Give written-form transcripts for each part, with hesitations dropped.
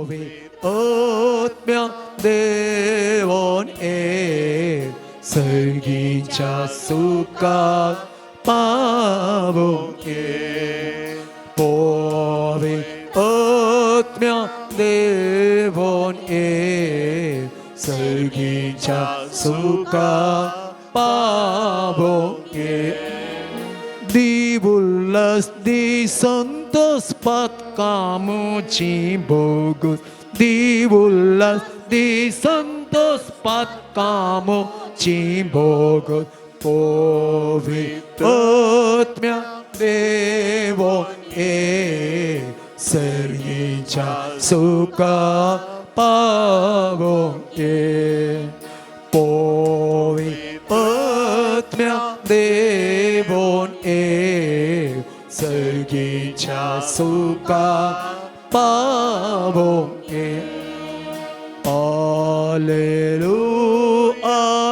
पवित्र देवोन ए सर्गीच्या सुखाक पावोवंक ये. पवित्र देवोन ए सर्गीच्या सुखाक पावोवंक ये. Divullas di santos patkamuchi bogus. Divullas di santos patkamuchi bogus. पवित्र देवो ए सर्गीच्या सुखा पावो ये. पवित्र देवोन ए सर्गीच्या सुखा पावो ये. Alleluia,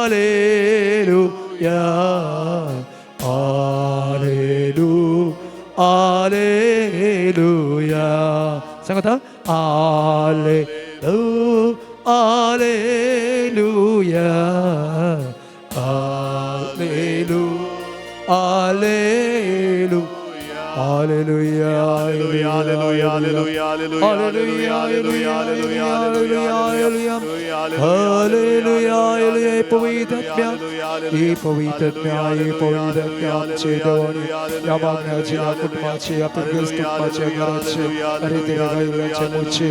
Alleluia, Alleluia, Alleluia. सांगता Alleluia, Alleluia, Alleluia, Alleluia, Alleluia, Hallelujah, hallelujah, hallelujah, Hallelujah, hallelujah, hallelujah, hallelujah, hallelujah, hallelujah, hallelujah, hallelujah. पवित्र ही पवित्र ही पवित्र आमचे देवाने या मागण्याचे या कुटुंबाचे या पिरगेज कुटुंबाचे घराचे अरे ते गायचे मोचे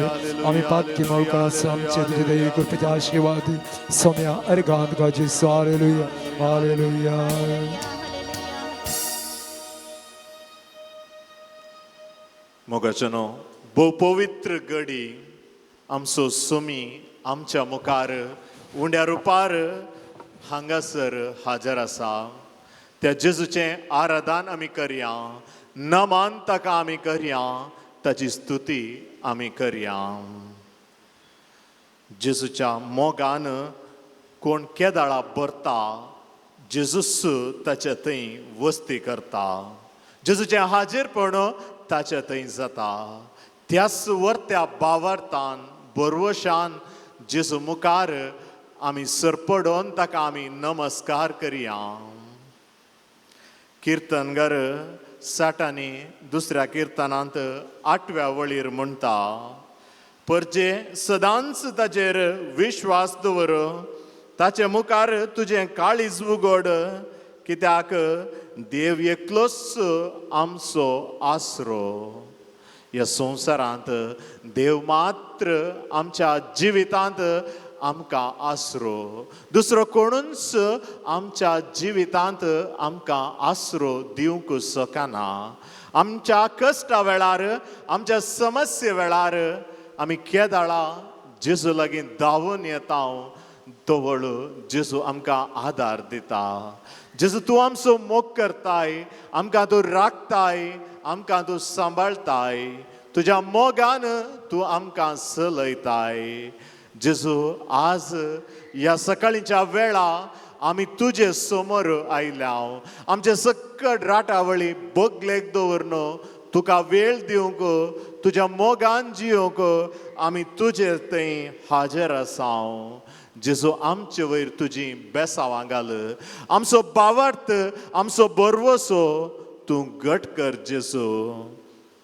आम्ही पातकी मौका आमचे तुझे दैवी कृपेचे आशीर्वाद सोम्या अरे गांत गाजी. Hallelujah, hallelujah. मोगाचनो, भोव पवित्र गडी आमचो सोमी आमच्या मुखार उंड्या रुपार हांगासर हाजर आसा. त्या जेजूचें आराधन आमी करया, नमान ताका आमी करया, ताची स्तुती आमी करया. जेजूच्या मोगान कोण केदाळा भरता, जेजूस ताच्या थंय वस्ती करता. जेजूचें हाजीरपण ताच्या थंय जाता. त्याच वर्त्या बावरतान बरवशान जेजू मुखार आमी सरपडोन ताका आमी नमस्कार करया. किर्तनगर 60 दुसऱ्या किर्तनांत 8व्या वळीर म्हणटा, परजे सदांच ताचेर विश्वास दवर, ताचे मुखार तुजें काळीज उगड, कित्याक देव एकलोच आमचो आसरो. ह्या संवसारांत देव मात्र आमच्या जिवितांत आमकां आसरो, दुसरो कोणूच आमच्या जिवितांत आमकां आसरो दिवंक शकना. आमच्या कश्टा वेळार, आमच्या समस्ये वेळार आमी केदाळा जेजू लागीं धांवून येता, तवळ जेजू आमकां आदार दिता. जेजू तूं आमचो मोग करताय, आमकां तूं राखताय, आमकां तूं सांबाळताय, तुज्या मोगान तूं आमकां चलयताय. जेजू आज ह्या सकाळीच्या वेळा आमी तुजे समोर आयल्या, आमचे सक्कड राटावळी बगलेक दवरन तुका वेळ दिवंक, तुज्या मोगान जियोंक आमी तुजे थंय हाजीर आसा. जेजू आमचे वयर तुजी बेसावां घाल, आमचो बावार्थ, आमचो बरवसो तूं घट कर. जेजू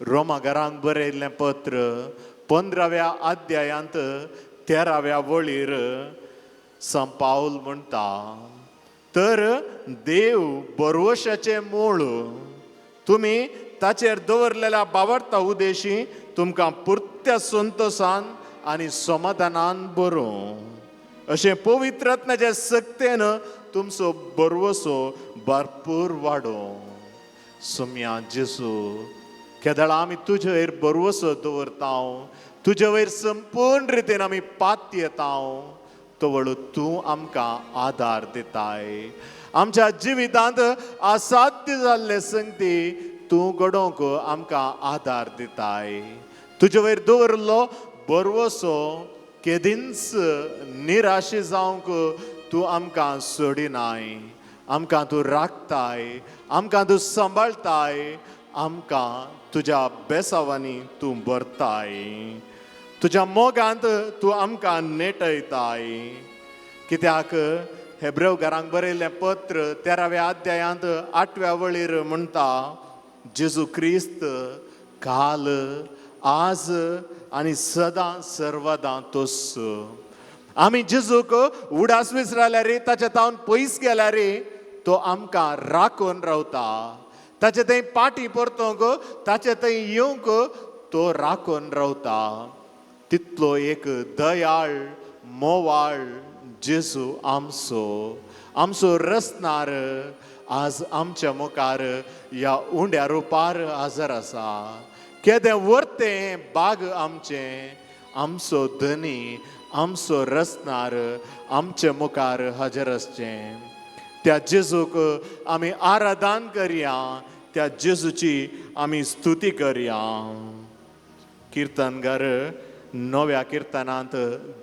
रोमा घरांक बरयल्लें पत्र 15व्या अध्यायांत 13व्या वळीर संत पावल म्हणटा, तर देव बरवशाचें मूळ, तुमी ताचेर दवरलेल्या बावडता उदेशी तुमकां पुरत्या संतोसान आनी समाधानान बरोवं, अशें पवित्र आत्म्याच्या सक्तेन तुमचो बरवसो भरपूर वाडोवं. सोम्या जेजू, केदळा आमी तुजे वयर बरवसो दवरता, तुजे वयर संपूर्ण रितीन आमी पात येता, तवळ तूं आमकां आदार दिताय. आमच्या जिवितांत असाध्य जाल्ले संगती तूं घडोवंक आमकां आदार दिताय. तुजे वयर दवरलो बरवसो केदींच निराशे जावंक तूं आमकां सोडिनाय. आमकां तूं राखताय, आमकां तूं सांबाळताय, आमकां तुज्या बेसावांनी तूं भरताय. तुज्या मोगांत तूं आमकां नेटयताय. कित्याक हेब्रेव घरांक बरयल्लें पत्र 13व्या अध्यायांत 8व्या वळीर म्हणटा, जेजू क्रिस्त काल आज आनी सदां सर्वदां तोच. आमी जेजूक उडास विसरल्यार रे, ताच्या तावन पयस गेल्यार रे, तो आमकां राखून रावता. ताचे थंय पाटी परतोंक, ताचे थंय येवंक तो राखून रावता. तितलो एक दयाळ मोवाळ जेजू आमचो, आमचो रचणार आज आमच्या मुखार ह्या उंड्या रुपार हजर आसा. केदें वर्तें बाग आमचें, आमचो धनी आमचो रचणार आमचे मुखार हजर आसचें. त्या जेजूक आमी आराधन करया, त्या जेजूची आमी स्तुती करया. किर्तनगार 9व्या किर्तनांत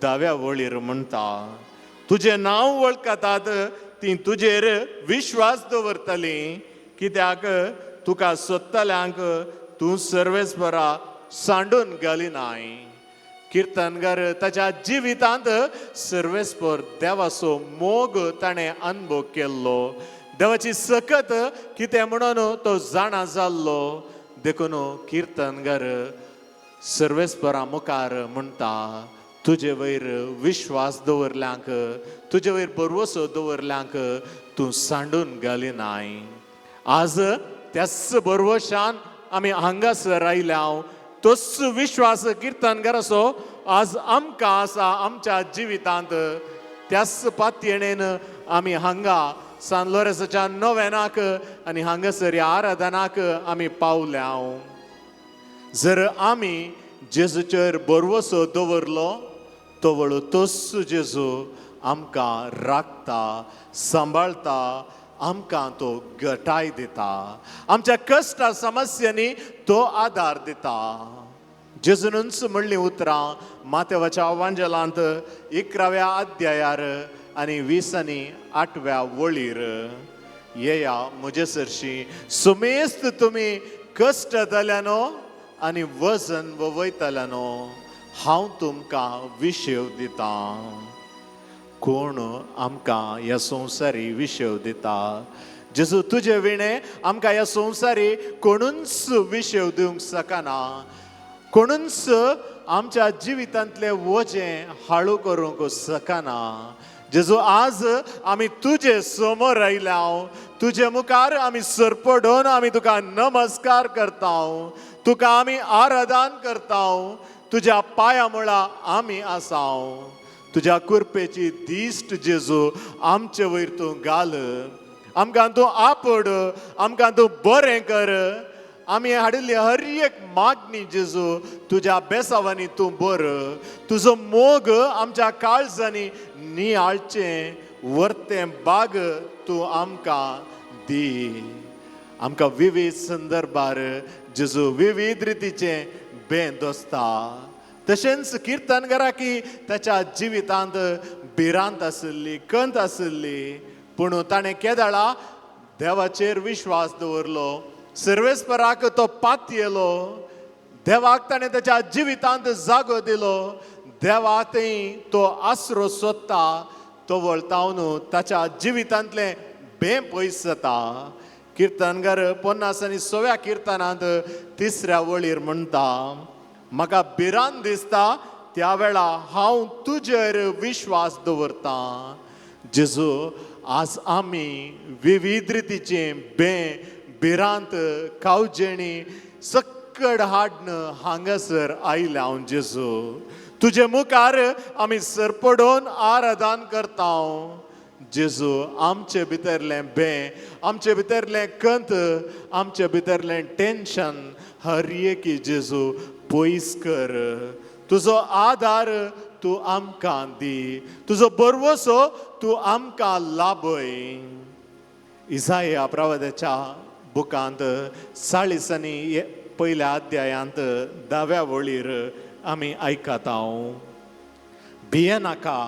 10व्या वळीर म्हणटा, तुजें नांव वळखतात ती तुजेर विश्वास दवरतली, कित्याक तुका सोदतल्यांक तूं सर्वेस्परा सांडून घाली नाय. किर्तनगार ताच्या जिवितांत सर्वेस्पर देवाचो मोग ताणें अनुभव केल्लो, देवाची सकत कितें म्हणून तो जाणा जाल्लो. देखून किर्तनगार सर्वेस्परा मुखार म्हणटा, तुजे वयर विश्वास दवरल्यांक, तुजे वयर भरवसो दवरल्यांक तूं सांडून घाली नाय. आज त्याच भरवशान आमी हांगासर आयल्या, तोच विश्वास किर्तनगाराचो आज आमकां आसा आमच्या जिवितांत. त्याच पातयेणेन आमी हांगा सान लोरेसाच्या नोवेनाक आनी हांगासर ह्या आराधनाक आमी पावल्या. जर आमी जेजूचेर भरवसो दवरलो तवळ तोच जेजू आमकां राखता, सांबाळता, आमकां तो गटाय दिता, आमच्या कश्टा समस्यांनी तो आदार दिता. जेजूनच म्हणलीं उतरां मातेवाच्या वांजेलांत 11व्या अध्यायार आनी 20 आनी 8व्या वळीर, येया म्हजे सरशी सुमेस्त तुमी कश्ट जाल्यानो आनी वजन वयतल्यानो, हांव तुमकां विशेव दितां. कोण आमकां ह्या संवसारी विशेव दिता? जेजू तुजे विणें आमकां ह्या संवसारी कोणूच विशेव दिवंक शकना, कोणूच आमच्या जिवितांतलें वजें हाळू करूंक शकना. जेजू आज आमी तुजे समोर आयल्या, तुजे मुखार आमी सरपडून आमी तुका नमस्कार करता, तुका आमी आराधन करता, तुज्या पांया मुळा आमी आसा. तुज्या कृपेची दिश्ट जेजू आमचे वयर तूं घाल, आमकां तूं आपड, आमकां तूं बरें कर. आमी हाडिल्ली हर एक मागणी जेजू तुज्या बेसावांनी तूं बर, तुजो मोग आमच्या काळजांनी नियाळचें वर्तें बाग तूं आमकां दी. आमकां विविध संदर्भार जेजू विविध रितीचें बें दोसता. तशेंच किर्तनगाराकी ताच्या जिवितांत भिरांत आशिल्ली, कंत आशिल्ली, पूण ताणें केदळा देवाचेर विश्वास दवरलो, सर्वेस्पराक तो पातयेलो, देवाक ताणें ताच्या जिवितांत जागो दिलो, देवा थंय तो आसरो सोदता, तो वळतावन ताच्या जिवितांतलें बें पयस जाता. किर्तनगार 50 आनी 6व्या किर्तनांत 3ऱ्या वळीर म्हणटा, म्हाका भिरांत दिसता त्या वेळा हांव तुजेर विश्वास दवरतां. जेजू आज आमी विविध रितीचें बें भिरांत कावजेणी सक्कड हाडन हांगासर आयल्या. हांव जेजू तुजे मुखार आमी सरपडून आराधन करता. जेजू आमचे भितरलें बें, आमचे भितरलें कंत, आमचे भितरलें टेन्शन हर एकी जेजू पयस कर. तुजो आदार तूं आमकां दी, तुजो भरवसो तूं आमकां लाभय. इजाया प्रवादाच्या बुकांत 40 आनी 1ल्या अध्यायांत 10व्या वळीर आमी आयकता, भियेनाका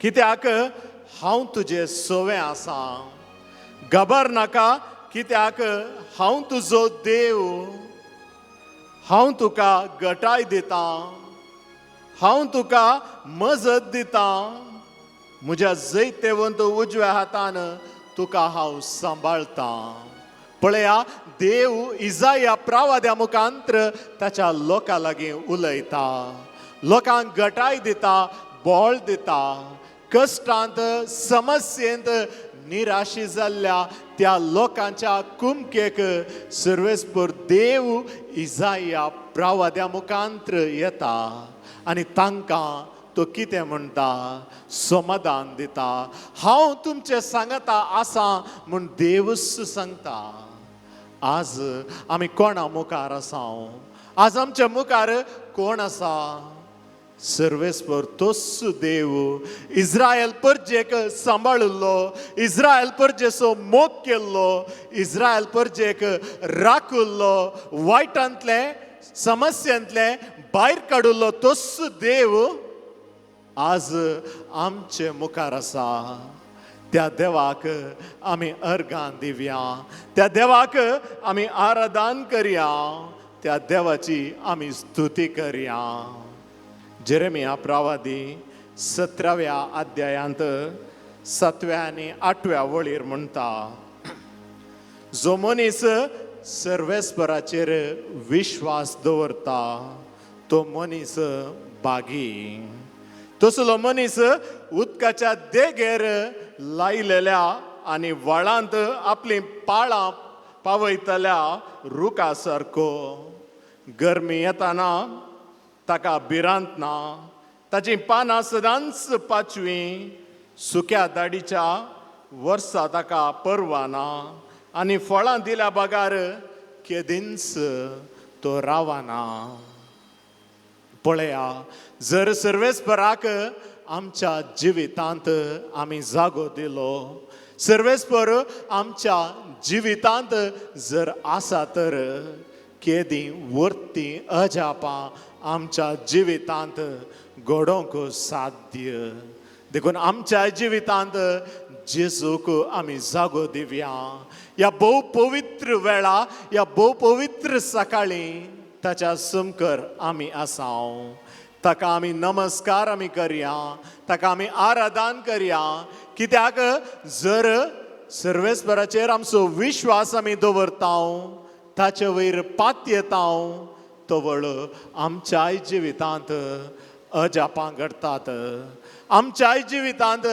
कित्याक हांव तुजें सवें आसा, घाबर नाका कित्याक हांव तुजो देव, हांव तुका गटाय दितां, हांव तुका मजत दितां, म्हज्या जैतेवंत उजव्या हातान तुका हांव सांबाळतां. पळया, देव इजाया प्रावाद्या मुखांत्र ताच्या लोकां लागीं उलयता, लोकांक गटाय दिता, बळ दिता. कश्टांत, समस्येंत निराशी जाल्ल्या त्या लोकांच्या कुमकेक सर्वेस्पर देव इजाया प्रावाद्या मुखांत्र येता आनी तांकां तो कितें म्हणटा, समाधान दिता. हांव तुमचें सांगता आसा म्हूण देवूच सांगता. आज आमी कोणा मुखार आसा? आज आमच्या मुखार कोण आसा? सर्वेस्पर तोच देव इस्रायल परजेक सांबाळिल्लो, इस्रायल परजेचो मोग केल्लो, इस्रायल परजेक राखिल्लो, वायटांतले समस्यांतले भायर काडिल्लो तोच देव आज आमचे मुखार आसा. त्या देवाक आमी अर्गां दिवया, त्या देवाक आमी आराधन करया, त्या देवाची आमी स्तुती करया. जेरेमिया प्रावादी 17व्या अध्यायांत 7व्या आनी 8व्या वळीर म्हणटा, जो मनीस सर्वेस्पराचेर विश्वास दवरता तो मनीस बागी. तसलो मनीस उदकाच्या देगेर लायलेल्या आनी व्हाळांत आपलीं पाळां पावयतल्या रुखा सारको. गरमी येताना ताका भिरांत ना, ताचीं पानां सदांच पाचवीं, सुक्या दाडीच्या वर्सा ताका परवा ना आनी फळां दिल्या बगार केदींच तो रावना. पळया, जर सर्वेस्पराक आमच्या जिवितांत आमी जागो दिलो, सर्वेस्पर आमच्या जिवितांत जर आसा तर केदी वर्ती अजापां आमच्या जिवितांत घडोवंक साध्य. देखून आमच्या जिवितांत जेजूक आमी जागो दिवया. ह्या भोव पवित्र वेळा, ह्या भोव पवित्र सकाळी ताच्या समकर आमी आसा. ताका आमी नमस्कार आमी करया, ताका आमी आराधन करया. कित्याक जर सर्वेस्पराचेर आमचो विश्वास आमी दवरता, ताचे वयर पातयेता, तवळ आमच्याय जिवितांत अजापां घडटात. आमच्याय जिवितांत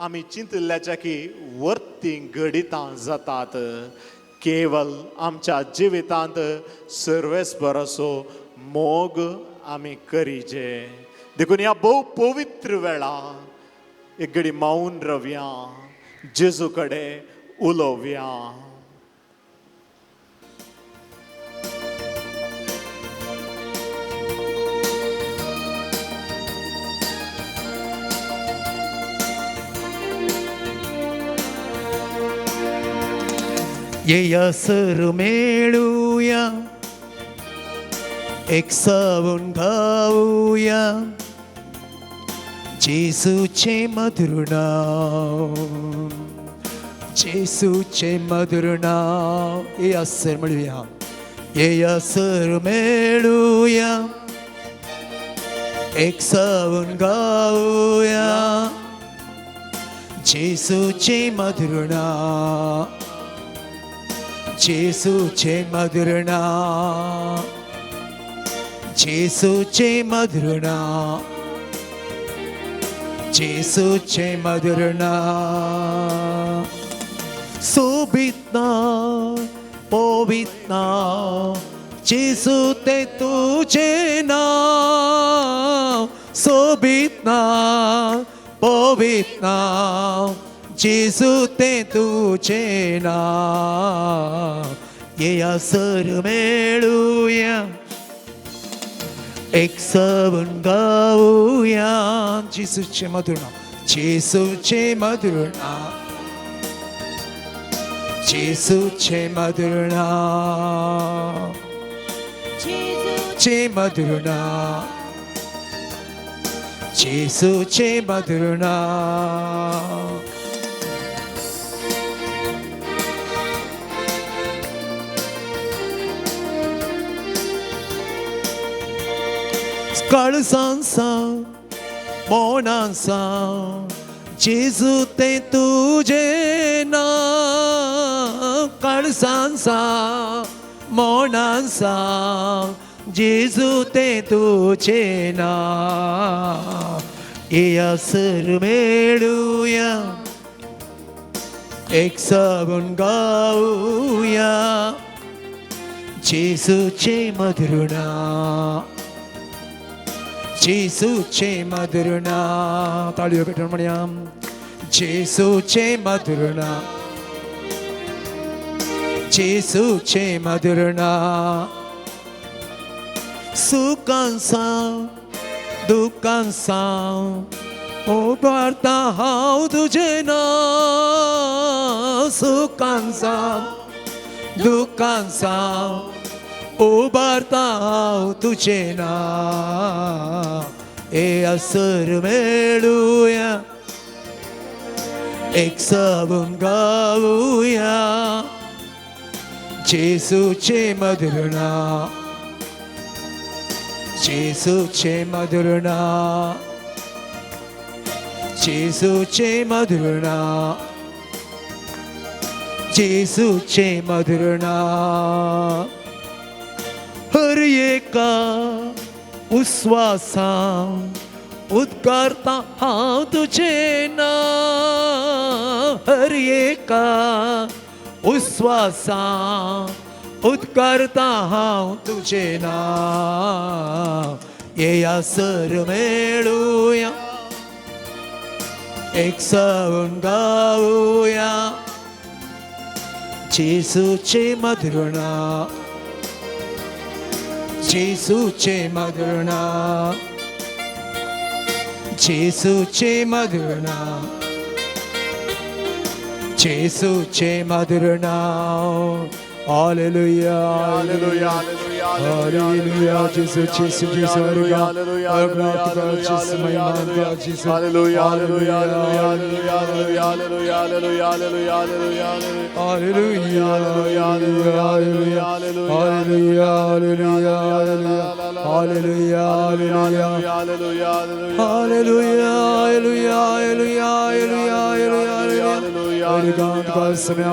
आमी चिंतिल्ल्याच्या की वर्ती घडितां जातात. केवल आमच्या जिवितांत सर्वेस्पराचो मोग आमी करीजे. देखून ह्या भोव पवित्र वेळा एक घडी मावन रवया, जेजू कडेन उलोवया. येया सर मेळुया, एकसावून गावया, जेजूचें मधुर नांव, जेजूचें मधुर नांव. येया सर मेळुया, येया सर मेळुया, एकसावून गावया, जेजूचें मधुर नांव, जेजूचें मधुर नांव, जेजूचें मधुर नांव, जेजूचें मधुर नांव. सोबीत नांव, पवित्र नांव, जेजू तें तुजें नांव. सोबीत नांव, पवित्र नांव, जेजू तें तुजें नांव. येया सर मेळुया, एकसावून गावया, जेजूचें मधुर नांव, जेजूचें मधुर नांव, जेजूचें मधुर नांव, जेजूचें मधुर नांव, जेजूचें मधुर नांव. काळजान सावन मोनान सावन जेजू तें तुजें नांव काळजान सावन मोनान सावन जेजू तें तुजें नांव येया सर मेळुया एक साबून गाऊया जेजूचे मधुर नाव जेजूचे मधुर नाव ताळयो पेटोवन म्हणया जेजूचे मधुर नाव जेजूचे मधुर नाव सुखान सावन दुखान सावन उबारता हांव तुजें नांव सुखान सावन दुखान सावन उबारता हांव तुजें नांव येया सर मेळुया एक साबून गाऊया जेजूचे मधुर नाव जेजूचे मधुर नाव जेजूचे मधुर नाव जेजूचे मधुर नाव हर एका उस्वासान उद्गारता हांव तुजें नांव हर एका उस्वासान उद्गारता हांव तुजें नांव येया सर मेळुया एक सावन गाऊया जेजूचे मधुर नाव जेजूचे मधुर नाव जेजूचे मधुर नाव जेजूचे मधुर नाव Hallelujah, hallelujah, Hallelujah, Jesus, Jesus, Jesus, hallelujah, Jesus, महिमा Jesus, hallelujah, hallelujah, hallelujah, hallelujah, hallelujah, hallelujah, Hallelujah, hallelujah, hallelujah, hallelujah, hallelujah, hallelujah, hallelujah, hallelujah, hallelujah, hallelujah, hallelujah, hallelujah. का समय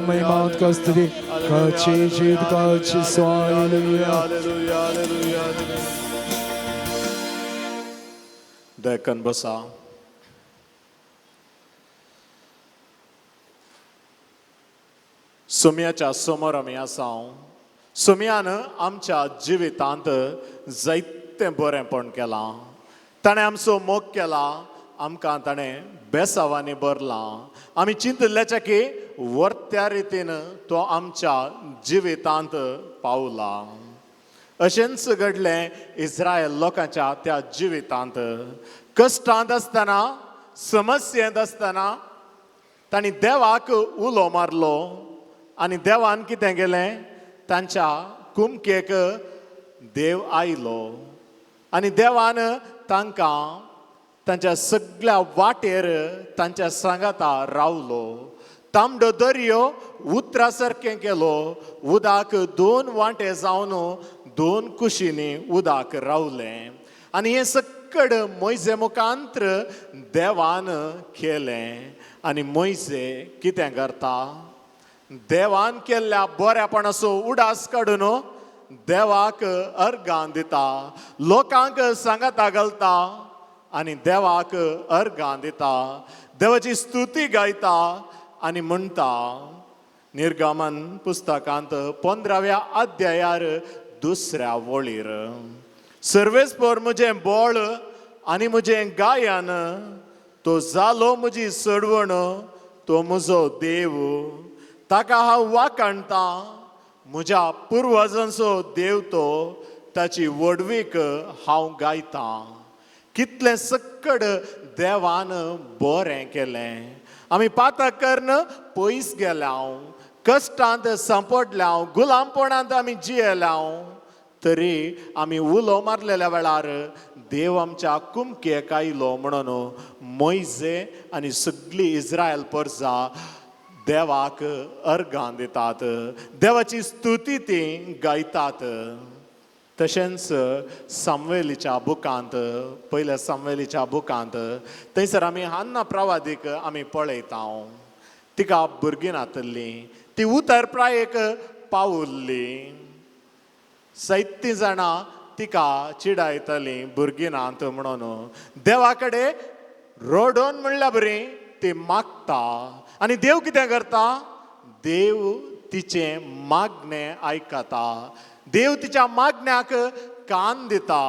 महिमा का स्तुति का चीज का hallelujah. दयकन बसा. सुम्याच्या समोर आमी आसा. सुम्यान आमच्या जिवितांत जायतें बरेंपण केलां. ताणें आमचो मोग केला, आमकां ताणें बेसावांनी भरलां. आमी चिंतिल्ल्याच्या की वर्त्या रितीन तो आमच्या जिवितांत पावला. अशेंच घडलें इस्रायल लोकांच्या त्या जिवितांत. कश्टांत आसतना, समस्येंत आसतना तांणी देवाक उलो मारलो आनी देवान कितें केलें, तांच्या कुमकेक देव आयलो आनी देवान तांकां तांच्या सगळ्या वाटेर तांच्या सांगाता रावलो. तांबडो दर्यो उतरा सारकें केलो, उदक दोन वांटे जावन दोन कुशींनी उदक रावलें आनी हें सकड मोयजे मुखांत्र देवान केलें. आनी मोयजे कितें करता, देवान केल्ल्या बऱ्यापणाचो उडास काडून देवाक अर्गां दिता, लोकांक सांगाता घालता आनी देवाक अर्गां दिता, देवाची स्तुती गायता आनी म्हणटा. निर्गमन पुस्तकांत 15व्या अध्यायार दुसऱ्या वळीर, सर्वेस्पर म्हजें बळ आनी म्हजें गायन, तो जालो म्हजी सडवण, तो म्हजो देव, ताका हांव वाखाणटा, म्हज्या पुर्वजांचो देव तो, ताची व्हडवीक हांव गायतां. कितलें सक्कड देवान बरें केलें. आमी पातक करून पयस गेल्या, कश्टांत सांपडल्या, गुलामपणांत आमी जियेल्या, तरी आमी उलो मारलेल्या वेळार देव आमच्या कुमकेक आयलो म्हणून मोयजे आनी सगळी इस्रायल परजा देवाक अर्गां दितात, देवाची स्तुती ती गायतात. तशेंच सामवेलीच्या बुकांत, पयल्या सामवेलीच्या बुकांत थंयसर आमी हान्ना प्रवादीक आमी पळयता. तिका भुरगीं नातल्लीं, ती उतर प्रायेक पावुल्ली. जायतीं जाणां तिका चिडायतालीं भुरगीं नात म्हणून. देवा कडेन रडोन म्हणल्या बरी ती मागता आनी देव कितें करता? देव तिचें मागणें आयकता. देव तिच्या मागण्याक कान दिता.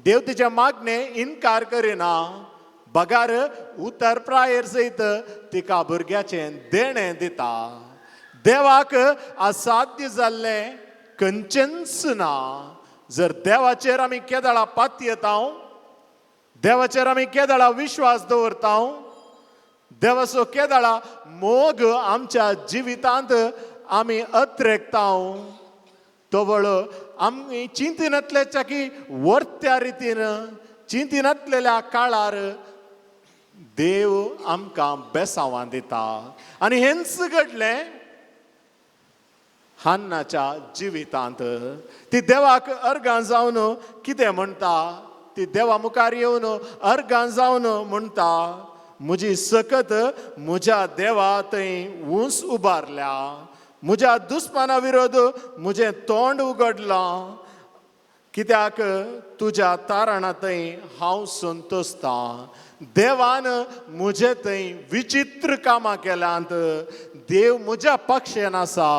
देव तिच्या मागणें इनकार करिना, बगार उतर प्रायेर सयत तिका भुरग्याचें देणें दिता. देवाक असाध्य जाल्लें खंयचेंच ना. जर देवाचेर आमी केदळा पातयेता, देवाचेर आमी केदळा विश्वास दवरता, देवाचो केदळा मोग आमच्या जिवितांत आमी अत्रेकता, तवळ आमी चिंतिनातल्याच्या की वर्त्या रितीन चिंतिनातलेल्या काळार देव आमकां बेसांवां दिता. आनी हेंच घडलें हान्नाच्या जिवितांत. ती देवाक अर्गां जावन कितें म्हणटा? ती देवा मुखार येवन अर्गां जावन म्हणटा, म्हजी सकत म्हज्या देवा थंय ऊंच उबारल्या, म्हज्या दुस्माना विरोध म्हजें तोंड उगडलां, कित्याक तुज्या तारणा थंय हांव संतोसतां. देवान म्हजे थंय विचित्र कामां केल्यांत. देव म्हज्या पक्षेन आसा,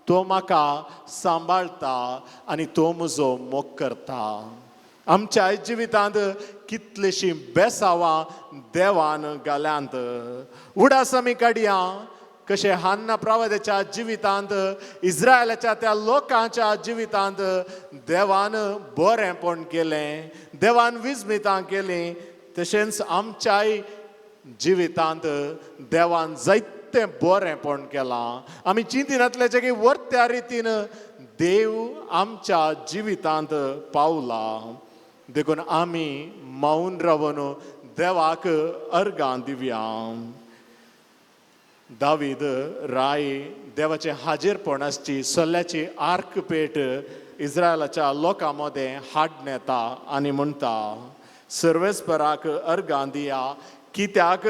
तो म्हाका सांबाळटा आनी तो म्हजो मोग करता. आमच्या जिवितांत कितलीशीं बेसावां देवान घाल्यांत. उडास आमी काडया कशें हान्ना प्रवादाच्या जिवितांत, इस्रायलाच्या त्या लोकांच्या जिवितांत देवान बरेंपण केलें, देवान विस्मितां केलीं. तशेंच आमच्याय जिवितांत देवान जायतें बरेंपण केलां. आमी चिंतिनातल्याचें की वर्त्या रितीन देव आमच्या जिवितांत पावला. देखून आमी मौन रावन देवाक अर्गां दिवया. दावीद राय देवाचें हाजीरपण आसची सल्ल्याची आर्क पेट इस्रायलाच्या लोकां मदें हाडून येता आनी म्हणटा, सर्वेस्पराक अर्गां दिया, कित्याक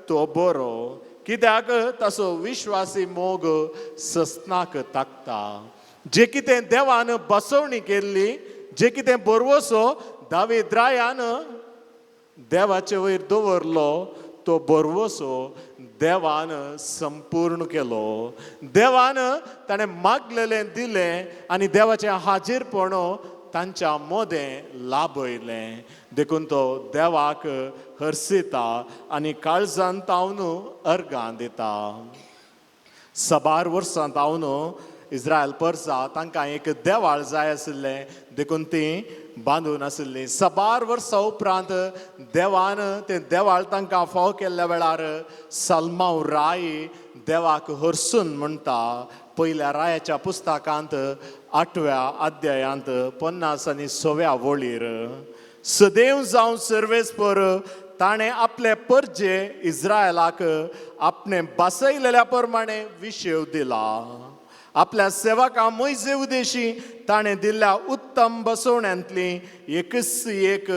तो बरो, कित्याक ताचो विश्वासी मोग सस्नाक ताकता. जे कितें देवान बसवणी केल्ली, जे कितें बरवसो दावीद रायान देवाचे वयर दवरलो, तो बरवसो देवान संपूर्ण केलो. देवान ताणें मागलेलें दिलें आनी देवाचें हाजीरपण तांच्या मोदें लाभयलें. देखून तो देवाक हर्सिता आनी काळजान तावन अर्गां दिता. साबार वर्सां तावन इस्रायल परसा तांकां एक देवाळ जाय आशिल्लें, देखून ती बांदून आशिल्ली. साबार वर्सां उपरांत देवान तें देवाळ तांकां फाव केल्ल्या वेळार सलमाव राय देवाक हरसून म्हणटा. पयल्या रायाच्या पुस्तकांत 8व्या अध्यायांत 50 आनी 6व्या वळीर, सदैव जावं सर्वेस्पर ताणें आपले परजे इस्रायलाक आपणे बसयलेल्या प्रमाणे विशेव दिला. आपल्या सेवका मोयजे उदेशी ताणें दिल्ल्या उत्तम बसवण्यांतली एकच एक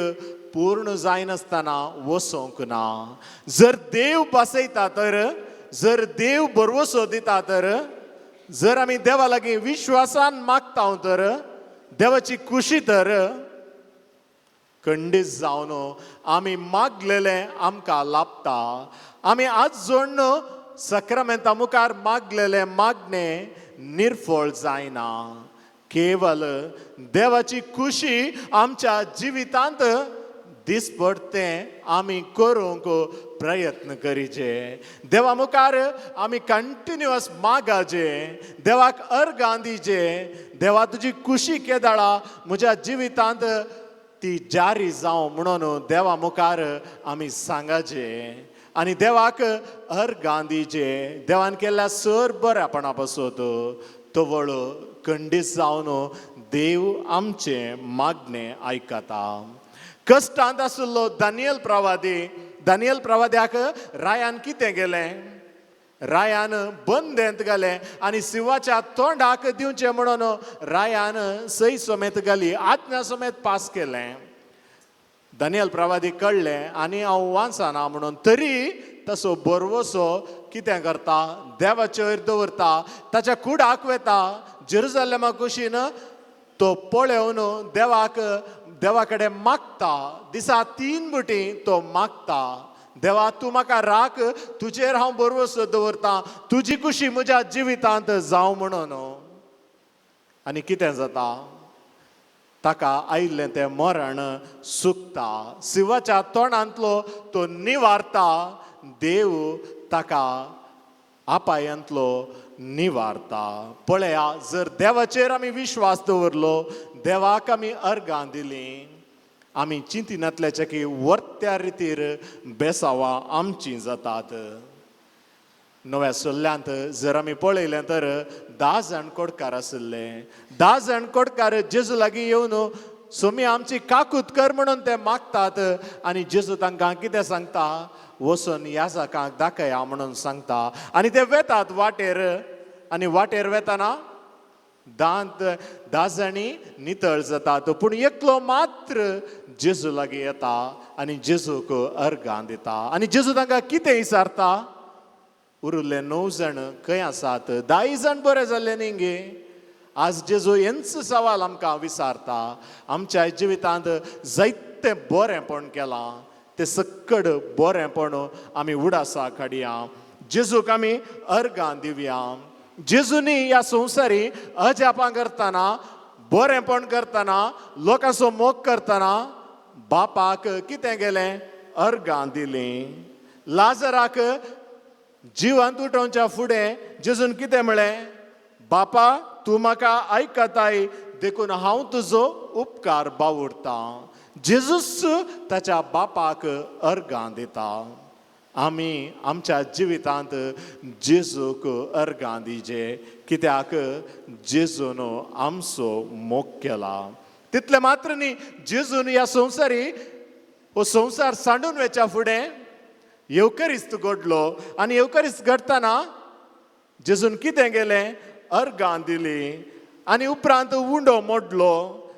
पूर्ण जायनासतना वसोंक ना. जर देव बसयता तर, जर देव बरवसो दिता तर, जर आमी देवा लागीं विश्वासान मागता तर, देवाची खुशी तर खंडीत जावन आमी मागलेलें आमकां लाभता. आमी आज जोडण सक्रामेंता मुखार मागलेलें मागणें निर्फळ जायना. केवल देवाची खुशी आमच्या जिवितांत दिसपडतें आमी करूंक प्रयत्न करीचे. देवा मुखार आमी कंटिन्युअस मागाचे, देवाक अर्गां दिचे. देवा तुजी खुशी केदाळा म्हज्या जिवितांत ती जारी जावं म्हणून देवा मुखार आमी सांगाचे आनी देवाक अर्गां दिचे. देवान केल्ल्या सर बऱ्यापणा पासत तवळ खंडीत जावन देव आमचें मागणें आयकता. कश्टांत आशिल्लो दानियल प्रवादी, दानियल प्रवाद्याक रायान कितें केलें? रायान बंदेंत घालें आनी शिवाच्या तोंडाक दिवचें म्हणून रायान सय समेत घाली, आज्ञा समेत पास केलें. दानियल प्रवादी कळ्ळें आनी हांव वाचना म्हणून, तरी तसो बरवसो कितें करता, देवाचेर दवरता, ताच्या कुडाक वेता, जेरुजलेमा कुशीन तो पळोवन देवाक देवा कडेन मागता. दिसा 3 बुटी तो मागता, देवा तूं म्हाका राख, तुजेर हांव बरवसो दवरता, तुजी खुशी म्हज्या जिवितांत जावं म्हणून. आनी कितें जाता, ताका आयिल्लें तें मरण सुकता, शिवाच्या तोंडांतलो तो निवारता, देव ताका आपायांतलो निवारता. पळया, जर देवाचेर आमी विश्वास दवरलो, देवाक आमी अर्गां दिलीं, आमी चिंतिनातल्याचे की वर्त्या रितीर बेसावां आमचीं जातात. नव्या सल्ल्यांत जर आमी पळयलें तर 10 जाण कोडकार आशिल्ले. 10 जाण कोडकार जेजू लागीं येवन सोमी आमची काकूत कर म्हणून ते मागतात. आनी जेजू तांकां कितें सांगता, वचून याजकांक दाखया म्हणून सांगता. आनी ते वेतात वाटेर, आनी वाटेर वेताना 10 जाणी नितळ जातात, पूण एकलो मात्र जेजू लागीं येता आनी जेजूक अर्गां दिता. आनी जेजू तांकां कितें विचारता, उरिल्ले 9 जाण खंय आसात, 10 जाण बरे जाल्ले न्ही गे. आज जेजू हेंच सवाल आमकां विचारता. आमच्या जिवितांत जायतें बरेंपण केलां, तें सक्कड बरेंपण आमी उडासा काडया, जेजूक आमी अर्गां दिवया. जेजूनी ह्या संवसारी अजापां करतना, बरेंपण करतना, लोकांचो मोग करतना बापाक कितें गेलें, अर्गां दिलीं. लाजराक जिवांत उठोवच्या फुडें जेजून कितें म्हळें, बापा तूं म्हाका आयकताय देखून हांव तुजो उपकार बावुरतां. जेजूस ताच्या बापाक अर्गां दिता. आमी आमच्या जिवितांत जेजूक अर्गां दिजे, कित्याक जेजून आमचो मोग केला. तितलें मात्र न्ही, जेजून ह्या संवसारी हो संवसार सांडून वचच्या फुडें येवकरिस्त घडलो. आनी येवकरिस्त घडटना जेजून कितें केलें, अर्गां दिली. आनी उपरांत उंडो मोडलो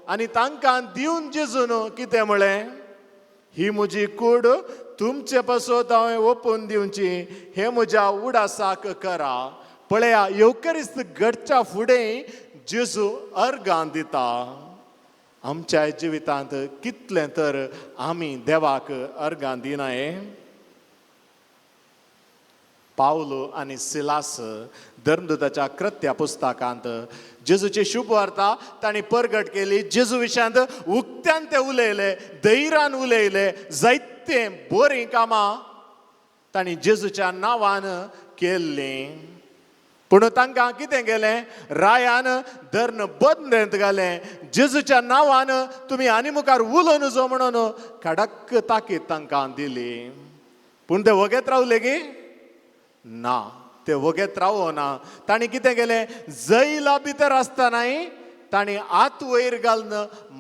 आनी तांकां दिवन जेजून कितें म्हळें, ही म्हजी कूड तुमचे पासत हांवें ओपून दिवची, हें म्हज्या उडासाक करा. पळया, येवकरिस्त घडच्या फुडें जेजू अर्गां दिता. आमच्या जिवितांत कितलें तर आमी देवाक अर्गां दिनाय. पावलो आनी सिलास धर्मदूताच्या कृत्या पुस्तकांत जेजूची शुभवार्ता तांणी परगट केली. जेजू विशयांत उक्त्यान ते उलयले, धैर्यान उलयले, जायते बरीं कामां तांणी जेजूच्या नांवान केल्लीं. पूण तांकां कितें केलें, रायान धर्ण बंदेंत घालें. जेजूच्या नांवान तुमी आनी मुखार उलोवन जो म्हणून कडक ताकीद तांकां दिली. पूण ते वगेत रावले गी ना, ते वगेत रावना. तांणी कितें केलें, जैला भितर आसतनाय तांणी हात वयर घालून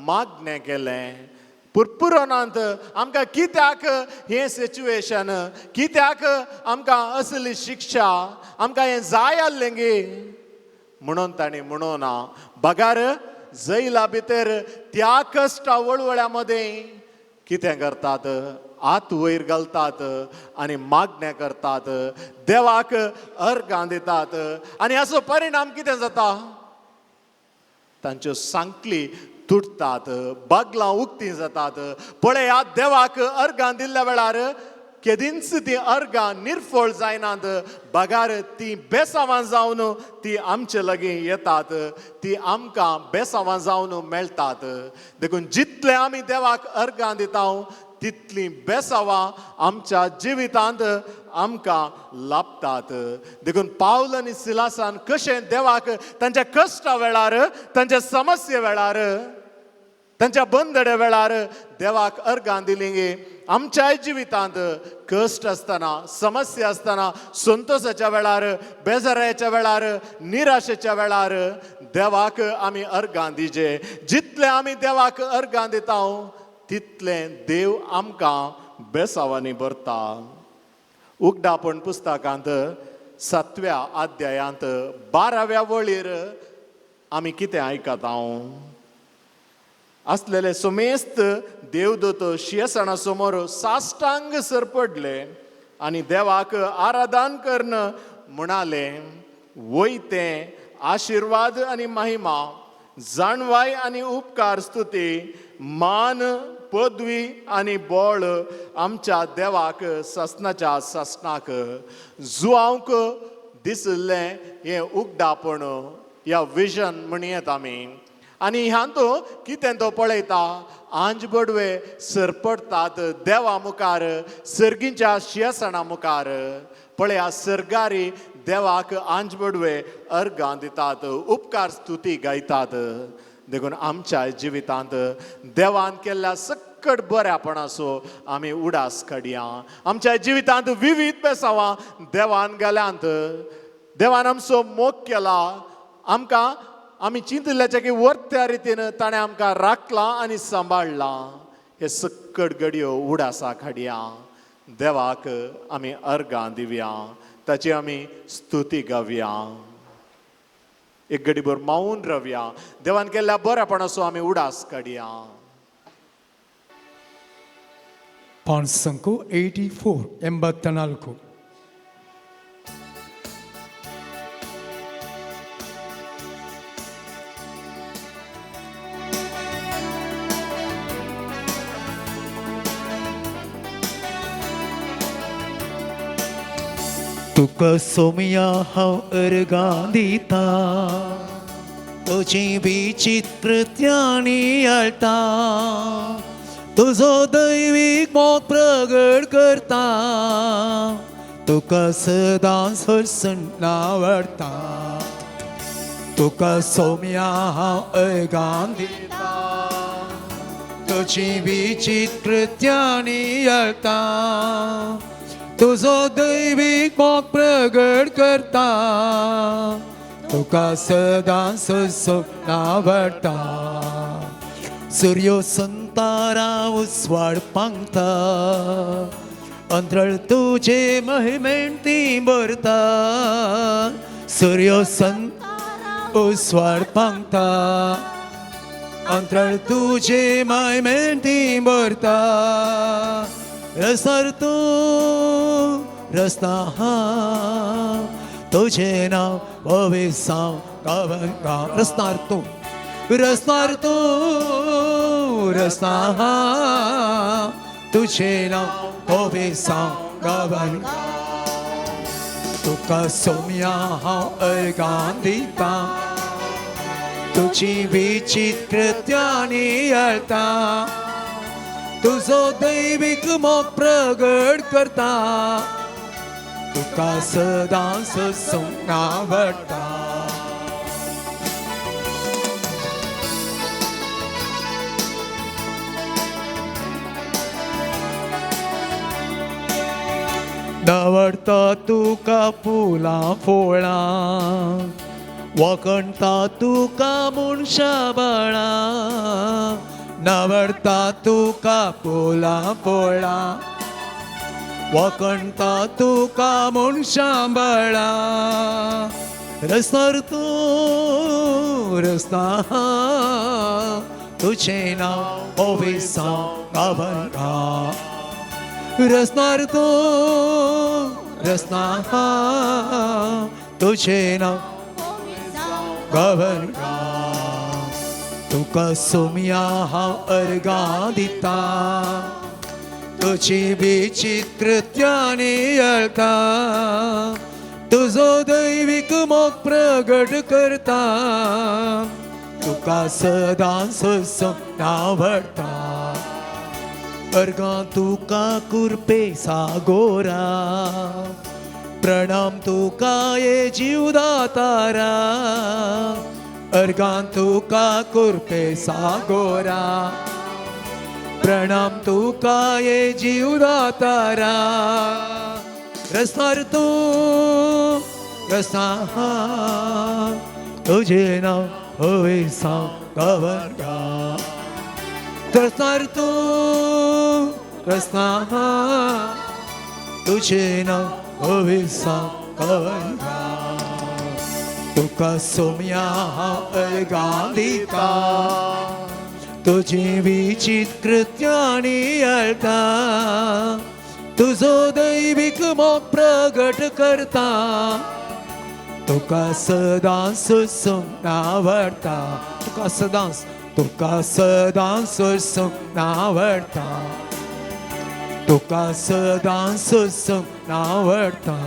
मागणें केलें. पुरपुरोनांत आमकां कित्याक हें सिच्युएशन, कित्याक आमकां असली शिक्षा, आमकां हें जाय आसलें गे म्हणून तांणी म्हणूना. बगार जैला भितर त्या कश्टा वळवळ्या मदें कितें करतात, हात वयर घालतात आनी मागणें करतात, देवाक अर्गां दितात. आनी हाचो परिणाम कितें जाता, तांच्यो सांकली तुटतात, बागलां उक्तीं जातात. पळया, देवाक अर्गां दिल्ल्या वेळार केदींच ती अर्गां निर्फळ जायनात, बगार ती बेसावां जावन ती आमचे लागीं येतात, ती आमकां बेसावां जावन मेळटात. देखून जितलें आमी देवाक अर्गां दिता तितलीं बेसावां आमच्या जिवितांत आमकां लाभतात. देखून पावल आनी सिलासान कशें देवाक तांच्या कश्टा वेळार, तांच्या समस्ये वेळार, तांच्या बंदड्या वेळार देवाक अर्गां दिली गे, आमच्याय जिवितांत कश्ट आसतना, समस्या आसतना, संतोशाच्या वेळार, बेजाराच्या वेळार, निराशेच्या वेळार देवाक आमी अर्गां दिजे. जितलें आमी देवाक अर्गां दिता तितलें देव आमकां बेसावांनी भरता. उगडापण पुस्तकांत सातव्या अध्यायांत 12व्या वळीर आमी कितें आयकता हांव आसलेले समेस्त देवदूत शियसणा समोर साष्टांग सरपडले आनी देवाक आराधन करन म्हणाले, वय तें आशिर्वाद आनी महिमा, जाणवाय आनी उपकार, स्तुती, मान, पदवी आनी बळ आमच्या देवाक सासणाच्या सासणाक. जुआंक दिसलें हें उगडापण या विजन म्हणयेत आमी. आनी ह्यांत कितें तो पळयता, आंज बडवे सरपडटात देवा मुखार, सर्गीच्या शियसणा मुखार. पळया, सर्गारी देवाक आंज बडवे अर्गां दितात, उपकार स्तुती गायतात. देखून आमच्या जिवितांत देवान केल्ल्या सक्कट बऱ्यापणाचो आमी उडास काडया. आमच्या जिवितांत विविध बेसांवां देवान गेल्यांत, देवान आमचो मोग केला, आमकां आमी चिंतिल्ल्याच्या की वर्त्या रितीन ताणें आमकां राखलां आनी सांबाळ्ळां. हे सक्कट घडयो उडासा काडया, देवाक आमी अर्गां दिवया, ताची आमी स्तुती गावया. एक घडीभर मावून रावया, देवान केल्ल्या बऱ्यापणाचो आमी उडास काडया. ಪಾಂಡ್ಸಂಕು 84 84. तुका सोमया हांव अर्गां दिता, तुजी विचित्र आळता, तुजो दैवीक मोग प्रगट करता, तुका सदांच हरसण आवडटा. तुका सोमया हांव अर्गां दिता, तुजी विचित्र आळता, तुजो दैवीक मोग प्रगट करता, तुका सदांच हरसण आवडटा. सूर्यो संतारा उस्वाड पांगता, अंतरळ तुजे महिमेन ती भरता. सूर्यो संतारा उस्वाड पांगता, अंतरळ तुजे महिमेन ती भरता. रसर तूं रस्ता तुझे नांव पविसांव गांव. रस्तार तूं रस्तार तूं रस्ता तुझे नांव पविसांव गांव. तुका सोमया हांव अर्गां दिता, तुजी विचित्र आळता, तुजो दैवीक मोग प्रगट करता, तुका सदांच आवडटा. दवरता तुका फुलां फळां, वखणता तुका मनशा बाळां. नवरता तुका फुलां फळां, वखणता तुका मनशा बाळां. रस्तार तूं रस्ता तुझें नांव पविसांव गांव. रस्तार तूं रस्ता तुझें नांव गांव. तुका सोमया हांव अर्गां दिता, तुजी विचित्र आळता, तुजो दैवीक मोग प्रगट करता, तुका सदांच आवडटा. अर्गां तुका कुरपे सागोरा, प्रणाम तुका ये जीवदातारा. अर्गां तुका कुरपे सागोरा, प्रणाम तुका ये जीवदातारा. रस्तार तूं रस्ता तुझे नांव पविसांव गांव. रस्तार तूं रस्ता तुझे नांव पविसांव अर्गां तुका सोम्या हांव अर्गां दिता तुजी विचीत कृत्यांनी अळता तुजो दैवीक मोग प्रगट करता तुका सदां सुसूंक आवडटा तुका सदांच तुका सदां सुसूंक आवडटा तुका सदां सुसूंक आवडटा.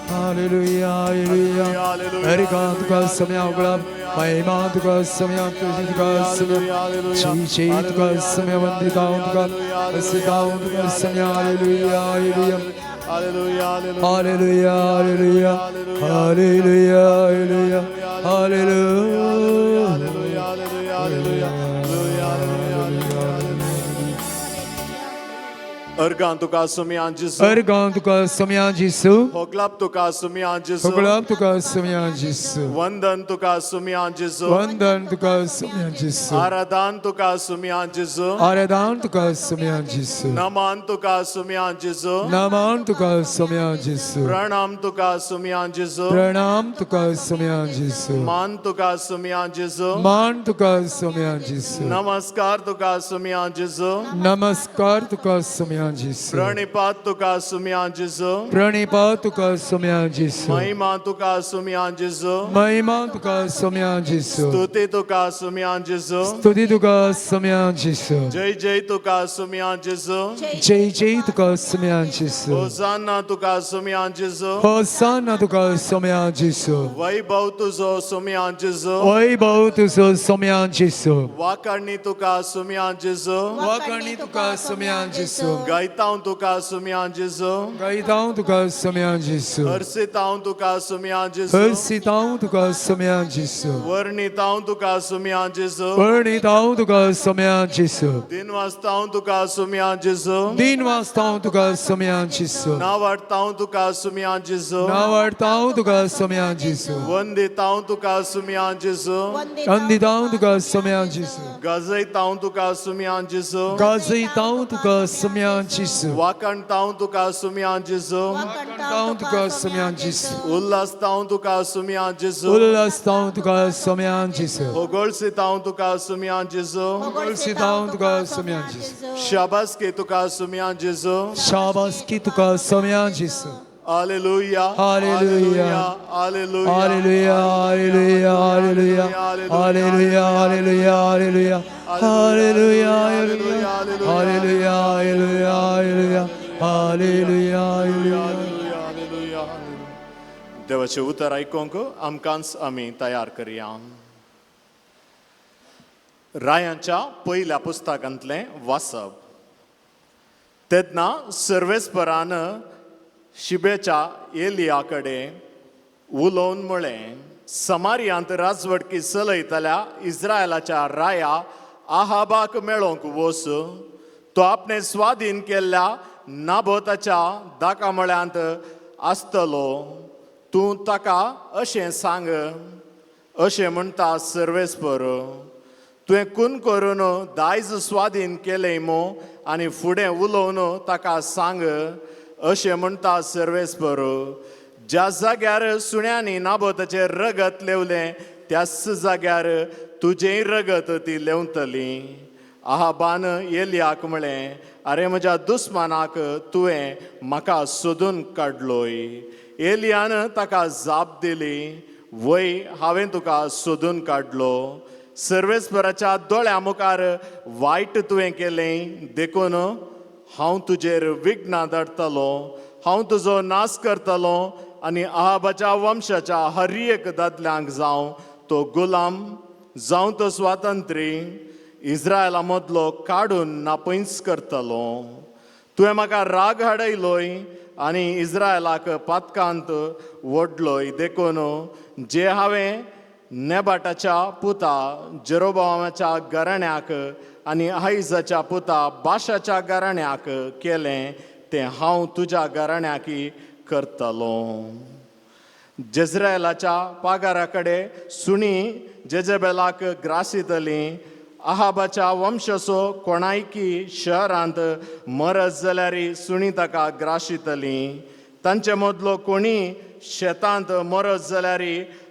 हालेलुया हालेलुया. अर्गां तुका सम्या उगळप महिमा तुका सम्या तुजी तुका सम्या ची तुका सम्या वंदिता तुका वसिता तुका सम्या. हालेलुया हालेलुया हालेलुया हालेलुया हालेलुया हालेलुया हालेलुया. अर्गां तुका सुमया जेजू. अर्गां तुका सम्या जेसू. होगलाप तुका सुमया जेजू. होगलाप तुका सम्या जेसू. वंदन तुका सुमया जेजू. वंदन तुका सम्या जेसू. आराधन तुका सुमया जेजू. आराधन तुका सम्या जेसू. नमन तुका सुमया जेजू. नमन तुका सम्या जेसू. प्रणाम तुका सुमया जेजू. प्रणाम तुका सम्या जेसू. मान तुका सुमया जेजू. मान तुका सम्या जेसू. नमस्कार तुका सुमया जेजू. नमस्कार तुका सम्या जेसू. प्रणिपात तुका सुमया जेजू. प्रणिपात तुका सम्या जेसू. महिमा तुका सुमया जेजू. महिमा तुका सम्या जेसू. स्तुती तुका सुमया जेजू. स्तुती तुका सम्या जेसू. जय जय तुका सुमया जेजू. जय जय तुका सम्या जेसू. होसाना तुका सुमया जेजू. होसाना तुका सम्या जेसू. वैभव तुजो सुमया जेजू. वैभव तुजो सम्या जेसू. वाकणी तुका सुमया जेजू. वाकणी तुका सम्या जेसू. गायतांव तुका सुमया जेजू. गायतांव तुका सम्या जेसू. हर्षितांव तुका सुमया जेजू. हर्षितांव तुका सम्या जेसू. वर्णितांव तुका सुमया जेजू. वर्णितांव तुका सम्या जेसू. दिनवासतांव तुका सुमया जेजू. दिन वाजतांव तुका सम्या जेसू. नावाडतांव तुका सुमया जेजू. नावाडतांव तुका सम्या जेसू. वंदितांव तुका सुमया जेजू. वंदितांव तुका सम्या जेसू. गाजयतांव तुका सुमया जेजू. गाजयतांव तुका सम्या जेसू. वाकणतांव तुका सुमया जेजू. वाकणतांव तुका सम्या जेसू. उल्हासतांव तुका सुमया जेजू. उल्हासतांव तुका सम्या जेसू. होगोळसितांव तुका सुमया जेजू. होगोळसितांव तुका सम्या जेसू. शाबासकी तुका सुमया जेजू. शाबासकी तुका सम्या जेसू. हालेलुया हालेलुया हालेलुया हालेलुया हालेलुया हालेलुया हालेलुया हालेलुया हालेलुया हालेलुया हालेलुया हालेलुया हालेलुया हालेलुया हालेलुया. देवाचें उतर आयकूंक आमकांच आमी तयार करया. रायांच्या पयल्या पुस्तकांतलें वाचप. तेन्ना सर्वेस्परान शिबेच्या एलिया कडेन उलोवन म्हळें, समारियांत राजवटकी चलयतल्या इस्रायलाच्या राया आहाबाक मेळोवंक वच. तो आपणे स्वाधीन केल्ल्या नाबोताच्या दाकामळ्यांत आसतलो. तूं ताका अशें सांग, अशें म्हणटा सर्वेस्पर, तुवें खून करून दायज स्वाधीन केलें मो. आनी फुडें उलोवन ताका सांग, अशें म्हणटा सर्वेस्पर, ज्या जाग्यार सुण्यांनी नाबोताचें रगत लेवलें त्याच जाग्यार तुजेंय रगत ती लेवतली. आहाबान एलियाक म्हळें, आरे म्हज्या दुस्मानाक तुवें म्हाका सोदून काडलोय. एलियान ताका जाप दिली, वय हांवें तुका सोदून काडलो. सर्वेस्पराच्या दोळ्या मुखार वायट तुवें केलें, देखून हांव तुजेर विघ्नां धाडटलो. हांव तुजो नाश करतलो आनी आहाबाच्या वंशाच्या हर एक दादल्यांक, जावं तो गुलाम जावं तो स्वातंत्री, इस्रायला मदलो काडून नापयच करतलो. तुवें म्हाका राग हाडयलोय आनी इस्रायलाक पातकांत ओडलोय, देखून जे हांवें नेबाटाच्या पुता जेरोबावाच्या घराण्याक आनी आयजाच्या पुता बाशाच्या घराण्याक केलें तें हांव तुज्या घराण्याकी करतलो. जेजरायलाच्या पागारा कडेन सुणी जेजेबेलाक ग्रासितली. आहाबाच्या वंशसो कोणायकी शहरांत मरत जाल्यार सुणी ताका ग्राशितली. तांचे मदलो कोणी शेतांत मरत जाल्यार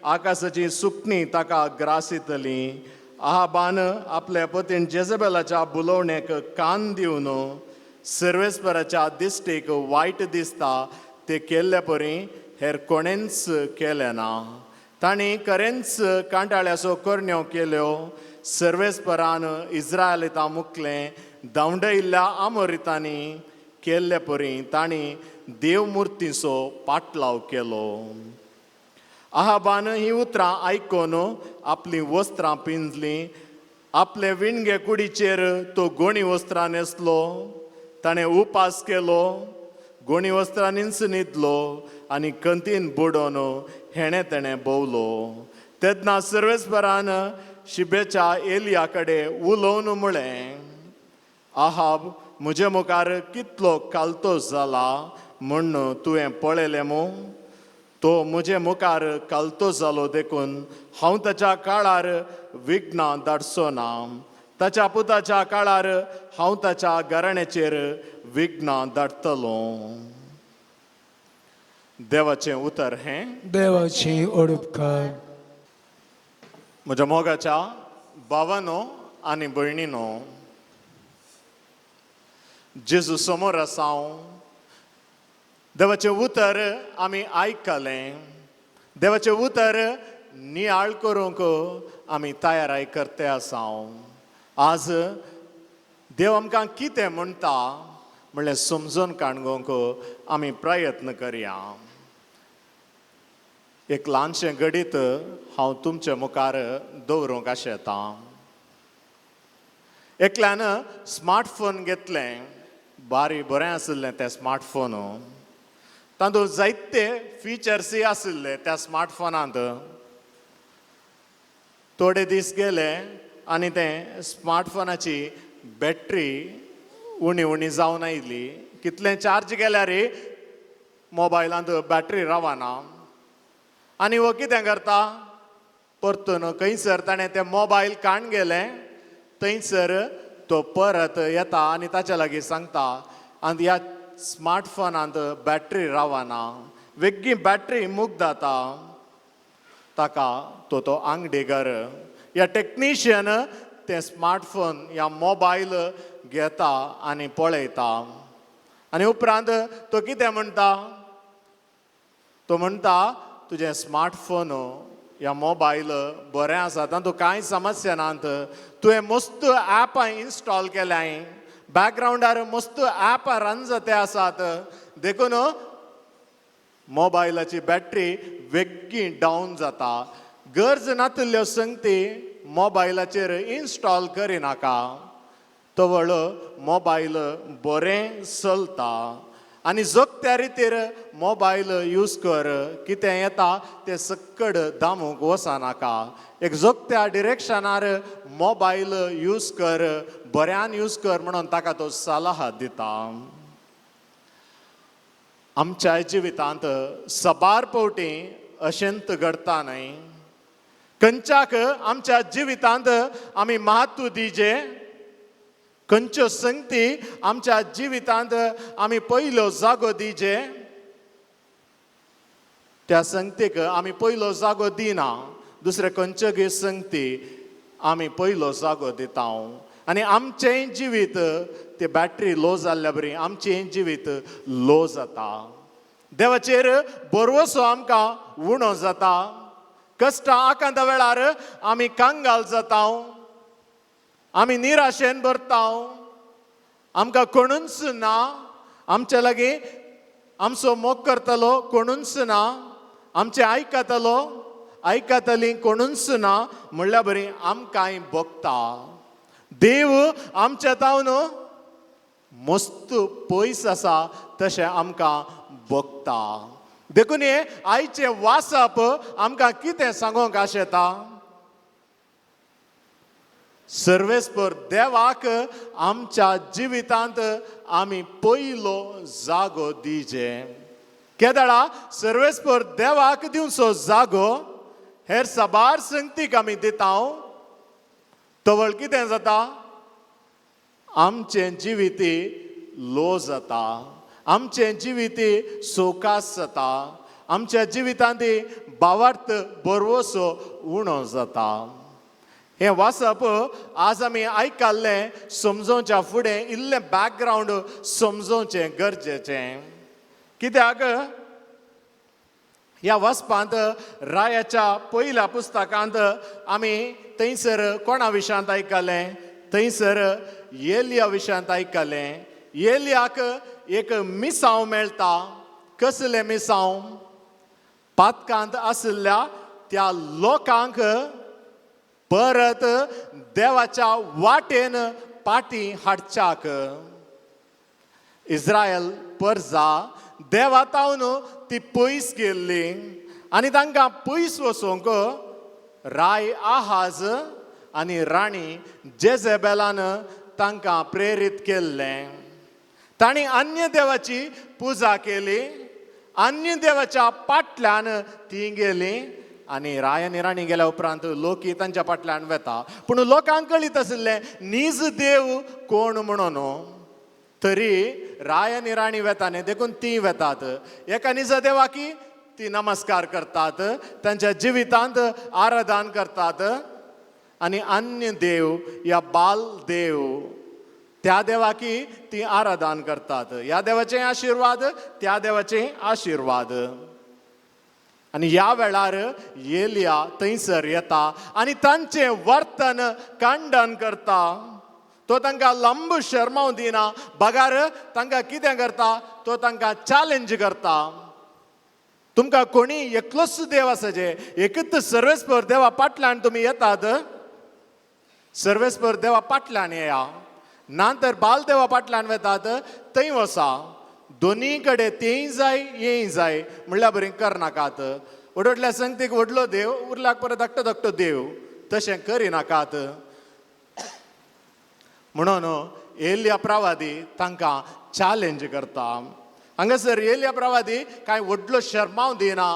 आकाशाची सुकणीं ताका ग्रासितलीं. आहाबान आपल्या पतीन जेजबेलाच्या बुलोवणेक कान दिवन सर्वेस्पराच्या दिश्टीक वायट दिसता ते केल्ले परी हेर कोणेंच केलें ना. तांणी खरेंच कांटाळ्याचो करण्यो केल्यो. सर्वेस्परान इस्रायलितां मुकलें धांवडयिल्ल्या आमोरितांनी केल्ले परी तांणी देवमुर्तीचो पाटलाव केलो. आहाबान हीं उतरां आयकून आपलीं वस्त्रां पिंजलीं. आपले विणगे कुडीचेर तो गोणी वस्त्रां न्हेसलो. ताणें उपास केलो, गोणी वस्त्रांनीच न्हिदलो आनी कंतीन बुडोवन हेणें तेणें भोंवलो. तेन्ना सर्वेस्परान शिबेच्या एलिया कडेन उलोवन म्हळें, आहाब म्हजे मुखार कितलो कालतो जाला म्हूण तुवें पळयलें मू? तो म्हजे मुखार कालतो जालो देखून हांव ताच्या काळार विघ्नां धाडचो ना. ताच्या पुताच्या काळार हांव ताच्या घराण्याचेर विघ्नां धाडटलो. देवाचें उतर हें. देवाची ओडपकार. म्हज्या मोगाच्या भावानो आनी भयणीनो, जेजू समोर आसा हांव. देवाचें उतर आमी आयकलें. देवाचें उतर नियाळ करूंक आमी तयाराय करते आसा. आज देव आमकां कितें म्हणटा म्हणल्यार समजून काडूंक आमी प्रयत्न करया. एक ल्हानशें घडीत हांव तुमचे मुखार दवरूंक आशेतां. एकल्यान स्मार्टफोन घेतलें, बारी बरें आशिल्लें तें स्मार्टफोन. तातूंत जायते फिचर्सूय आशिल्ले त्या स्मार्टफोनांत. थोडे दीस गेले आनी तें स्मार्टफोनाची बॅटरी उणी उणी जावन आयली. कितलें चार्ज केल्यार मोबायलांत बॅटरी रावना. आनी हो कितें करता, परतून खंयसर ताणें तें मोबायल काण गेलें थंयसर तो परत येता आनी ताच्या लागीं सांगता, आनी ह्या स्मार्टफोनांत बॅटरी रावना, वेगळी बॅटरी मुक्त जाता. ताका तो तो आंगडीगर ह्या टॅक्निशियन तें स्मार्टफोन ह्या मोबायल घेता आनी पळयता. आनी उपरांत तो कितें म्हणटा, तो म्हणटा तुजें स्मार्टफोन ह्या मोबायल बरें आसा, तातूंत कांय समस्या नात, तुवें मस्त ऍपां इन्स्टॉल केल्याय, बॅकग्रावंडार मस्त ऍपां रन जाते आसात, देखून मोबायलाची बॅटरी वेगळी डावन जाता. गरज नातिल्ल्यो संगती मोबायलाचेर इन्स्टॉल करिनाका, तवळ मोबायल बरें चलता. आनी जोगत्या रितीर मोबायल यूज कर, कितें येता तें सक्कड दामूंक वचनाका. एक जोगत्या डिरेक्शनार मोबायल यूज कर, बऱ्यान यूज कर म्हणून ताका तो सलाह दिता. आमच्या जिवितांत सबार पावटी अशेंत घडता न्हय. खंयच्याक आमच्या जिवितांत आमी म्हत्व दिजे, खंयच्यो संगती आमच्या जिवितांत आमी पयलो जागो दिजे, त्या संगतीक आमी पयलो जागो दिना. दुसरे खंयच्यो गे संगती आमी पयलो जागो दिता आनी आमचेंय जिवीत ते बॅटरी लो जाल्ल्या बरी आमचें जिवीत लो जाता. देवाचेर भरवसो आमकां उणो जाता. कश्टां आकांता वेळार आमी कांगाल जाता, आमी निराशेन भरता, आमकां कोणूच ना, आमच्या लागीं आमचो मोग करतलो कोणूच ना, आमचें आयकतलो आयकतली कोणूच ना म्हणल्या बरी आमकांय भोगता. देव आमच्या तावन मस्त पयस आसा तशें आमकां भोगता. देखून हें आयचें वाचप आमकां कितें सांगूंक आशेता, सर्वेस्पर देवाक आमच्या जिवितांत आमी पयलो जागो दिजे. केदळा सर्वेस्पर देवाक दिवचो जागो हेर साबार संगतीक आमी दिता, तवळ कितें जाता, आमचें जिवीत लो जाता, आमचें जिवीत सोकास जाता, आमच्या जिवितांत भावार्थ बरवसो उणो जाता. हें वाचप आज आमी आयकल्लें समजोवच्या फुडें इल्लें बॅकग्रावंड समजोवचें गरजेचें. कित्याक ह्या वाचपांत रायाच्या पयल्या पुस्तकांत आमी थंयसर कोणा विशयांत आयकलें, थंयसर एलिया विशयांत आयकलें. एलियाक एक मिसांव मेळटा. कसलें मिसांव? पातकांत आशिल्ल्या त्या लोकांक परत देवाच्या वाटेन पाटी हाडच्याक. इस्रायल परजा देवा तावन ती पयस गेल्ली आनी तांकां पयस वचूंक राय आहाज आनी राणी जेजेबेलान तांकां प्रेरीत केल्लें. तांणी अन्य देवाची पुजा केली, अन्य देवाच्या पाटल्यान ती गेली आनी राय आनी राणी गेल्या उपरांत लोकी तांच्या फाटल्यान वेता. पूण लोकांक कळीत आशिल्लें नीज देव कोण म्हणून. तरी राय आनी राणी वेता न्ही, देखून ती वेतात. एका निजा देवाकी ती नमस्कार करतात, तांच्या जिवितांत आराधन करतात आनी अन्य देव या बाल देव त्या देवाकी ती आराधन करतात. ह्या देवाचे आशिर्वाद, त्या देवाचे आशिर्वाद. आनी ह्या वेळार एलिया थंयसर येता आनी तांचें वर्तन खंडन करता. तो तांकां लंब शर्माव दिना, बगार तांकां कितें करता, तो तांकां चॅलेंज करता. तुमकां कोणी एकलोच देव आसा जे एकच सर्वेस्पर देवा पाटल्यान तुमी येतात, सर्वेस्पर देवा पाटल्यान येया, ना तर बाल देवा पाटल्यान वेतात थंय वसा. दोनी कडेन तेय जाय येय जाय म्हणल्यार बरी करनाकात. व्हडल्या संगतीक व्हडलो देव, उरल्याक परत धाकटो धाकटो देव, तशें करिनाकात म्हणून एलिया प्रवादी तांकां चॅलेंज करता. हांगासर एलिया प्रवादी कांय व्हडलो शर्माव दिना.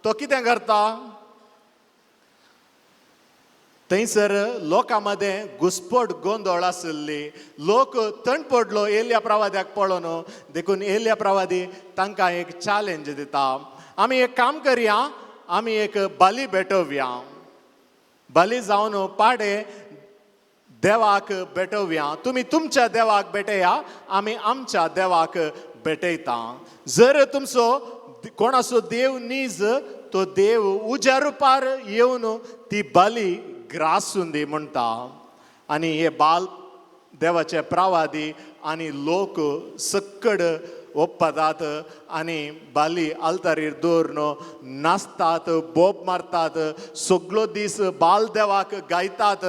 तो कितें करता, थंयसर लोकां मदें घुस्पट गोंदळ आशिल्ली, लोक थंड पडलो एलिया प्रवाद्याक पळोवन. देखून एलिया प्रवादी तांकां एक चॅलेंज दिता. आमी एक काम करया, आमी एक बली भेटोवया, बली जावन पाडे देवाक भेटोवया. तुमी तुमच्या देवाक भेटया, आमी आमच्या देवाक भेटयता. जर तुमचो कोणाचो देव नीज, तो देव उज्या रुपार येवन ती बली ग्रासून दी म्हणटा. आनी हे बाल देवाचे प्रवादी आनी लोक सक्कड ओप्पतात आनी बाली आल्तारीर दवरून नाचतात, बोब मारतात, सगलो दीस बाल देवाक गायतात.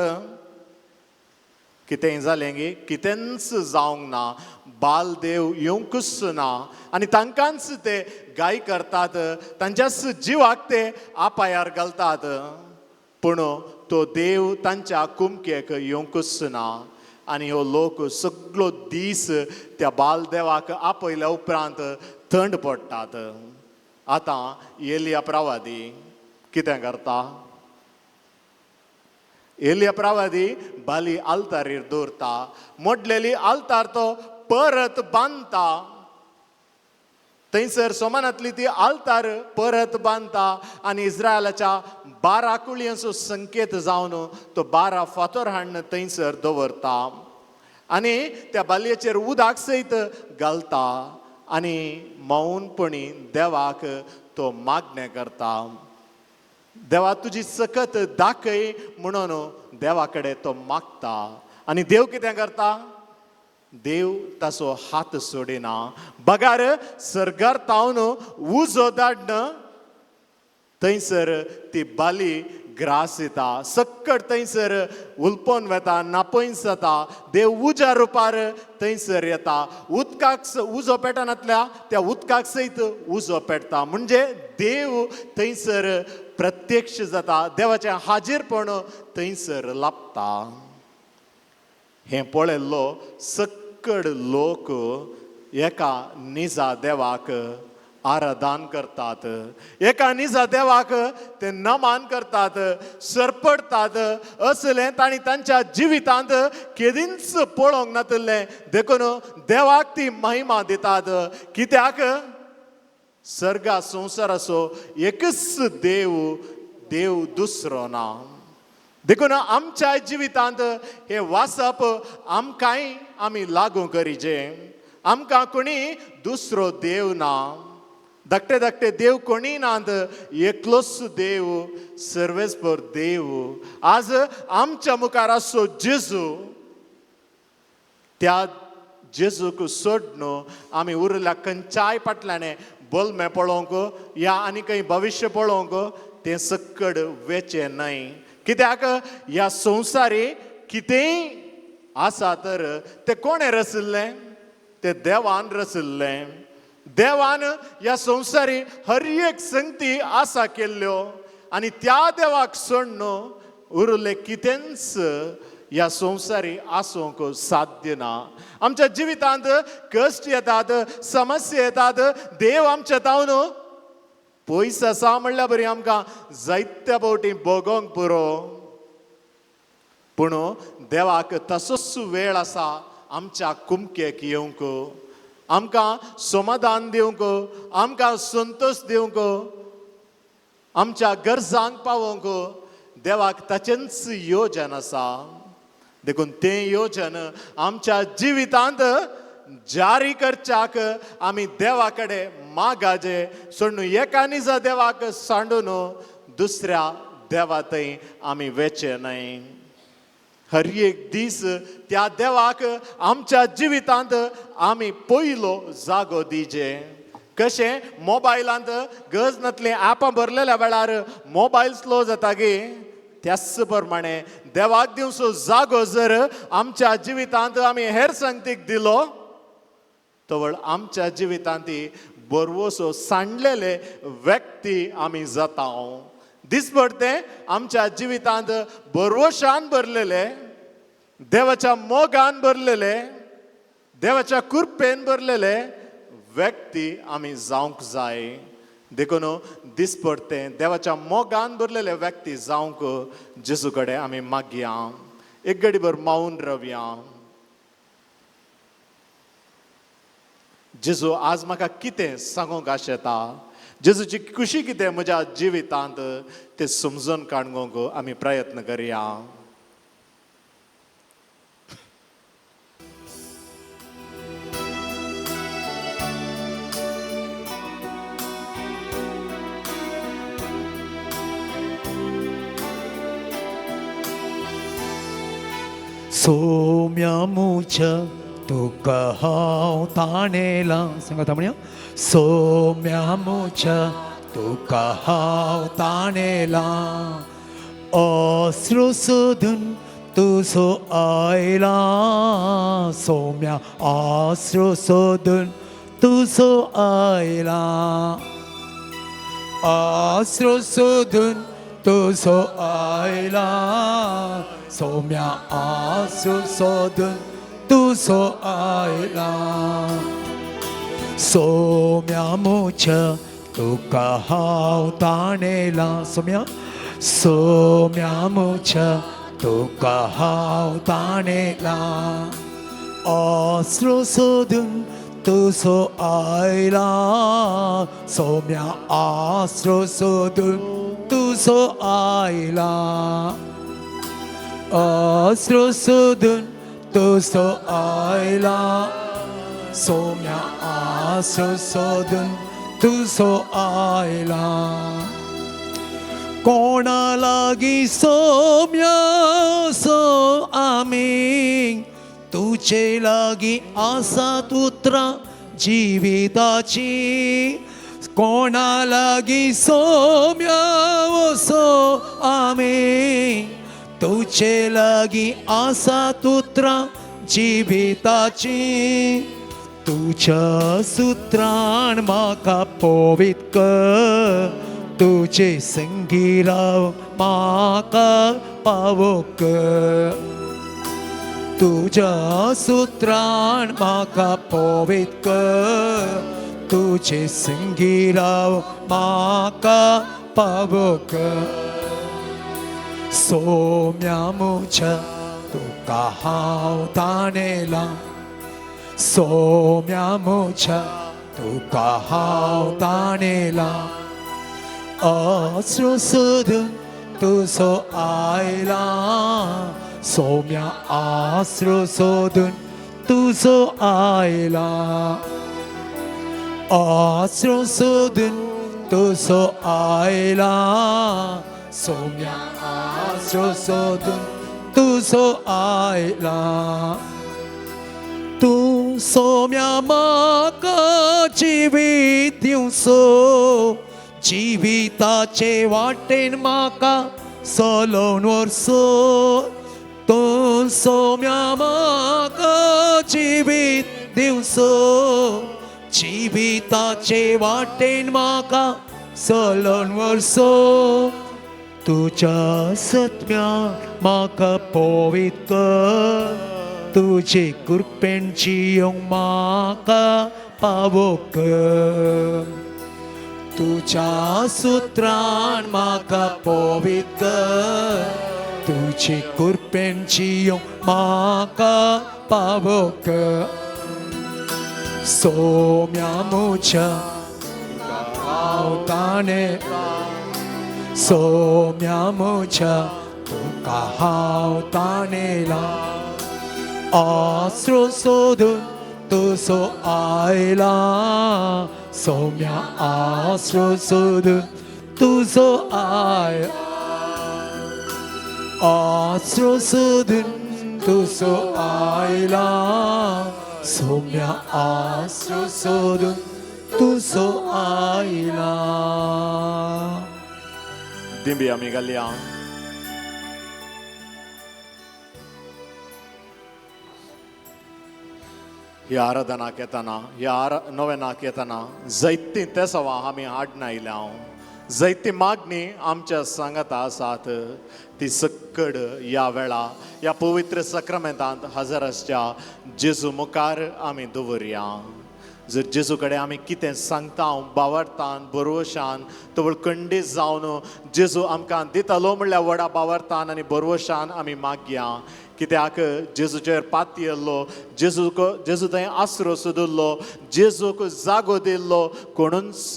कितेंय जालें गी, कितेंच जावंक ना, बाल देव येवंकूच ना आनी तांकांच ते गाय करतात, तांच्याच जिवाक ते आपायार घालतात. पूण तो देव तांच्या कुमकेक येवंकूच ना आनी हो लोक सगलो दीस त्या बाल देवाक आपयल्या उपरांत थंड पडटात. आतां एलिया प्रवादी कितें करता, एलिया प्रवादी बाली आल्तारीर दवरता, मोडलेली आल्तार तो परत बांदता. थंयसर सोमानांतली ती आल्तार परत बांदता आनी इस्रायलाच्या 12 कुळयांचो संकेत जावन तो 12 फातर हाडून थंयसर दवरता आनी त्या बालयेचेर उदक सयत घालता आनी मौनपणी देवाक तो मागणें करता. देवा तुजी सकत दाखय म्हणून देवा कडेन तो मागता आनी देव कितें करता, देव ताचो हात सोडिना, बगार सर्गार तावन उजो धाडन थंयसर ती बाली ग्रास येता, सक्कड थंयसर उलपोन वेता, नापयस जाता. देव उज्या रुपार थंयसर येता, उदकाक उजो पेटनातल्या त्या उदकाक सयत उजो पेटता. म्हणजे देव थंयसर प्रत्यक्ष जाता, देवाचें हाजीरपण थंयसर लाबता. हें पळयल्लो सक्कड लोक एका निजा देवाक आराधन करतात, एका निजा देवाक ते नमान करतात, सरपडटात. असलें तांणी तांच्या जिवितांत केदींच पळोवंक नातिल्लें, देखून देवाक ती महिमा दितात. कित्याक सर्गा संवसाराचो एकच देव, देव दुसरो ना. देखून आमच्या जिवितांत हें वाचप आमकांय आमी लागू करीचे. आमकां कोणी दुसरो देव ना, धाकटे धाकटे देव कोणी नात, एकलोच देव, सर्वेस्पर देव. आज आमच्या मुखार आसचो जेजू, त्या जेजूक सोडून आमी उरल्या खंयच्याय फाटल्यान बोलमे पळोवंक या आनी खंय भविश्य पळोवंक तें सक्कड वेचें न्हय. कित्याक ह्या संवसारी कितेंय आसा तर तें कोणें रचिल्लें? तें देवान रचिल्लें. देवान ह्या संवसारी हर एक संगती आसा केल्ल्यो आनी त्या देवाक सोडून उरलें कितेंच ह्या संवसारी आसूंक साध्य ना. आमच्या जिवितांत कश्ट येतात, समस्या येतात, देव आमच्या तावन पयस आसा म्हणल्यार बरी आमकां जायत्या फावटी भोगोंक पुरो. पूण देवाक तसोच वेळ आसा आमच्या कुमकेक येवंक, आमकां समाधान दिवंक, आमकां संतोश दिवंक, आमच्या गरजांक पावोवंक देवाक ताचेंच योजन आसा. देखून तें योजन आमच्या जिवितांत जारी करच्याक आमी देवा कडेन मागाजे सोडून एका निजा देवाक सांडून दुसऱ्या देवा थंय आमी वेचे न्हय. हर एक दीस त्या देवाक आमच्या जिवितांत आमी पयलो जागो दिजे. कशें मोबायलांत गरज नातली ऍपां भरलेल्या वेळार मोबायल स्लो जाता गी, त्याच प्रमाणे देवाक दिवचो जागो जर आमच्या जिवितांत आमी हेर संगतीक दिलो तवळ आमच्या जिवितांत बरवसो सांडलेले व्यक्ती आमी जाता. दिसपडते आमच्या जिवितांत बरवशान भरलेले, देवाच्या मोगान भरलेले, देवाच्या कृपेन भरलेले व्यक्ती आमी जावंक जाय. देखून दिसपडते देवाच्या मोगान भरलेले व्यक्ती जावंक जेजू कडेन आमी मागया. एक घडीभर मावून रावया. जेजू आज म्हाका कितें सांगूंक आशेता, जेजूची खुशी कितें म्हज्या जिवितांत तें समजून काडूंक आमी प्रयत्न करया. सोम्या मुझ तुका हांव ताणेला, सांगात म्हणया. सोम्या मुझ तुका हांव ताणेला, अस्रू सोदून तुजो आयला. सोम्या अस्रू सोदून तुजो आयला, अस्रू सोदून तुजो आयला. सोम्या आसू सोदून तुजो आयला. सोम्या मुझ तुका हांव ताणेला. सोम्या, सोम्या मुझ तुका हांव ताणेला, आसरो सोदून तुजो आयला. सोम्या आसरो सोदून तुजो आयला, आसरो सोदून तुजो आयला. सोम्या आसरो सोदून तुजो आयला. कोणा लागीं सोम्या सो आमी, तुजे लागीं आसात उतरां जिविताची. कोणा लागीं सोम्या सो आमी, तुजे लागीं आसात उतरां जिविताची. तुज्या सुत्रान म्हाका पवित्र कर, तुजे संगी राव म्हाका पावोक. तुज्या सुत्रान म्हाका पवित्र कर, तुजे संगी राव म्हाका पावोक. सोम्या मुझ तुका हांव ताणेला, सोम्या मुझ तुका हांव ताणेला आसरो सोदून तुजो आयला सोम्या आसरो सोदून तुजो आयला आसरो सोदून तुजो आयला सोम्या आसरो सोदून तुजो आयला तूं सोम्या म्हाका जिवीत दिवचो जिविताचे वाटेन म्हाका चलोवन व्हरचो तूं सोम्या म्हाका जिवीत दिवचो जिविताचे वाटेन म्हाका चलोवन व्हरचो तुज्या सत्म्या म्हाका पवित्र कर तुजे कृपेन जियोंक म्हाका पावो कर तुज्या सुत्रान म्हाका पवित्र कर तुजे कृपेन जियोंक म्हाका पावो कर सोम्या म्हज्या हांव ताणें सोम्या म्हज्या तुका हांव ताणेला आसरो सोदून तुजो आयला सोम्या आसरो सोदून तुजो आयला आसरो सोदून तुजो आयला सोम्या आसरो सोदून तुजो आयला. दिंबी आमी घालया. ह्या आराधनाक येतना ह्या नवेनाक येतना जैती तेसवां आमी हाडना आयल्या जैती मागणी आमच्या सांगाता आसात ती सक्कड ह्या वेळा ह्या पवित्र सक्रमेंतांत हजर आसच्या जेजू मुखार आमी दवरया. जर जेजू कडेन आमी कितें सांगता बावरतान बरवशान तवळ खंडीत जावन जेजू आमकां दितलो म्हणल्यार व्हडा बावरतान आनी बरवशान आमी मागया. कित्याक जेजूचेर पातयेल्लो जेजूक जेजू थंय आसरो सोदिल्लो जेजूक जागो दिल्लो कोणूच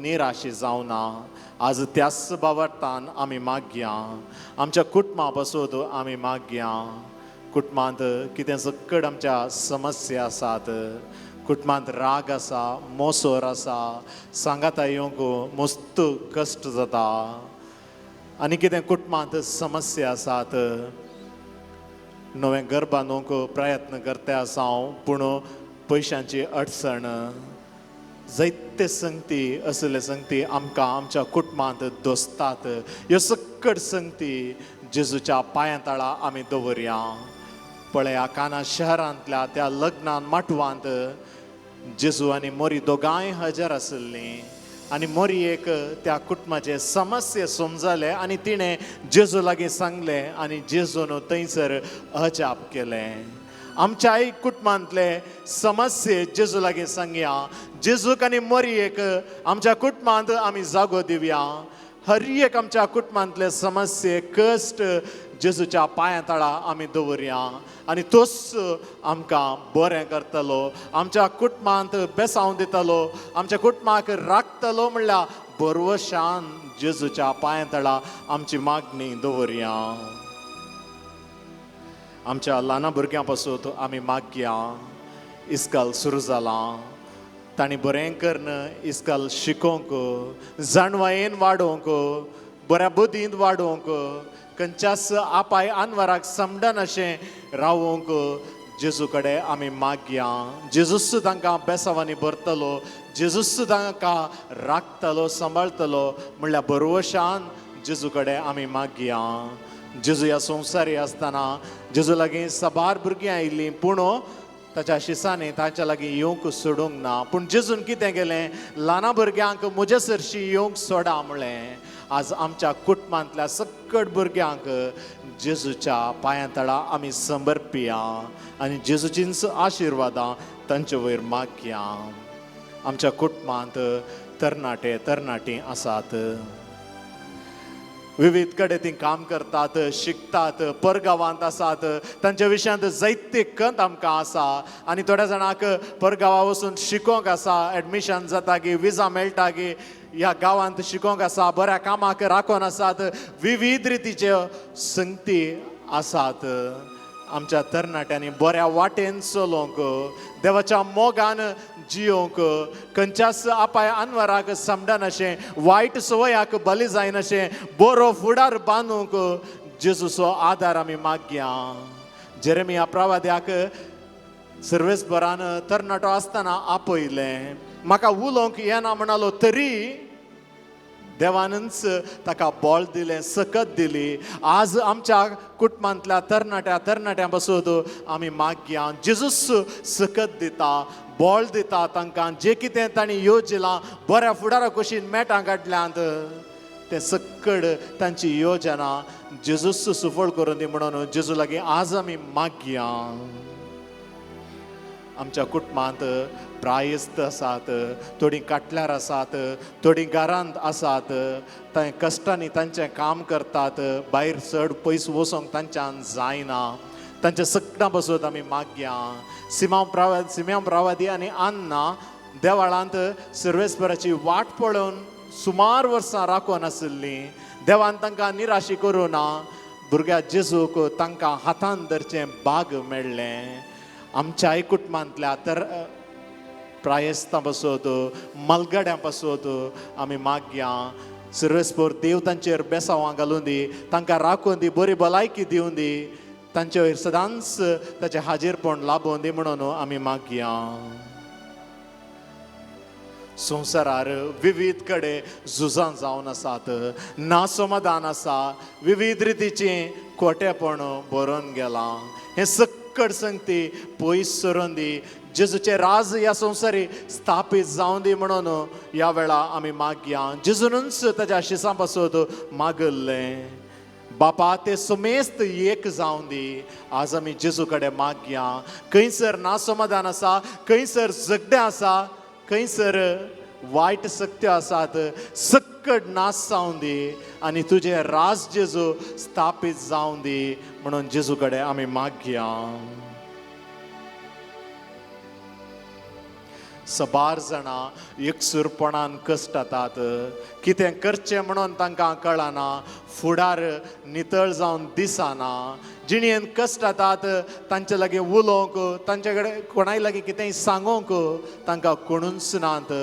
निराशी जावना. आज त्याच बावरतान आमी मागया. आमच्या कुटुंबा पासून आमी मागया. कुटुंबांत कितें सक्कड आमच्या समस्या आसात कुटुंबांत राग आसा मोसोर आसा सांगाता येवंक मस्त कश्ट जाता आनी कितें कुटुंबांत समस्या आसात नवें घर बांदूंक प्रयत्न करता आसा हांव पूण पयशांची अडचण जायते संगती असले संगती आमकां आमच्या कुटुंबांत दोसतात. ह्यो सक्कड संगती जेजूच्या पांयां तळा आमी दवरया. पळया काना शहरांतल्या त्या लग्नान माटवांत जेजू आनी मोरी दोगांय हजर आशिल्लीं आनी मोरयेक त्या कुटुंबाचे समस्या समजले आनी तिणें जेजू लागीं सांगलें आनी जेजून थंयसर अजाप केलें. आमच्याय कुटुंबांतले समस्ये जेजू लागीं सांगया. जेजूक आनी मोरयेक आमच्या कुटुंबांत आमी जागो दिवया. हर एक आमच्या कुटुंबांतले समस्ये कश्ट जेजूच्या पांयां तळा आमी दवरया आनी तोच आमकां बरें करतलो आमच्या कुटुंबांत बेसांव दितलो आमच्या कुटुंबाक राखतलो म्हणल्यार बरवशान जेजूच्या पांयां तळा आमची मागणी दवरया. आमच्या ल्हाना भुरग्यां पासून आमी मागया. इस्काल सुरू जालां तांणी बरें करून इस्काल शिकोवंक जाणवायेन वाडोवंक बऱ्या बुद्दींत वाडोवंक खंयच्याच आपाय आनवराक समडन अशें रावोवंक जेजू कडेन आमी मागया. जेजूस तांकां बेसावांनी भरतलो जेजूस तांकां राखतलो सांबाळतलो म्हणल्यार बरवशान जेजू कडेन आमी मागया. जेजू ह्या संवसारी आसतना जेजू लागीं साबार भुरगीं आयिल्लीं पूण ताच्या शिसांनी तांच्या लागीं येवंक सोडूंक ना. पूण जेजून कितें केलें ल्हाना भुरग्यांक म्हज्या सरशी येवंक सोडा म्हणलें. आज आमच्या कुटुंबांतल्या सक्कड भुरग्यांक जेजूच्या पांयां तळा आमी समर्पिया आनी जेजूचींच आशिर्वादां तांचे वयर मागया. आमच्या कुटुंबांत तरणाटे तरणाटीं आसात. विविध कडेन ती काम करतात, शिकतात, परगांवांत आसात. तांच्या विशयांत जायते कंत आमकां आसा आनी थोड्या जाणांक परगांवा वचून शिकोंक आसा, एडमिशन जाता गी, विजा मेळटा गी, ह्या गांवांत शिकोंक आसा, बऱ्या कामाक राखून आसात. विविध रितीच्यो संगती आसात. आमच्या तरणाट्यांनी बऱ्या वाटेन चलोवंक, देवाच्या मोगान जियोंक, खंयच्याच आपाय अनवराक समडनाशें, वायट संवयाक बली जायनाशें बरो फुडार बांदूंक जेजूचो आदार आमी मागया. जेरेमिया प्रवाद्याक सर्वेसभरान तरणाटो आसतना आपयलें. म्हाका उलोवंक येना म्हणालो तरी देवानच ताका बळ दिलें, सकत दिली. आज आमच्या कुटुंबांतल्या तरणाट्या तरणाट्यां पासून आमी मागया, जेजूस सकत दिता, बळ दिता तांकां. जें कितें तांणी योजलां बऱ्या फुडारा कुशीन मेटां काडल्यांत तें सक्कड तांची योजना जेजूस सुफळ करून दी म्हणून जेजू लागीं आज आमी मागया. आमच्या कुटुंबांत प्रायस्त आसात, थोडीं काटल्यार आसात, थोडीं घरांत आसात. थंय कश्टांनी तांचें काम करतात, भायर चड पयस वचोंक तांच्यान जायना. तांच्या सगळ्यां पासून आमी मागया. सिम्याम प्रावादी आनी अन्ना देवाळांत सर्वेस्पराची वाट पळोवन सुमार वर्सां राखून आशिल्लीं. देवान तांकां निराशी करूं ना, भुरग्या जेजूक तांकां हातान धरचें बाग मेळ्ळें. आमच्याय कुटुंबांतल्या तर प्रायस्तां पासत, मलगड्यां पासत आमी मागया. सर्वेस्पर देव तांचेर बेसांवां घालून दी, तांकां राखून दी, बरी भलायकी दिवन दी, तांचे वयर सदांच ताचें हाजीरपण लाबोवन दी म्हणून आमी मागया. संवसारार विविध कडेन झुजां जावन आसात, नासमाधान आसा, विविध रितीचें खोटेपण बरोवन गेलां. हें सक्कड संगती पयस सरून दी, जेजूचें राज ह्या संवसारी स्थापीत जावन दी म्हणून ह्या वेळा आमी मागया. जेजूनच ताच्या शिसां पासत मागल्लें, बापा ते समेस्त एक जावन दी. आज आमी जेजू कडेन मागया. खंयसर नासमाधान आसा, खंयसर झगडें आसा, खंयसर वायट शक्त्यो आसात, सक्कड नाश जावन दी आनी तुजें राज जेजू स्थापीत जावन दी म्हणून जेजू कडेन आमी मागया. सबार जाणां एकसूरपणान कश्टातात, कितें करचें म्हणून तांकां कळना, फुडार नितळ जावन दिसना. जिणेन कश्टातात तांचे लागीं उलोवंक, तांचे कडेन कोणाय लागीं कितेंय सांगूंक तांकां कोणूच नात.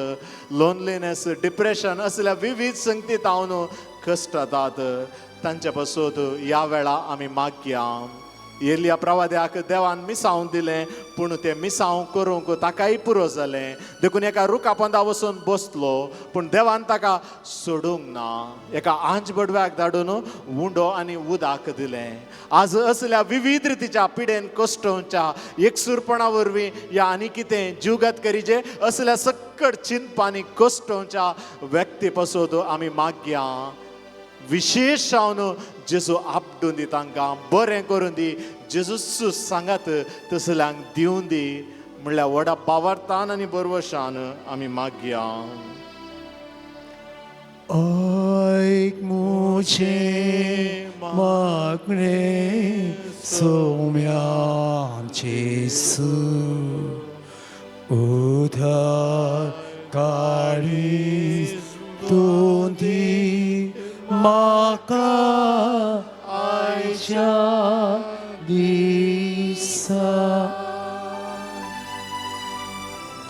लोनलीनेस, डिप्रेशन असल्या विविध संगतीत हांव कश्टातात. तांचे पासून ह्या वेळा आमी मागया. एलिया प्रवाद्याक देवान मिसांव दिलें, पूण तें मिसांव करूंक ताकाय पुरो जालें. देखून एका रुखा पोंदा वचून बसलो, पूण देवान ताका सोडूंक ना. एका आंज बडव्याक धाडून उंडो आनी उदक दिलें. आज असल्या विविध रितीच्या पिडेन कश्टोवच्या एकसूरपणा वरवीं या आनी कितें जिवगात करीचे असल्या सक्कड चिंतपानी कश्टोवच्या व्यक्ती पासून आमी मागया. विशेश जावन जेजू आपडून दी, तांकां बरें करून दी, जेजूच सांगात तसल्यांक दिवन दी म्हणल्यार व्हडा बावार्थान आनी बरवशान आमी मागया. ऐक मुझे मागणे सोम्या जेसू, उधार काळीज तूं दी म्हाका आयच्या दिसा.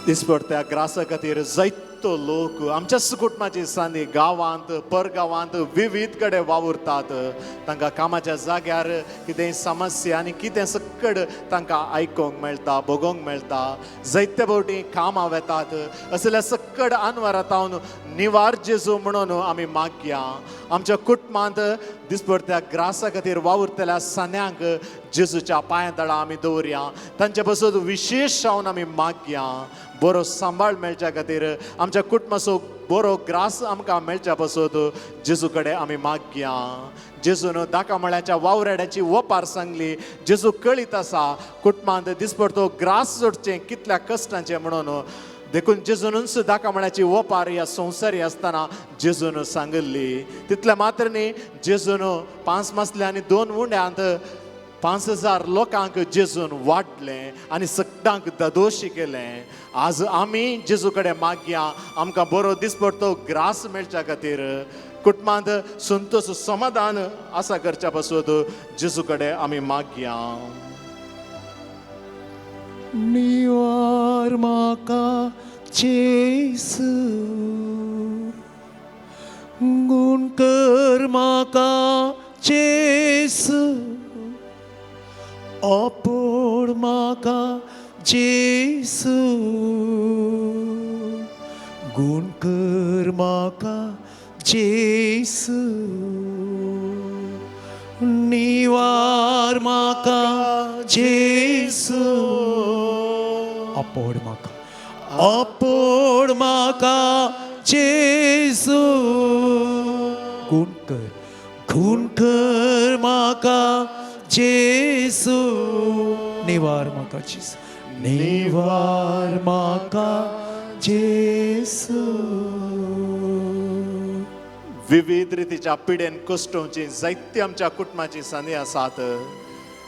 दिसपडत्या ग्रासा खातीर जायतो लोक आमच्या कुटुंबाची सांदी गांवांत परगांवांत विविध कडेन वावुरतात. तांकां कामाच्या जाग्यार कितेंय समस्या आनी कितें सक्कड तांकां आयकूंक मेळटा, भोगोवंक मेळटा. जायते फावटी कामां वेतात. असल्या सक्कड अनवरात हांव निवार जेजू म्हणून आमी मागया. आमच्या कुटुंबांत दिसपडत्या ग्रासा खातीर वावुरतल्या सान्यांक जेजूच्या पांया तळा आमी दवरया. तांचे पासून विशेश जावन आमी मागया. बरो सांबाळ मेळच्या खातीर आमच्या कुटुंबाचो बरो ग्रास आमकां मेळच्या पासून जेजू कडेन आमी मागया. जेजून दाकामळ्याच्या वावराड्याची वपार सांगली. जेजू कळीत आसा कुटुंबांत दिसपडतो ग्रास जोडचें कितल्या कश्टांचें म्हणून. देखून जेजूनच दाका म्हळ्याची ओपार ह्या संवसारी आसतना जेजून सांगिल्ली. तितलें मात्र न्ही, जेजून 5 मासले आनी 2 उंड्यांत 5000 लोकांक जेजून वाडलें आनी सगळ्यांक ददोशी केलें. आज आमी जेजू कडेन मागया, आमकां बरो दिसपडतो ग्रास मेळच्या खातीर, कुटुंबांत संतोष समाधान आसा करच्या पासून जेजू कडेन आमी मागया. निवार म्हाका जेजू, गुण कर म्हाका जेजू, अपोड म्हाका जेजू, गुण कर म्हाका जेजू, निवार म्हाका जेजू, अपोड म्हाका, अपोड म्हाका जेजू, गुण कर, गुण कर म्हाका जेजू, निवार म्हाका जेजू, निवार म्हाका जेजू. विविध रितीच्या पिडेन कश्टोवची जायती आमच्या कुटुंबाची संदी आसात.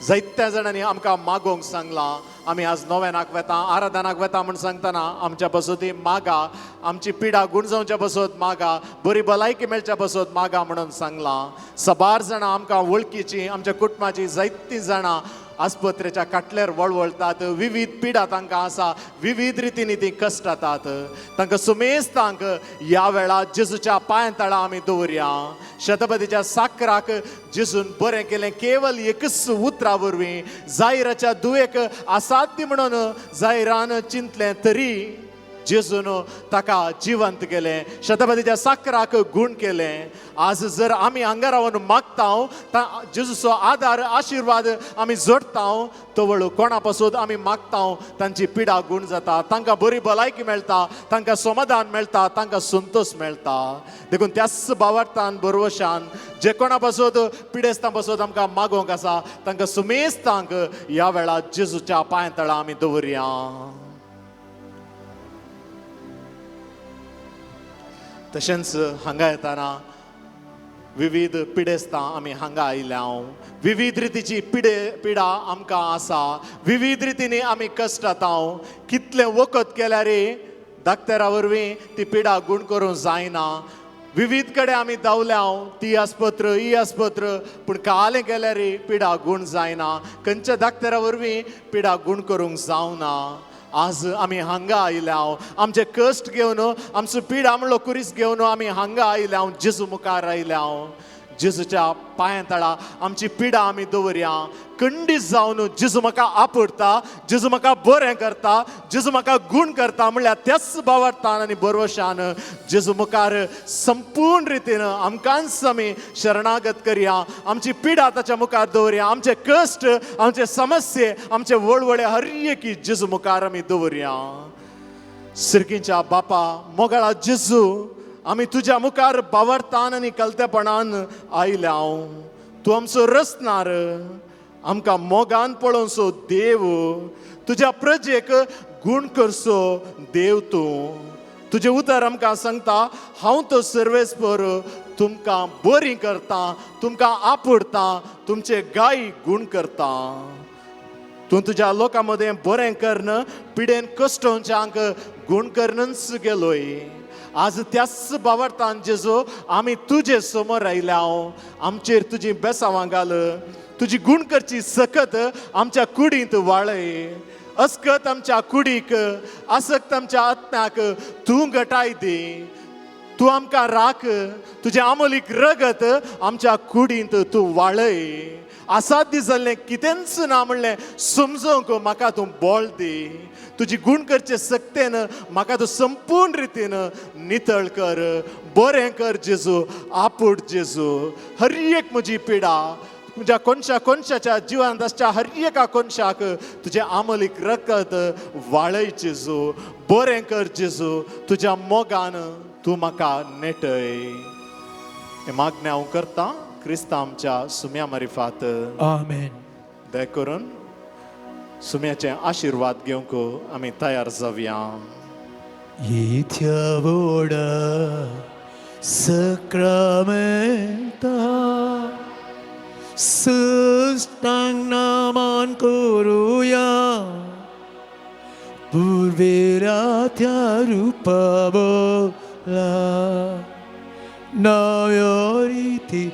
जायत्या जाणांनी आमकां मागोवंक सांगलां, आमी आज नव्यानाक वेता, आराधनाक वेता म्हूण सांगतना आमच्या बसोती मागा, आमची पिडा गुण जावच्या बसोत मागा, बरी भलायकी मेळच्या बसोत मागा म्हणून सांगलां. सबार जाणां आमकां वळखीची, आमच्या कुटुंबाची जायतीं जाणां आस्पत्रेच्या काटल्यार वळवळतात, विविध पिडा तांकां आसा, विविध रितींनी ती कश्टातात. तांकां सुमेस्तांक ह्या वेळार जेजूच्या पांयां तळा आमी दवरया. शतपथीच्या साकराक जेजून बरें केलें केवल एकच उतरा वरवीं. जायराच्या दुयेक असाध्य म्हणून जायरान चिंतलें तरी जेजून ताका जिवंत केलें, शतपथीच्या साकराक गूण केलें. आज जर आमी हांगा रावन मागता, जेजूचो आदार आशिर्वाद आमी जोडटा, तवळ कोणा पासून आमी मागता तांची पिडा गूण जाता, तांकां बरी भलायकी मेळटा, तांकां समाधान मेळटा, तांकां संतोष मेळटा. देखून त्याच भावार्थान बरवशान जे कोणा पासून पिडेस्तां पासून आमकां मागोवंक आसा तांकां सुमेस्तांक ह्या वेळार जेजूच्या पांयां तळा आमी दवरया. तशेंच हांगा येताना विविध पिडेस्तां आमी हांगा आयल्या, विविध रितीची पिडा आमकां आसा, विविध रितींनी आमी कश्टाता. कितलें वखद केल्यार डाक्टरा वरवीं ती पिडा गूण करूंक जायना. विविध कडेन आमी धांवल्या, ती आस्पत्र ही आस्पत्र, पूण कालें केल्यार पिडा गूण जायना, खंयच्या डाक्टरा वरवीं पिडा गूण करूंक जावना. आज आमी हांगा आयल्या, आमचे कश्ट घेवन, आमचो पिडा म्हणलो कुरीस घेवन आमी हांगा आयल्या, जेजू मुखार आयल्या. जेजूच्या पांयां तळा आमची पिडा आमी दवरया. खंडीत जावन जेजू म्हाका आपडता, जेजू म्हाका बरें करता, जेजू म्हाका गूण करता म्हणल्यार त्याच भावार्थान आनी बरवशान जेजू मुखार संपूर्ण रितीन आमकांच आमी शरणागत करया. आमची पिडा ताच्या मुखार दवरया, आमचे कश्ट, आमचे समस्ये, आमचे वळवळे हर एकी जेजू मुखार आमी दवरया. सिरकीच्या बापा मोगाळा जेजू, आमी तुज्या मुखार बावरतान आनी कलतेपणान आयल्या. तूं आमचो रचणार, आमकां मोगान पळोवचो देव, तुज्या प्रजेक गूण करचो देव तूं. तुजें उतर आमकां सांगता, हांव तो सर्वेस्पर तुमकां बरी करता, तुमकां आपडता, तुमचे गाय गूण करता. तूं तुज्या लोकां मदें बरें करन पिडेन कश्टोवच्यांक गूण करनच गेलोय. आज त्याच बावडतान जेजू आमी तुजे समोर आयल्या, आमचेर तुजी बेसावां घाल, तुजी गूण करची सकत आमच्या कुडींत वाळय, अस्कत आमच्या कुडीक, आसक्त आमच्या आत्म्याक तूं घटाय दी, तूं आमकां राख, तुजें आमोलीक रगत आमच्या कुडींत तूं वाळय. असाध्य जाल्लें कितेंच ना म्हणलें समजूंक म्हाका तूं बळ दी, तुजी गूण करचे सक्तेन म्हाका तूं संपूर्ण रितीन नितळ कर, बरें कर जेजू, आपूट जेजू. हर एक म्हजी पिडा तुज्या कोनशा कोनशाच्या जिवांत आसच्या हर एका कोनशाक तुजें आमोलीक रगत वाळय जेजू, बरें कर जेजू, तुज्या मोगान तूं म्हाका नेटय. हें मागणें हांव करतां क्रिस्ता आमच्या सुम्या मारिफात. आमेन. दया करून सुम्याचे आशिर्वाद घेवंक आमी तयार जावया. इथ्या व्हडा सक्रामेंता सुस्तांग नमन करुया पुर्वेल्या त्या रुपाबोला नव्यो रिती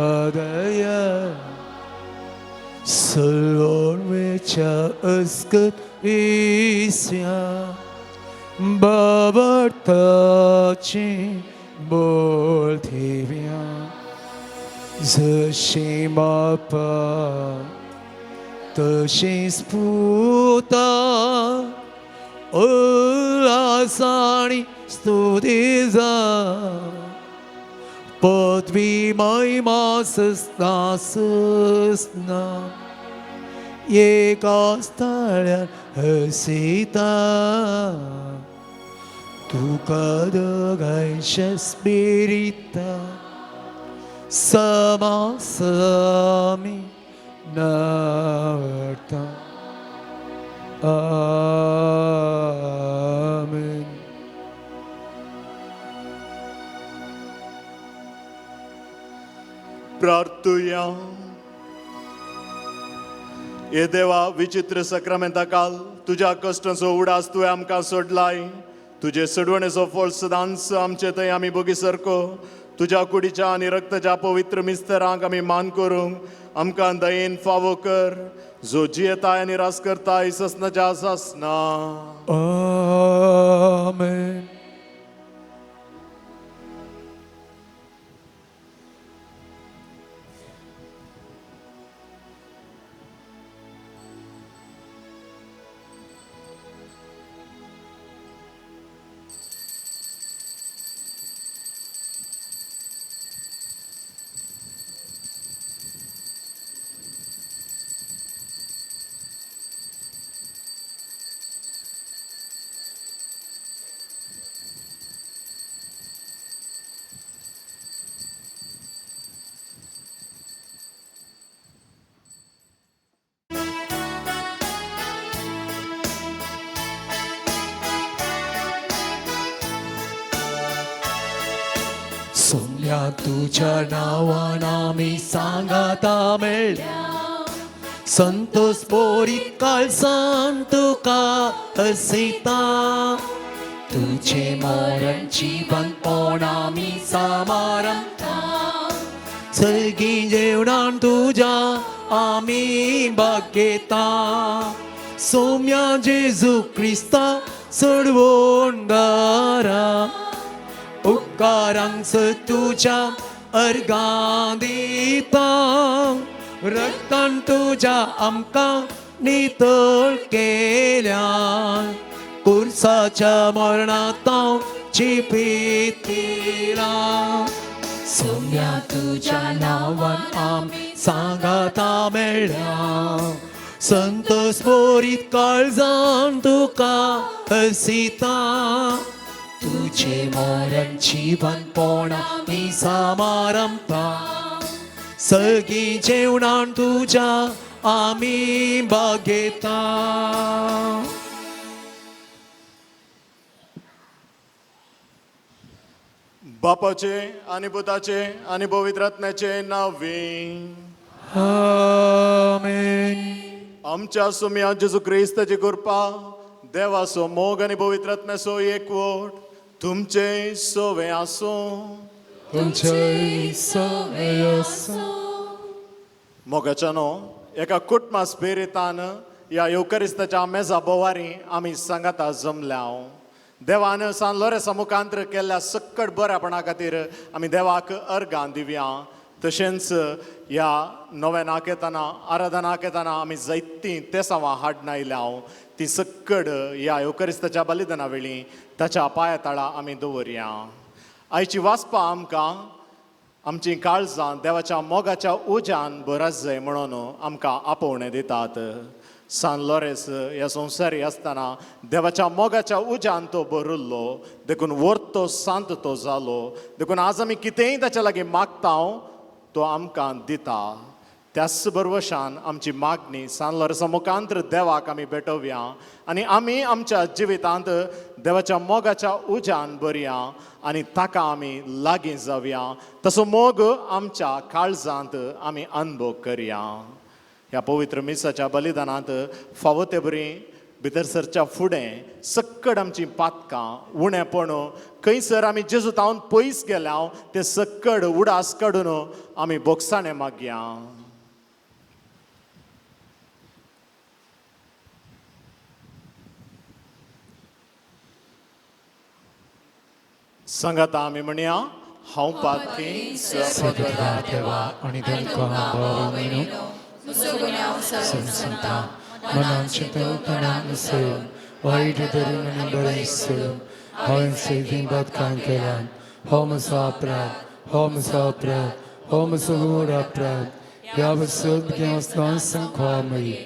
आदया सलोवेच्या अस्कत विस्या बाबर्ताची बोल ठेव्या जशी बापा तशीच पुता उल्हासाणी स्तुती जा पदवी महिमा सस्ना सस्ना एका स्थाळ्यार हसिता तुका दोगांयच्या स्पिरिता समासामी नावडता. आमेन. प्रार्थुया. हे देवा, विचित्र सक्रामेंता काल तुज्या कश्टांचो उडास तुवें आमकां सोडलाय. तुजे सोडवणेचो फळ सदांच आमचे थंय आमी बोगी सारको तुज्या कुडीच्या आनी रक्ताच्या पवित्र मिस्तरांक आमी मान करूंक आमकां दयेन फावो कर, जो जियेताय आनी रास करताय ससनाच्या सासना. आमेन. सोम्या तुझ्या नावान आमी सांगाता मेळ्ळ्या संतोष बोरीत काळसान तुका हसयता तुझे मरण जिवंतपण आमी समारंभता सगळीं जेवणान तुज्या आमी भागयता सोम्या जेजू क्रिस्ता सोडवणदारा उपकारांक तुज्या अर्गां दिता रक्तान तुज्या आमकां नितळ केल्या कुर्साच्या मरणांत चिपितिला सोम्या तुज्या नांवान आमी सांगाता मेळ्ळ्या संतोष बोरीत काळजान तुका हसिता तुझे मरण जिवंतपण आमी समारंभता सगळीं जेवणान तुज्या आमी भागयता. बापाचे आनी पुताचे आनी पवित्र आत्म्याचे नांवे. आमेन. आमच्या सोम्या जेजू क्रिस्ताची कृपा, देवाचो मोग आनी पवित्र आत्म्याचो एकवट तुमचे सोवे आसूं. तुमचे सवे आसूं. मोगाच्या न्हू एका कुटुंबा स्पिरितान ह्या येवकरिस्ताच्या मेजा बोवारी आमी सांगाता जमल्या. देवान सान लोरेसा मुखांतर केल्ल्या सक्कट बऱ्यापणा खातीर आमी देवाक अर्गां दिवया. तशेंच ह्या नव्या येताना आराधना येताना आमी जायतीं तेसांवां हाडून आयल्या ती सक्कड ह्या येवकरिस्ताच्या बलिदाना वेळी ताच्या पांया तळा आमी दवरया. आयची वाचपा आमकां आमचीं काळजां देवाच्या मोगाच्या उज्यान भरस जाय म्हणून आमकां आपोवणें दितात. सान लोरेस ह्या संवसारी आसतना देवाच्या मोगाच्या उज्यान तो भरिल्लो, देखून वर्तो सांत तो जालो. देखून आज आमी कितेंय ताच्या लागीं मागता तो आमकां दिता. त्याच बरवशान आमची मागणी सान लोरेंसा मुखांत्र देवाक आमी भेटोवया आनी आमी आमच्या जिवितांत देवाच्या मोगाच्या उज्यान बरया आनी ताका आमी लागीं जावया. तसो मोग आमच्या काळजांत आमी अनुभव करया. ह्या पवित्र मिसाच्या बलिदानांत फावो ते बरी भितर सरच्या फुडें सक्कड आमचीं पातकां उणेपण खंयसर आमी जेजू तावन पयस गेल्या ते सक्कड उडास काडून आमी बोगसाणें मागया. सांगाता आमी म्हणया, हांव पातकी सगळ्या देवा आनी तुमकां भाव संता मनान चिंतून तणान मिसळून वायट धरून आनी बरें सोडून हांवें सेगीं बादकां केल्यान. हो म्हजो अपराध, हो म्हजो अपराध, हो म्हजो व्हड अपराध. ह्या बसत संखवा मागीर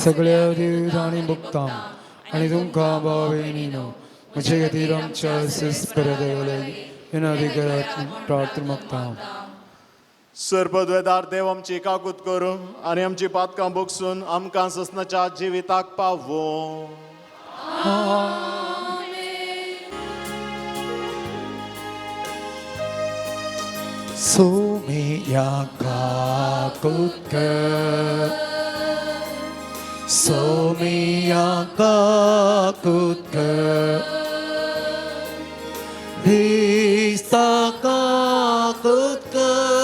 सगळ्या देव आनी भुगतां आनी तुमकां भाव भयणीनो म्हजे खातीर आमच्या विनोदी करात प्रार्थना मागता. सर्पद्वेदार देव आमची काकूत करूं आनी आमची पातकां बोगसून आमकां ससनाच्या जिविताक पावों. सोमिया काकूत कर, सोमिया काकूत कर, क्रिस्ता काकूत कर,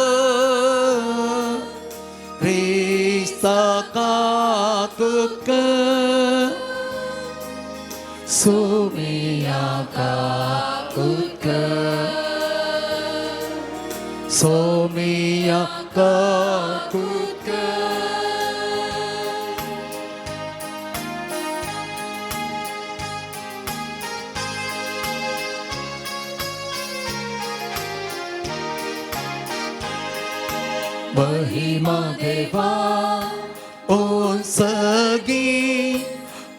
क्रिस्ता काकूत कर, सोमिया काकूत कर, सोमिया काकूत कर. महिमा देवा सगी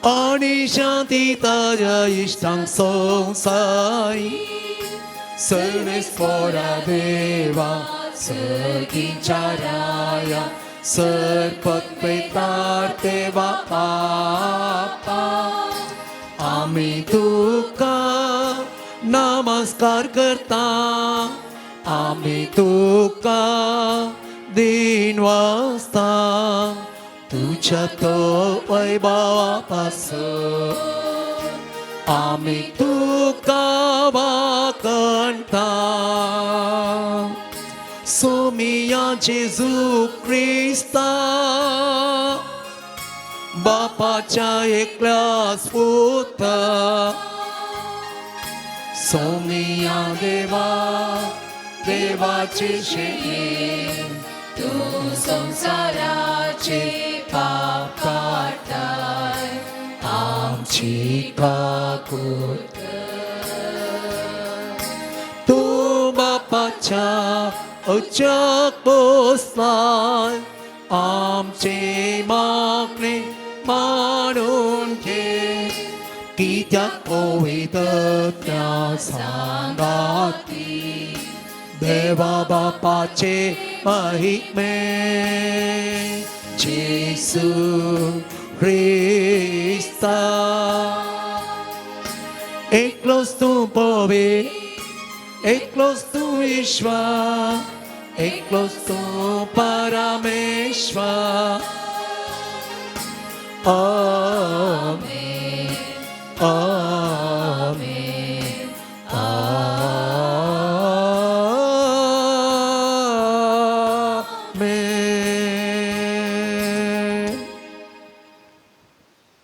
आनी शांती ताज्या इश्टांक संवसारी सर्वेस्पोरा देवा सगींच्या राया सरपत्पेतार देवा पापा आमी तुका नमस्कार करता, आमी तुका दिन वाजता तुझ्या तो वैभवा पासून आमी तुका वाकणता. सोमिया जेजू क्रिस्ता बापाच्या एकल्याच पुता, सोमिया देवा देवाचे शेणी तूं संवसाराचे पाप काडटाय आमची काकूत कर. तूं बापाच्या उच्चाक पोसलाय आमचे मागणे मानून घे, कित्याक पवित्र सांगाती देवा बापाचे महिमे जेसू क्रिस्ता. एकलोच तूं पवित्र, एकलोच तूं ईश्वर, एकलोच तूं परमेश्वर. आमेन, आमेन, आमेन.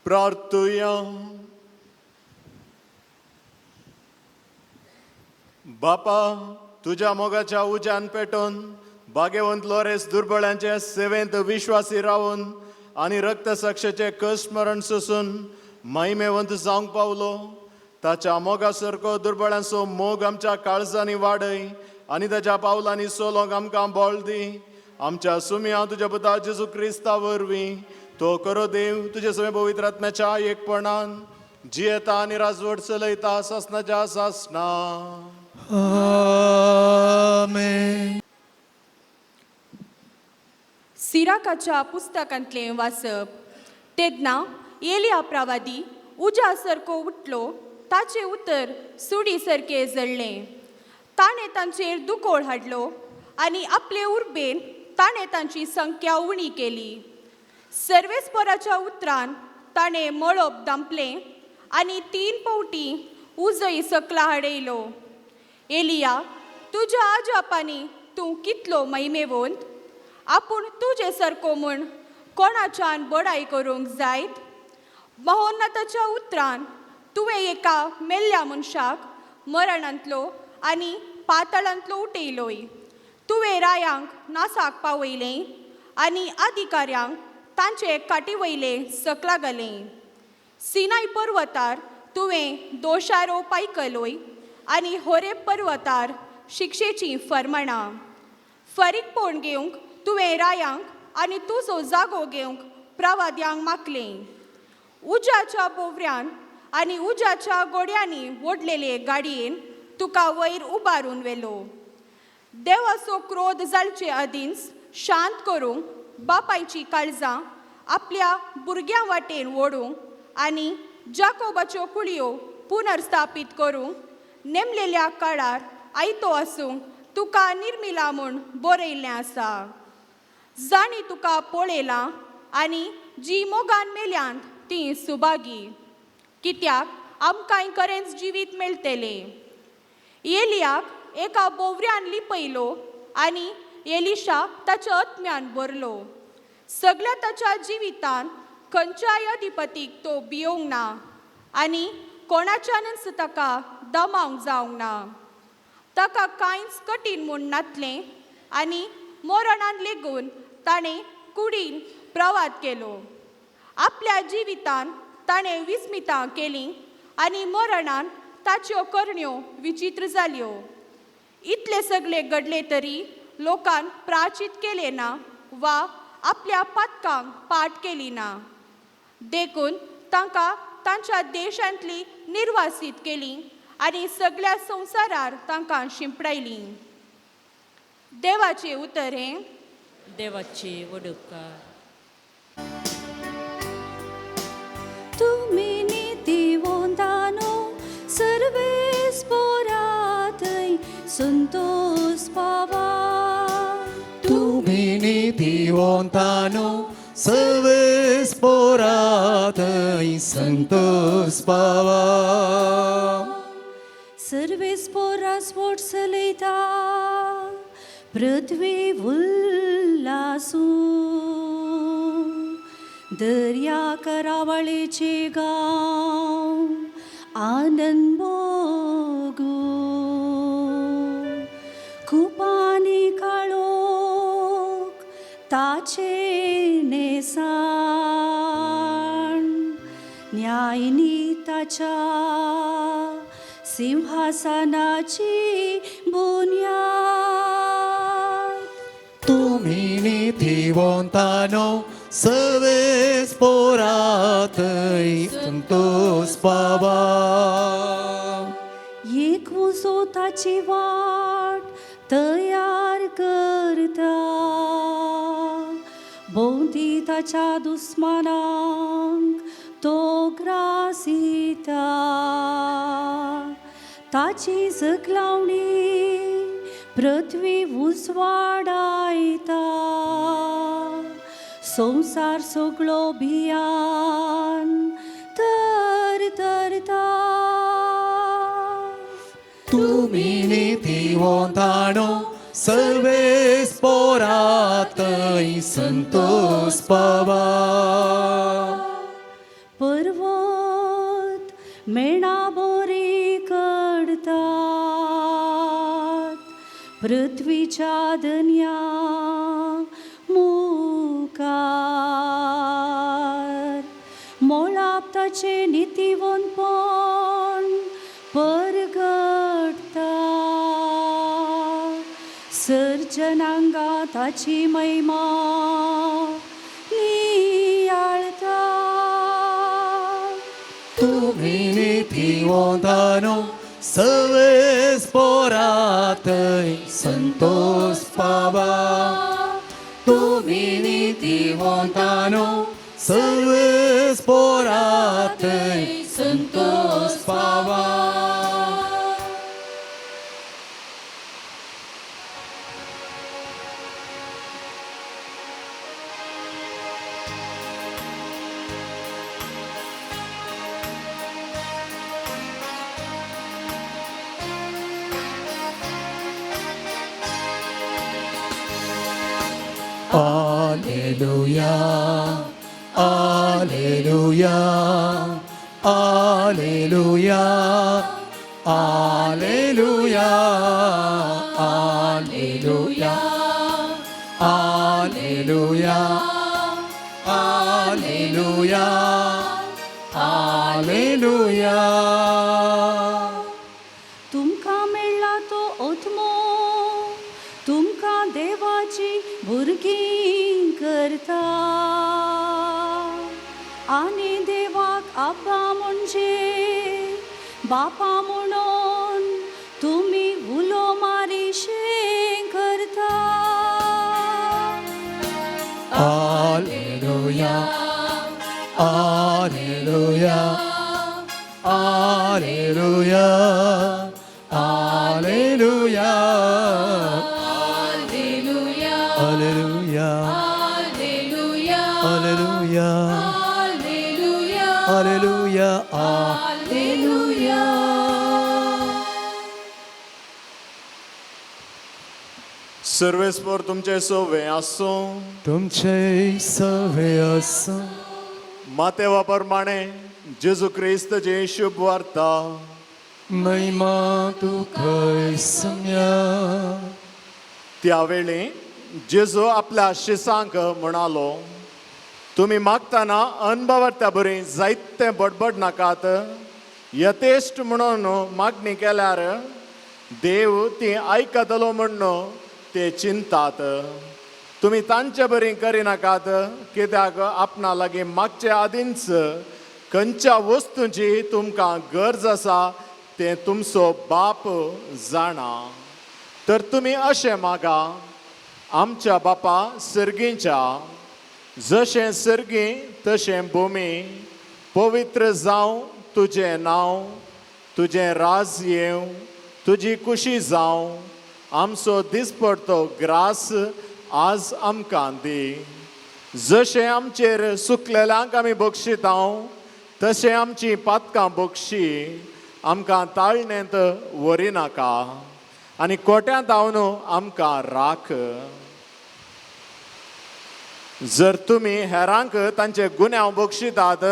प्रार्थुया. बापा तुज्या मोगाच्या उज्यान पेटोवन भाग्यवंत लोरेस दुर्बळ्यांचे सेवेंत विश्वासी रावन आनी रक्तसाक्षेचे कश्ट मरण सोसून महिमेवंत जावंक पावलो. ताच्या मोगा सारको दुर्बळ्यांचो मोग आमच्या काळजांनी वाडय आनी ताच्या पावलांनी सोलोंक आमकां बळ दी. आमच्या सुमया तुज्या पुता जेजू क्रिस्ता वरवीं तो करो देव तुजे सगळे पवित्र आत्म्याच्या एकपणान जियेता आनी राजवट चलयता सासनाच्या सासना. आमेन. सिराकाच्या पुस्तकांतलें वाचप. तेन्ना एलिया प्रवादी उज्या सारको उठलो, ताचें उतर सुडी सारकें जळ्ळें. ताणें तांचेर दुकोळ हाडलो आनी आपले उर्बेन ताणें तांची संख्या उणी केली. सर्वेस्पराच्या उतरान ताणें मळब दांपलें आनी 3 पावटी उजय सकला हाडयलो. एलिया, तुज्या आजापांनी तूं कितलो महिमेवंत! आपूण तुजे सारको म्हूण कोणाच्यान बडाय करूंक जायत? महोन्नताच्या उतरान तुवें एका मेल्ल्या मनशाक मरणांतलो आनी पातळांतलो उठयलोय. तुवें रायांक नासाक पावयलें आनी अधिकाऱ्यांक तांचे काटी वयले सकला घालें. सिनाय पर्वतार तुवें दोशारोप आयकलोय आनी होरेब पर्वतार शिक्षेचीं फर्माणां. फारीकपण घेवंक तुवें रायांक आनी तुजो जागो घेवंक प्रवाद्यांक मागलें. उज्याच्या बोवऱ्यान आनी उज्याच्या गोड्यांनी ओडलेले गाडयेन तुका वयर उबारून व्हेलो. देवाचो क्रोध जालचे आदींच शांत करूंक बापायची काळजां आपल्या भुरग्यां वाटेन ओडूंक आनी जाकोबाच्यो कुळयो पुनर्स्थापीत करूंक नेमलेल्या काळार आयतो आसूंक तुका निर्मिला म्हूण बरयल्लें आसा. जांणी तुका पळयलां आनी जी मोगान मेल्यांत तीं सुभागी, कित्याक आमकांय खरेंच जिवीत मेळटलें. एलियाक एका बोवऱ्यान लिपयलो आनी एलिशा ताच्या आत्म्यान भरलो. सगल्या ताच्या जिवितान खंयच्याय अधिपतीक तो भियोंक ना आनी कोणाच्यानच ताका दमावंक जावंक ना. ताका कांयच कठीण म्हूण नातलें आनी मरणान लेगून ताणें कुडीन प्रवाद केलो. आपल्या जिवितान ताणें विस्मितां केलीं आनी मरणान ताच्यो करण्यो विचित्र जाल्यो. इतले सगळे घडले तरी लोकान प्राचीत केलें ना वा आपल्या पातकांक पाठ केली ना. देखून तांकां तांच्या देशांतली निर्वासीत केली आनी सगळ्या संवसारार तांकां शिंपडायलीं. देवाचें उतर हें. देवाचे व्हड उपकार. तुम्ही नीतिवंतानो सर्वेस्पोरातय संतोष पावा. तुम्ही नीतिवंतानो सर्वेस्पोरातय संतोष पावा. सर्वेस्पोरा स्फोट चलयता पृथ्वी उल्लासू दर्या करावळीचे गांव आनंद भोगू. कुपानी काळोख ताचे नेसाण न्यायनी ताच्या सिंहासनाची बुन्याद. तुम्ही नीतिवंतानो सर्वेस्पोरातय संतोष पावा. एक उजो ताची वाट तयार करता, भोंवती ताच्या दुस्मानांक तो ग्रासिता. ताची जगलावणी पृथ्वी उजवाडायता, संवसार सगळो भियान तर तरता. तुम्ही नीतिवंतानो सर्वेस्पोरातय संतोष पावा. पर्वत मेणा बोरी करतात, पृथ्वीच्या धन्या मुखार मोळाप ताचे नितीवंतपण परगटता. सर्जनांगा ताची महिमा नियाळता. तुम्ही नीतिवंतानो सर्वेस्पोरातय संतोष पावा. तुम्ही तुमी नीतिवंतानो सर्वेस पोरातय संतोष पावा. Alleluia, Alleluia, Alleluia, Alleluia, Alleluia, Alleluia, Alleluia, Alleluia. तुमकां मेळ्ळा तो आत्मो तुमकां देवाची भुरगीं करता आनी देवाक आब्बा म्हणजे बापा म्हणून तुमी उलो मारिशें करता. Alleluia, Alleluia, Alleluia, Alleluia, Alleluia, Alleluia, Alleluia, Alleluia. सर्वेस्पोर तुमचे सोवे आसूं. तुमचे सवे आसूं. मातेवा प्रमाणे जेजू क्रिस्तची शुभ वार्ता. महिमा तुका सम्या. त्या वेळी जेजू आपल्या शिसांक म्हणालो, तुमी मागतना अनभवाच्या बरी जायते बडबड नाकात. यथेश्ट म्हणून मागणी केल्यार देव ती आयकतलो म्हणून ते चिंतात. तुमी तांचे बरी करिनाकात, कित्याक आपणा लागीं मागचे आदींच खंयच्या वस्तूंची तुमकां गरज आसा तें तुमचो बाप जाणा. तर तुमी अशें मागा, आमच्या बापा सर्गींच्या, जशें सर्गी तशें भुमी, पवित्र जावं तुजें नांव, तुजें राज येवं, तुजी कुशी जावं, आमचो दिसपडतो ग्रास आज आमकां दी. जशें आमचेर सुकलेल्यांक आमी बक्षितांव तशें आमची पातकां बक्षी, आमकां ताळणेंत व्हरिनाका आनी कोट्यांत हांव आमकां राख. जर तुमी हेरांक तांचे गुन्यांव बक्षितात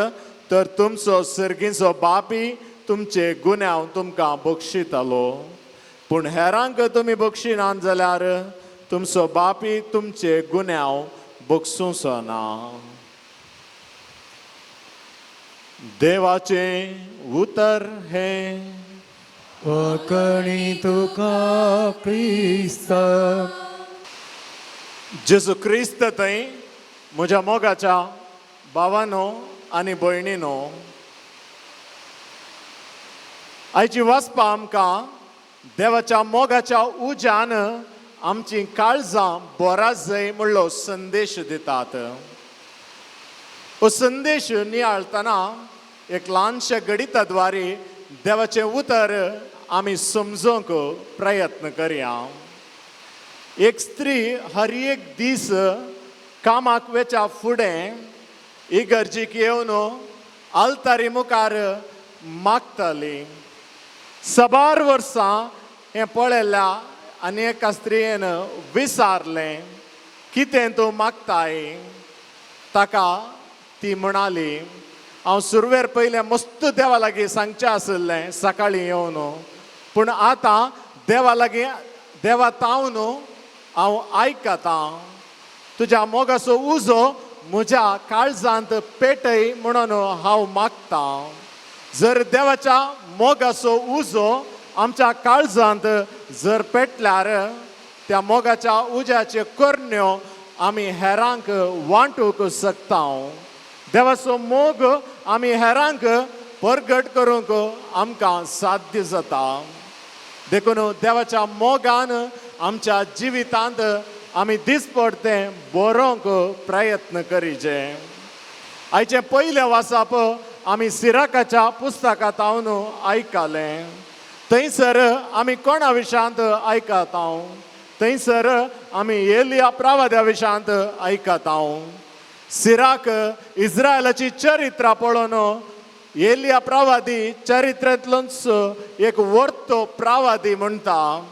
तर तुमचो सर्गीचो बापी तुमचे गुन्यांव तुमकां बक्षितलो. पूण हेरांक तुमी बक्षिनात जाल्यार तुमचो बापी तुमचे गुन्यांव बक्षुचो ना. देवाचें उतर हें. वकणी तुका क्रिस्ता. जेजू क्रिस्त थंय म्हज्या मोगाच्या भावानो आनी भयणीनो, आयची वाचपा आमकां देवाच्या मोगाच्या उज्यान आमची काळजां बोराजय म्हणलो संदेश दितात. हो संदेश नियाळतना एक ल्हानशा गणिता द्वारे देवाचें उतर आमी समजूंक प्रयत्न करया. एक स्त्री हर एक दीस कामाक वेच्या फुडें इगर्जीक येवन आल्तारी मुखार मागताली. सबार वर्सां हें पळयल्या आनी एका स्त्रियेन विचारलें, कितें तूं मागताय? ताका ती म्हणाली, हांव सुरवेर पयलें मस्त देवा लागीं सांगचें आशिल्लें सकाळीं येवन, पूण आतां देवा लागीं देवा तावन हांव आयकतां. तुज्या मोगाचो उजो म्हज्या काळजांत पेटय म्हणून हांव मागतां. जर देवाच्या मोगाचो उजो आमच्या काळजांत जर पेटल्यार त्या मोगाच्या उज्याच्यो करण्यो आमी हेरांक वांटूंक शकता. देवाचो मोग आमी हेरांक परगट करूंक आमकां साध्य जाता. देखून देवाच्या मोगान आमच्या जिवितांत आमी दिसपडतें बरोवंक प्रयत्न करीचे. आयचें पयलें वाचप आमी सिराकाच्या पुस्तकांत हांव आयकलें. थंयसर आमी कोणा विशयांत आयकता? थंयसर आमी एलिया प्रावाद्या विशयांत आयकता. सिराक इस्रायलाची चरित्रां पळोवन एलिया प्रवादी चरित्रांतलोच एक वर्तो प्रवादी म्हणटा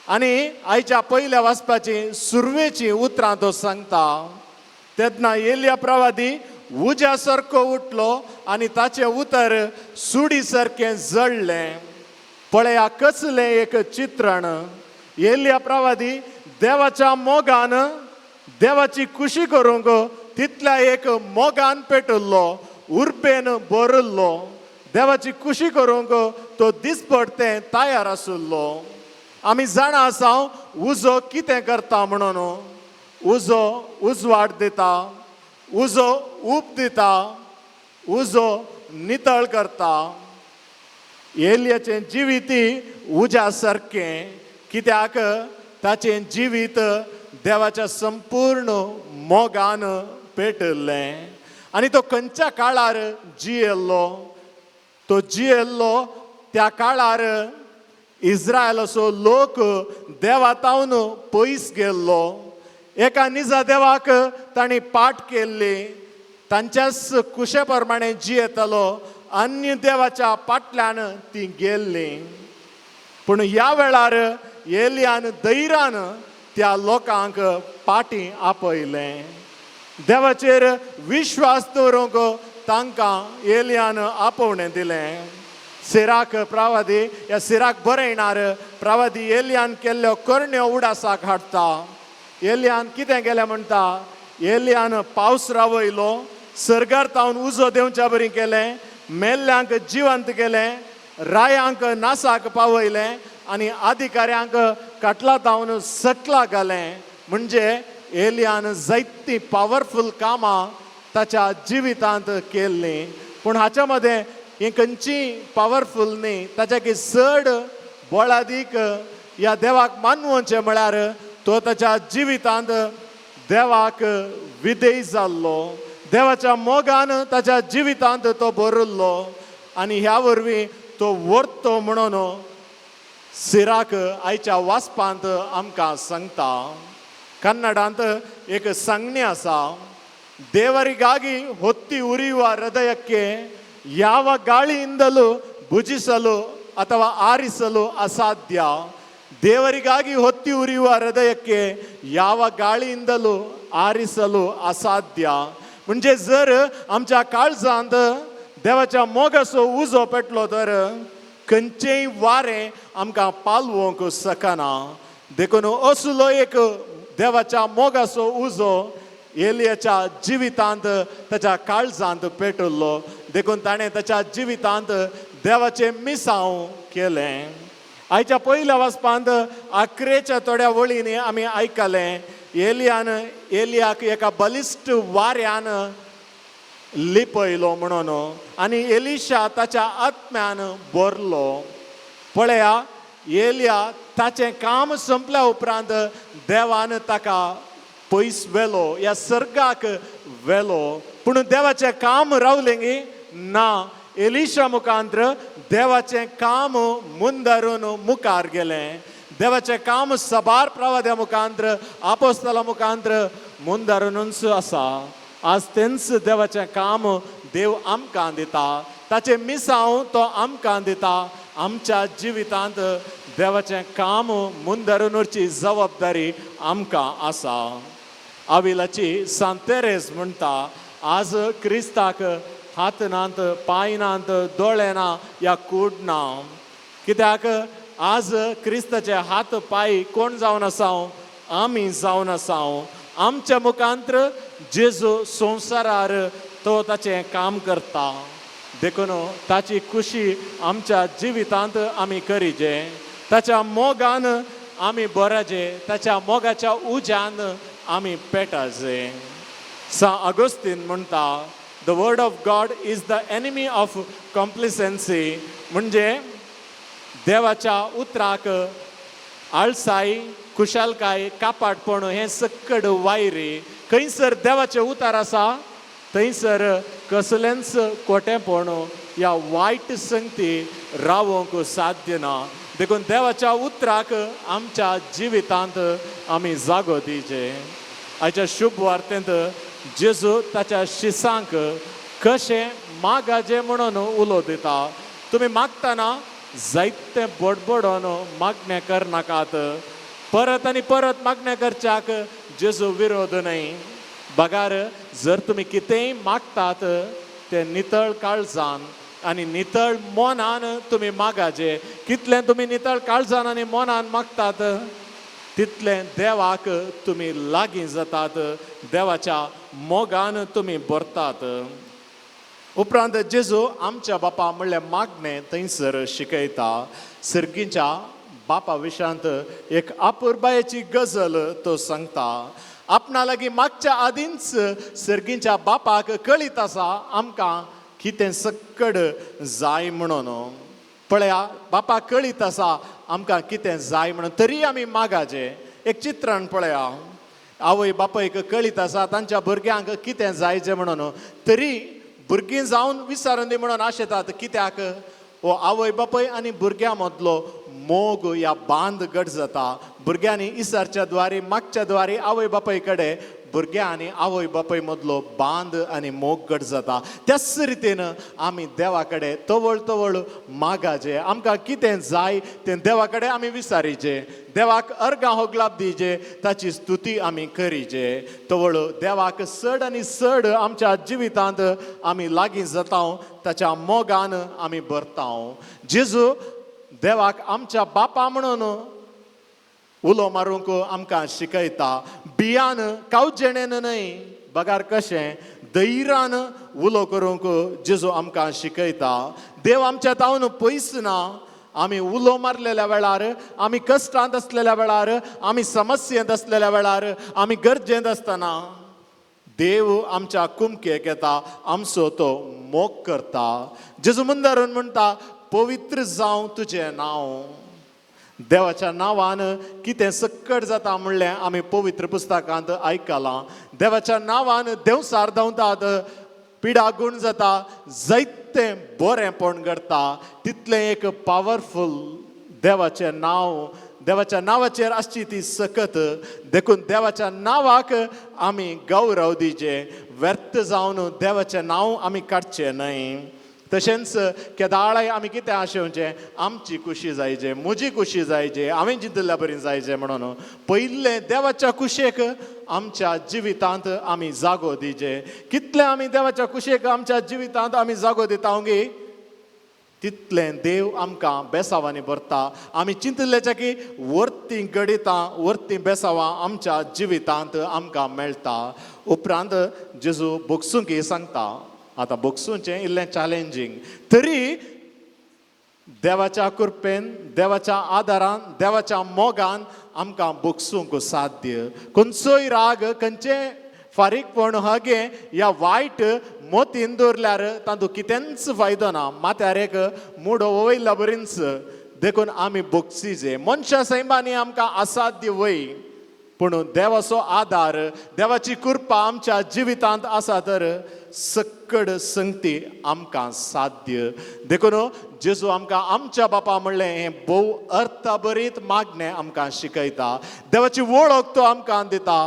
आनी आयच्या पयल्या वाचपाची सुरवेची उतरां तो सांगता. तेन्ना एलिया प्रवादी उज्या सारको उठलो आनी ताचें उतर सुडी सारकें जळ्ळें. पळया कसलें एक चित्रण. एलिया प्रवादी देवाच्या मोगान देवाची खुशी करूंक तितल्या एक मोगान पेटल्लो, उर्बेन भरिल्लो. देवाची खुशी करूंक तो दिसपडतें तयार आशिल्लो. आमी जाणा आसा उजो कितें करता म्हणून. उजो उजवाड दिता, उजो ऊब दिता, उजो नितळ करता. एलियाचें जिवीत उज्या सारकें, कित्याक ताचें जिवीत देवाच्या संपूर्ण मोगान पेटल्लें. आनी तो खंयच्या काळार जियेल्लो? तो जियेल्लो त्या काळार इस्रायलाचो लोक देवा तावन पयस गेल्लो. एका निजा देवाक तांणी पाठ केल्ली, तांच्याच कुशे प्रमाणे जियेतालो. अन्य देवाच्या फाटल्यान ती गेल्ली. पूण ह्या वेळार एलियान धैर्यान त्या लोकांक पाटी आपयलें. देवाचेर विश्वास दवरूंक तांकां एलियान आपोवणें दिलें. सिराक प्रवादी ह्या सिराक बरयणार प्रवादी एलियान केल्ल्यो करण्यो उडासाक हाडटा. एलियान कितें केलें म्हणटा? एलियान पावस रावयलो, सर्गार तावन उजो देंवच्या बरी केलें, मेल्ल्यांक जिवंत केलें, रायांक नासाक पावयलें आनी अधिकाऱ्यांक काटला तावन सकला घालें. म्हणजे एलियान जायतीं पावरफूल कामां ताच्या जिवितांत केल्लीं. पूण हाच्या मदें ही खंयची पावरफूल न्ही. ताच्या चड बळादीक ह्या देवाक मानवचें म्हळ्यार तो ताच्या जिवितांत देवाक विधेय जाल्लो. देवाच्या मोगान ताच्या जिवितांत तो भरिल्लो आनी ह्या वरवीं तो व्हरतो म्हणून सिराक आयच्या वाचपांत आमकां सांगता. कन्नडांत एक सांगणी आसा, ದೇವರಿಗಾಗಿ ಹೊತ್ತಿ ಉರಿಯುವ ಹೃದಯಕ್ಕೆ ಯಾವ ಗಾಳಿಯಿಂದಲೂ ಭುಜಿಸಲು ಅಥವಾ ಆರಿಸಲು ಅಸಾಧ್ಯ. ದೇವರಿಗಾಗಿ ಹೊತ್ತಿ ಉರಿಯುವ ಹೃದಯಕ್ಕೆ ಯಾವ ಗಾಳಿಯಿಂದಲೂ ಆರಿಸಲು ಅಸಾಧ್य. म्हणजे जर आमच्या काळजांत देवाच्या मोगाचो उजो पेटलो तर खंयचेय वारें आमकां पालवंक शकना. देखून असलो एक देवाच्या मोगाचो उजो एलियाच्या जिवितांत ताच्या काळजांत पेटल्लो. देखून ताणें ताच्या जिवितांत देवाचें मिसांव केलें. आयच्या पयल्या वाचपांत आकरेच्या थोड्या वळींनी आमी आयकलें, एलियान एलियाक एका बलिश्ट वाऱ्यान लिपयलो म्हणून आनी एलिशा ताच्या आत्म्यान भरलो. पळया, एलिया ताचें काम सोंपल्या उपरांत देवान ताका पयस व्हेलो, ह्या सर्गाक व्हेलो. पूण देवाचें काम रावलें गी ना. एलिशा मुखांत्र देवाचें काम मुंदारून मुखार गेलें. देवाचें काम सबार प्रवाद्या मुखांत्र, आपोस्तला मुखांत्र मुंदारूनच आसा. आज तेंच देवाचें काम देव आमकां दिता. ताचें मिसांव तो आमकां दिता. आमच्या जिवितांत देवाचें काम मुंदारून व्हरची जबाबदारी आमकां आसा. आविलाची सांत तेरेज म्हणटा, आज क्रिस्ताक हात नात, पांय नात, दोळे ना या कूड ना. कित्याक आज क्रिस्ताचे हात पांय कोण जावन आसा? आमी जावन आसा. आमच्या मुखांत्र जेजू संवसारार तो ताचें काम करता. देखून ताची खुशी आमच्या जिवितांत आमी करीजे. ताच्या मोगान आमी बराजे, ताच्या मोगाच्या उज्यान आमी पेटाजे. सा अगोस्तीन म्हणटा, "The word of God is the enemy of complacency." म्हणजे देवाच्या उतराक आळसाय, खुशालकाय, कापाटपण हें सक्कड वायरी. खंयसर देवाचें उतार आसा थंयसर कसलेंच कोटेंपण या वायट संगती रावोंक साध्य ना. देखून देवाच्या उतराक आमच्या जिवितांत आमी जागो दिवचे. आयच्या शुभ वार्तेंत जेजू ताच्या शिसांक कशें मागाजें म्हणून उलो दिता. तुमी मागतना जायते बडबडोन मागणें करनाकात. परत आनी परत मागणें करच्याक जेजू विरोध न्हय. बगार जर तुमी कितेंय मागतात तें नितळ काळजान आनी नितळ मनान तुमी मागाजे. कितलें तुमी नितळ काळजान आनी मनान मागतात तितलें देवाक तुमी लागीं जातात, देवाच्या मोगान तुमी भरतात. उपरांत जेजू आमच्या बापा म्हणलें मागणें थंयसर शिकयता. सर्गीच्या बापा विशांत एक आपुरबायेची गजल तो सांगता. आपणा लागीं मागच्या आदींच सर्गीच्या बापाक कळीत आसा आमकां कितें सक्कड जाय म्हणून. पळया, बापा कळीत आसा आमकां कितें जाय म्हणून, तरी आमी मागाचें. एक चित्रण पळया, आवय बापायक कळीत आसा तांच्या भुरग्यांक कितें जायचें म्हणून, तरी भुरगीं जावन विचारून दी म्हणून आशेतात. कित्याक हो आवय बापाय आनी भुरग्यां मदलो मोग या बांद घट जाता. भुरग्यांनी इसारच्या द्वारी मागच्या द्वारी आवय बापाय कडेन भुरग्यां आनी आवय बापाय मदलो बांद आनी मोग घट जाता. त्याच रितीन आमी देवा कडेन तवळ तवळ मागाचे, आमकां कितें जाय तें देवा कडेन आमी विचारीचें, देवाक अर्गां होगलाप दिवचे, ताची स्तुती आमी करीचे. तवळ देवाक चड आनी चड आमच्या जिवितांत आमी लागीं जाता, ताच्या मोगान आमी भरता. जेजू देवाक आमच्या बापा म्हणून उलो मारूंक आमकां शिकयता. बियान कावजेणेन न्हय, बगार कशें धैर्यान उलो करूंक जेजू आमकां शिकयता. देव आमच्या तावन पयस ना. आमी उलो मारलेल्या वेळार, आमी कश्टांत आसलेल्या वेळार, आमी समस्येंत आसलेल्या वेळार, आमी गरजेंत आसतना देव आमच्या कुमकेक येता, आमचो तो मोग करता. जेजू मुंदारून म्हणटा, पवित्र जावं तुजें नांव. देवाच्या नांवान कितें सक्कड जाता म्हणलें आमी पवित्र पुस्तकांत आयकलां. देवाच्या नांवान देंवसार धांवतात, पिडा गूण जाता, जायतें बरेंपण घडटा. तितलें एक पावरफूल देवाचें नांव, देवाच्या नांवाचेर आसची ती सकत. देखून देवाच्या नांवाक आमी गौरव दिवचें, व्यर्थ जावन देवाचें नांव आमी काडचें न्हय. तशेंच केदाळाय आमी कितें आशेवचें, आमची खुशी जायचे, म्हजी खुशी जायचे, हांवें जिंतल्या बरी जायचें म्हणून पयलें देवाच्या कुशेक आमच्या जिवितांत आमी जागो दिवचे. कितलें आमी देवाच्या कुशेक आमच्या जिवितांत आमी जागो दिता गे, तितलें देव आमकां बेसावांनी भरता. आमी चिंतलेच्या की वर्तीं गडितां, वर्तीं बेसावां आमच्या जिवितांत आमकां मेळटा. उपरांत जेजू बोगसूंक सांगता. आतां बोगसूंचें इल्लें चॅलेंजींग, तरी देवाच्या कृपेन, देवाच्या आदारान, देवाच्या मोगान आमकां बोगसूंक साध्य. खंयचोय राग, खंयचें फारीकपण, हगे या वायट मोतीन दवरल्यार तातूंत कितेंच फायदो ना, माथ्यार एक मुडो वयल्या बरीच. देखून आमी बोगसीजे. मनशा सैमांनी आमकां असाध्य वय, पूण देवाचो आदार, देवाची कृपा आमच्या जिवितांत आसा तर सक्कड संगती आमकां साध्य. देखून जेजू आमकां आमच्या बापा म्हणलें हें भोव अर्थभरीत मागणें आमकां शिकयता. देवाची वळख तो आमकां दिता.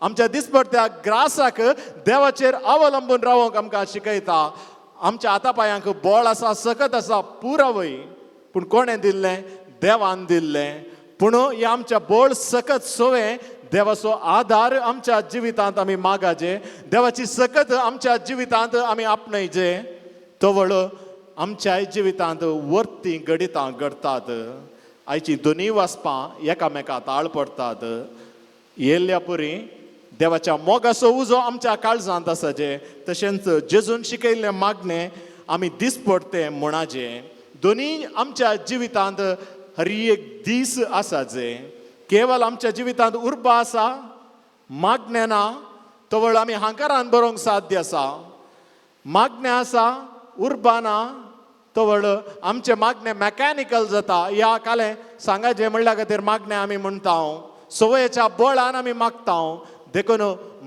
आमच्या दिसपडत्या ग्रासाक देवाचेर अवलंबून रावंक आमकां शिकयता. आमच्या हाता पांयांक बळ आसा, सकत आसा, पुरावय, पूण कोणें दिल्लें? देवान दिल्लें. पूण हें आमच्या बळ सकत सोवें देवाचो आदार आमच्या जिवितांत आमी मागाचे, देवाची सकत आमच्या जिवितांत आमी आपणायचे, तवळ आमच्या जिवितांत वर्ती घडितां घडतात. आयची दोनूय वाचपां एकामेका ताळ पडतात. येयल्ल्या पुरी देवाच्या मोगाचो उजो आमच्या काळजांत आसाचे, तशेंच जेजून शिकयल्लें मागणें आमी दिसपडतें म्हणाचें. दोनूय आमच्या जिवितांत हर एक दीस आसाचे. केवल आमच्या जिवितांत उर्बा आसा, मागणें ना, तवळ आमी हांकारान बरोवंक साध्य आसा. मागणें आसा, उर्बा ना, तवळ आमचें मागणें मॅकॅनिकल जाता. ह्या कालें सांगा जें म्हणल्या खातीर मागणें आमी म्हणटा, संवयेच्या बळान आमी मागता. देखून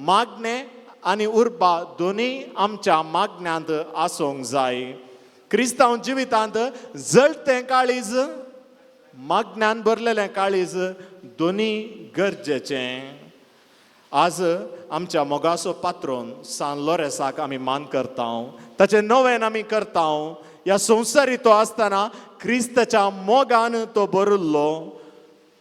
मागणें आनी उर्बा दोनूय आमच्या मागण्यांत आसूंक जाय. क्रिस्तांव जिवितांत जळतें काळीज, मागण्यान भरलेलें काळीज दोनूय गरजेचें. आज आमच्या मोगाचो पात्रोन सान लोरेसाक आमी मान करता, ताचें नवेन आमी करता. ह्या संवसारी तो आसतना क्रिस्ताच्या मोगान तो भरिल्लो,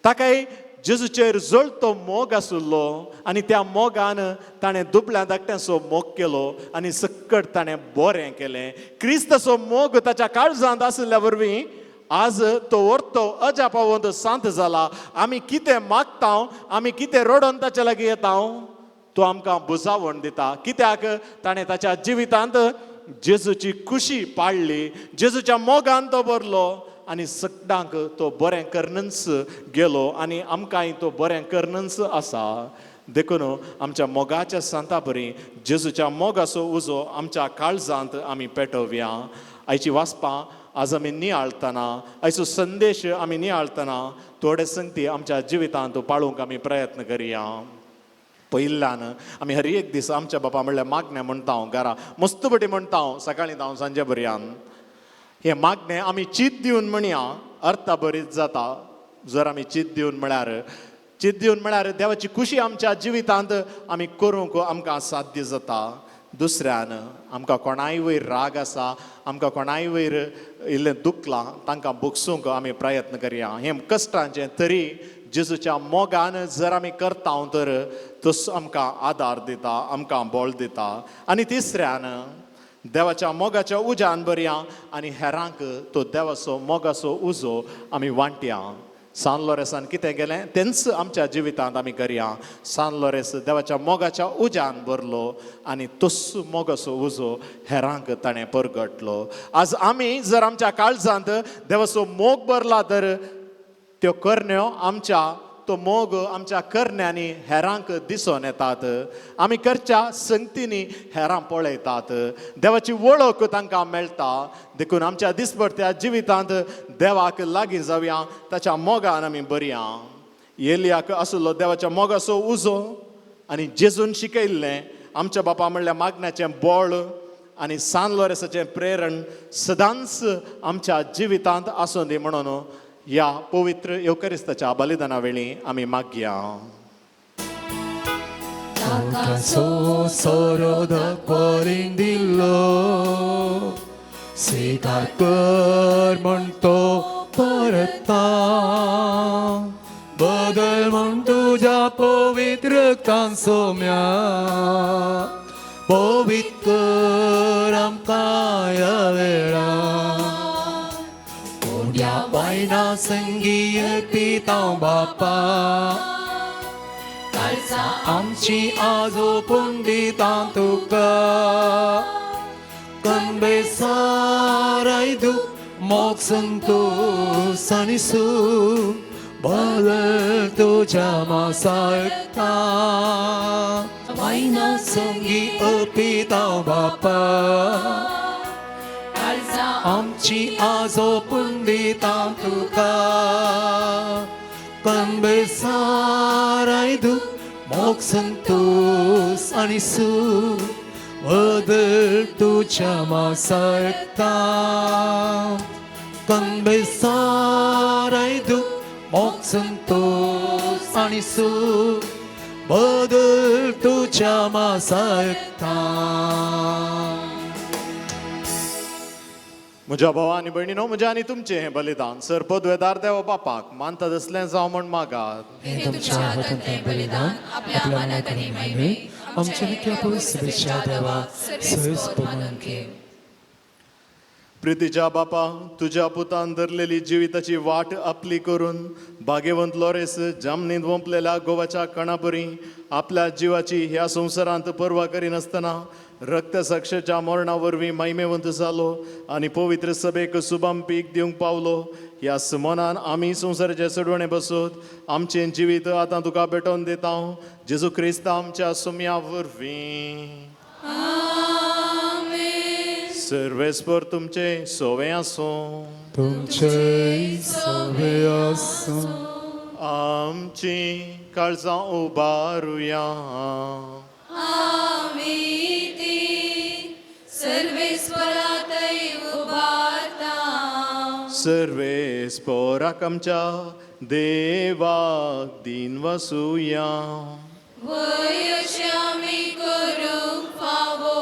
ताकाय जेजूचेर जळतो मोग आशिल्लो आनी त्या मोगान ताणें दुबळ्या धाकट्यांचो मोग केलो आनी सक्कट ताणें बरें केलें. क्रिस्ताचो मोग ताच्या काळजांत आशिल्ल्या वरवीं आज तो वर्तो अजापावंत शांत जाला. आमी कितें मागता, आमी कितें रडोन ताच्या लागीं येता, तो आमकां बुजावण दिता. कित्याक ताणें ताच्या जिवितांत जेजूची खुशी पाळ्ळी, जेजूच्या मोगान तो भरलो आनी सगळ्यांक तो बरें करनच गेलो आनी आमकांय तो बरें करनच आसा. देखून आमच्या मोगाच्या सांता बरी जेजूच्या मोगाचो उजो आमच्या काळजांत आमी पेटोवया. आयची वाचपां आज आमी नियाळतना, आयचो संदेश आमी नियाळतना थोडे संगती आमच्या जिवितांत पाळूंक आमी प्रयत्न करया. पयल्यान आमी हर एक दीस आमच्या बापा म्हणल्यार मागणें म्हणटा, घरा मस्त बटी म्हणटा, सकाळीं धांव सांजे बरयान. हें मागणें आमी चीत दिवन म्हणया, अर्था बरीच जाता. जर आमी चीत दिवन म्हळ्यार, चीत दिवन म्हळ्यार देवाची खुशी आमच्या जिवितांत आमी करूंक आमकां साध्य जाता. दुसऱ्यान आमकां कोणाय वयर राग आसा, आमकां कोणाय वयर इल्लें दुखलां, तांकां भोगसूंक आमी प्रयत्न करया. हें कश्टांचें तरी जेजूच्या मोगान जर आमी करता तर तसो आमकां आदार दिता, आमकां बळ दिता. आनी तिसऱ्यान देवाच्या मोगाच्या उज्यान बरया आनी हेरांक तो देवाचो मोगाचो उजो आमी वांटया. सान लोरेसान कितें केलें तेंच आमच्या जिवितांत आमी करया. सान लोरेस देवाच्या मोगाच्या उज्यान भरलो आनी तस मोगाचो उजो हेरांक ताणें परगटलो. आज आमी जर आमच्या काळजांत देवाचो मोग भरला तर त्यो करण्यो आमच्या, तो मोग आमच्या करण्यांनी हेरांक दिसून येतात. आमी करच्या संगतींनी हेरां पळयतात, देवाची वळख तांकां मेळटा. देखून आमच्या दिसपडत्या जिवितांत देवाक लागीं जावया, ताच्या मोगान आमी बरया. एलियाक आशिल्लो देवाच्या मोगाचो उजो आनी जेजून शिकयल्लें आमच्या बापा म्हणल्यार मागण्याचें बळ आनी सान लोरेसाचें प्रेरण सदांच आमच्या जिवितांत आसूं दी म्हणून ह्या पवित्र येवकरिस्ताच्या बलिदाना वेळी आमी मागया. सोरो दाखवरीन दिल्लो स्वीकार कर म्हण तो परता, बदल म्हण तुज्या पवित्र रक्तान सोम्या, पवित्र कर आमकां ह्या वेळा. कोड्या बायना संगी अर्पिता बापा, काळजा आमची आजोपून दिता तुका, कनबेसाराय दुख मोग संतोष आनी सूख बदल तुज्या मासाळटा. वायना संगी अर्पिता बापा, आमची आजोपून दिता तुका, कनबेसाराय दुख मोग संतोष आनी सूख बदल तुज्या मासाळटा. कनबेसाराय दुख मोग संतोष आनी सूख बदल तुज्या मासाळटा. म्हज्या भावा आनी भयणीनो, म्हज्या आनी तुमचें हें बलिदान सर पदवेदार देवा बापाक मानता तसलें जावं म्हण मागात. हें तुमच्या हातांतलें बलिदान आपल्या मानाक आनी महिमेक आमच्या नित्य पवित्र देवा सहज मानून घे. प्रितीच्या बापा, तुज्या पुतान धरलेली जिविताची वाट आपली करून भाग्यवंत लोरेस जामनींत वंपलेल्या गोवाच्या कणापरी आपल्या जिवाची ह्या संवसारांत पर्वा करिनासतना रक्तसाक्षेच्या मरणा वरवीं महिमेवंत जालो आनी पवित्र सभेक सुबाम पीक दिवंक पावलो. ह्या सुमनान आमी संवसाराचे सडवणे बसत आमचें जिवीत आतां तुका भेटोवन दिता, जेजू क्रिस्त आमच्या सुम्या वरवीं. सर्वेस्पर तुमचे सोवे आसूं. तुमचे सवे आसूं. आमची काळजां उबारुया. आमी ती सर्वेस्वरातय उबारता. सर्वेस्पराक आमच्या देवाक दीन वसुया. वय अशें आमी करूंक फावो.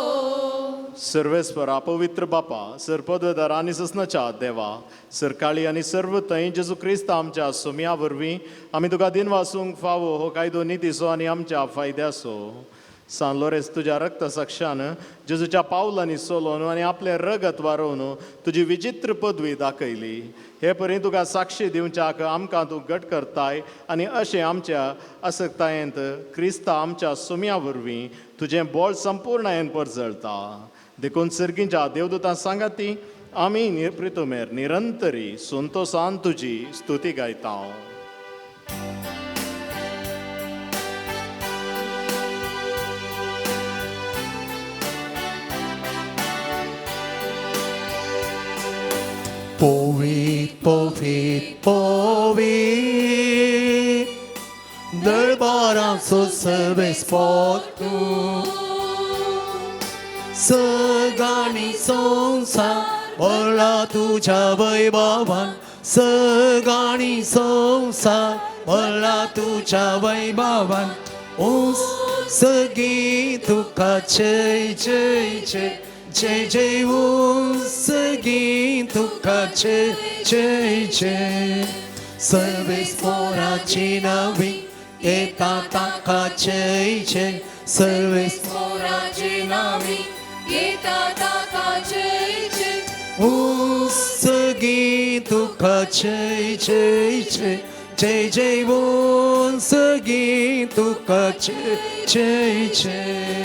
सर्वेस्परा पवित्र बापा, सरपदवेदार आनी ससनाच्या देवा, सरकाळी आनी सर्व थंय जेजू क्रिस्त आमच्या सोम्या वरवीं आमी तुका दिन वासूंक फावो हो कायदो नितीचो आनी आमच्या फायद्याचो. सान लोरेस तुज्या रक्त साक्षान जेजूच्या पावलांनी सोलोवन आनी आपलें रगत वारोवन तुजी विचित्र पदवी दाखयली. हे परी तुका साक्षी दिवच्याक आमकां तूं घट करताय आनी अशें आमच्या असक्तायेंत क्रिस्ता आमच्या सुम्या वरवीं तुजें बळ संपूर्णायेन परजळता. देखून सर्गींच्या देवदूतां सांगात ती आमी निप्रितुमेर निरंतरी संतोसान तुजी स्तुती गायता. पवित पवित पवित दरबाराचो सर्वेस्पर तूं, सगांनी संवसार भरला तुज्या वैभवान, सगांनी संवसार भरला तुज्या वैभवान. सगीं तुका जय जय जय जय जय, सगीं तुका जय जय जय. सर्वेस्पराची नवी येता ताका जय जय, सर्वेस्पराची नावी येता ताका जय जय. सगीं तुका जय जय जय जय जय, सगीं तुका जय जय जय.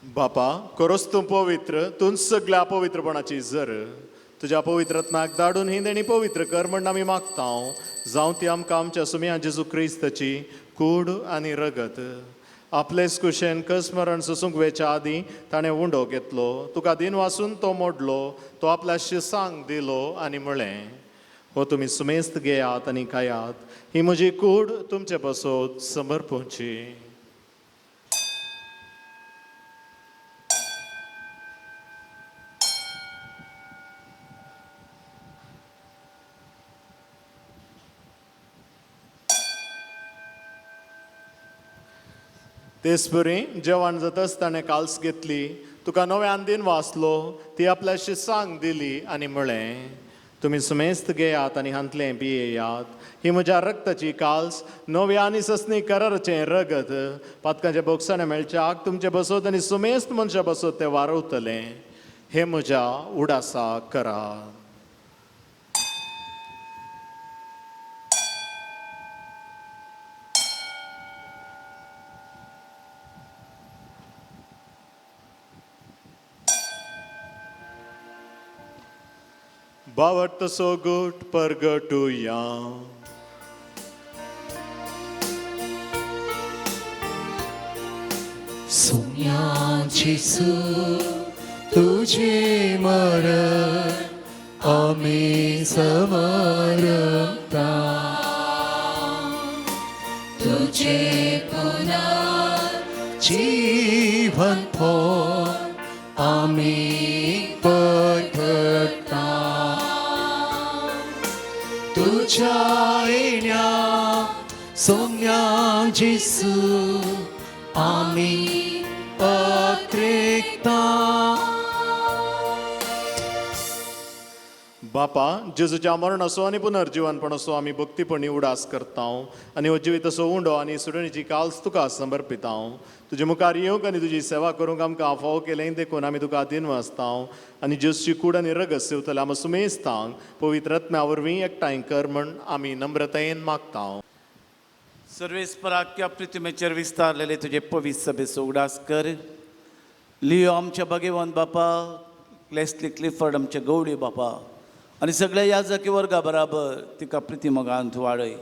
बापा करोस तूं पवित्र, तूं सगल्या पवित्रपणाची जर तुज्या पवित्रत्नाक धाडून ही देणी पवित्र कर म्हण आमी मागता. जावं ती आमकां आमच्या सुमया जेजू क्रिस्ताची कूड आनी रगत. आपलेच कुशेन कसमरण सोसूंक वेच्या आदीं ताणें उंडो घेतलो, तुका दिन वासून तो मोडलो, तो आपल्या शिसांक दिलो आनी म्हळें, हो तुमी सुमेस्त घेयात आनी खायात, ही म्हजी कूड तुमचे पासत समर्पूची. तेच परी जेवण जातच ताणें काल्स घेतली, तुका नव्यान दिन वाचलो, ती आपल्या शिसांक दिली आनी म्हळें, तुमी सुमेस्त घेयात आनी हांतलें पियेयात, ही म्हज्या रक्ताची काल्स, नव्या आनी ससनी कराराचें रगत, पातकांच्या बोगसाणें मेळच्याक तुमचे बसत आनी सुमेस्त मनशां बसत तें वारवतलें. हें म्हज्या उडासा करा. बावट तसो गोट परगटुया. सुम्या जेसू तुझे मरण आमी समरता, तुझे पुनर जीवन फळ आमी परगटता. तुझ्या येण्या सोम्या जेसू आमी पत्रिकता. बापा जेजूच्या मरणाचो आनी पुनर्जीवनपणाचो आमी भक्तीपणी उडास करता आनी हो जिवीत असो उंडो आनी सुडणीची काल्स तुका समर्पिता. तुजे मुखार येवंक आनी तुजी सेवा करूंक आमकां फावो केलें देखून आमी तुका अधीन वाचता आनी जेजूची कूड आनी रगत सेवतले आमी सुमेस्तांक पवित्र रत्ना वरवीं एकठांय कर म्हण आमी नम्रतायेन मागता. सर्वेस्पराक्या पृथ्वीचेर विस्तारलेले तुजे पवित्र सभेचो उगडास कर. लियो आमच्या भगेवंत बापा, लेस्ली क्लिफर्ड आमचे गवळी बापा आनी सगळ्या याजकी वर्गा बराबर तिका प्रिती मोगांत वाडय.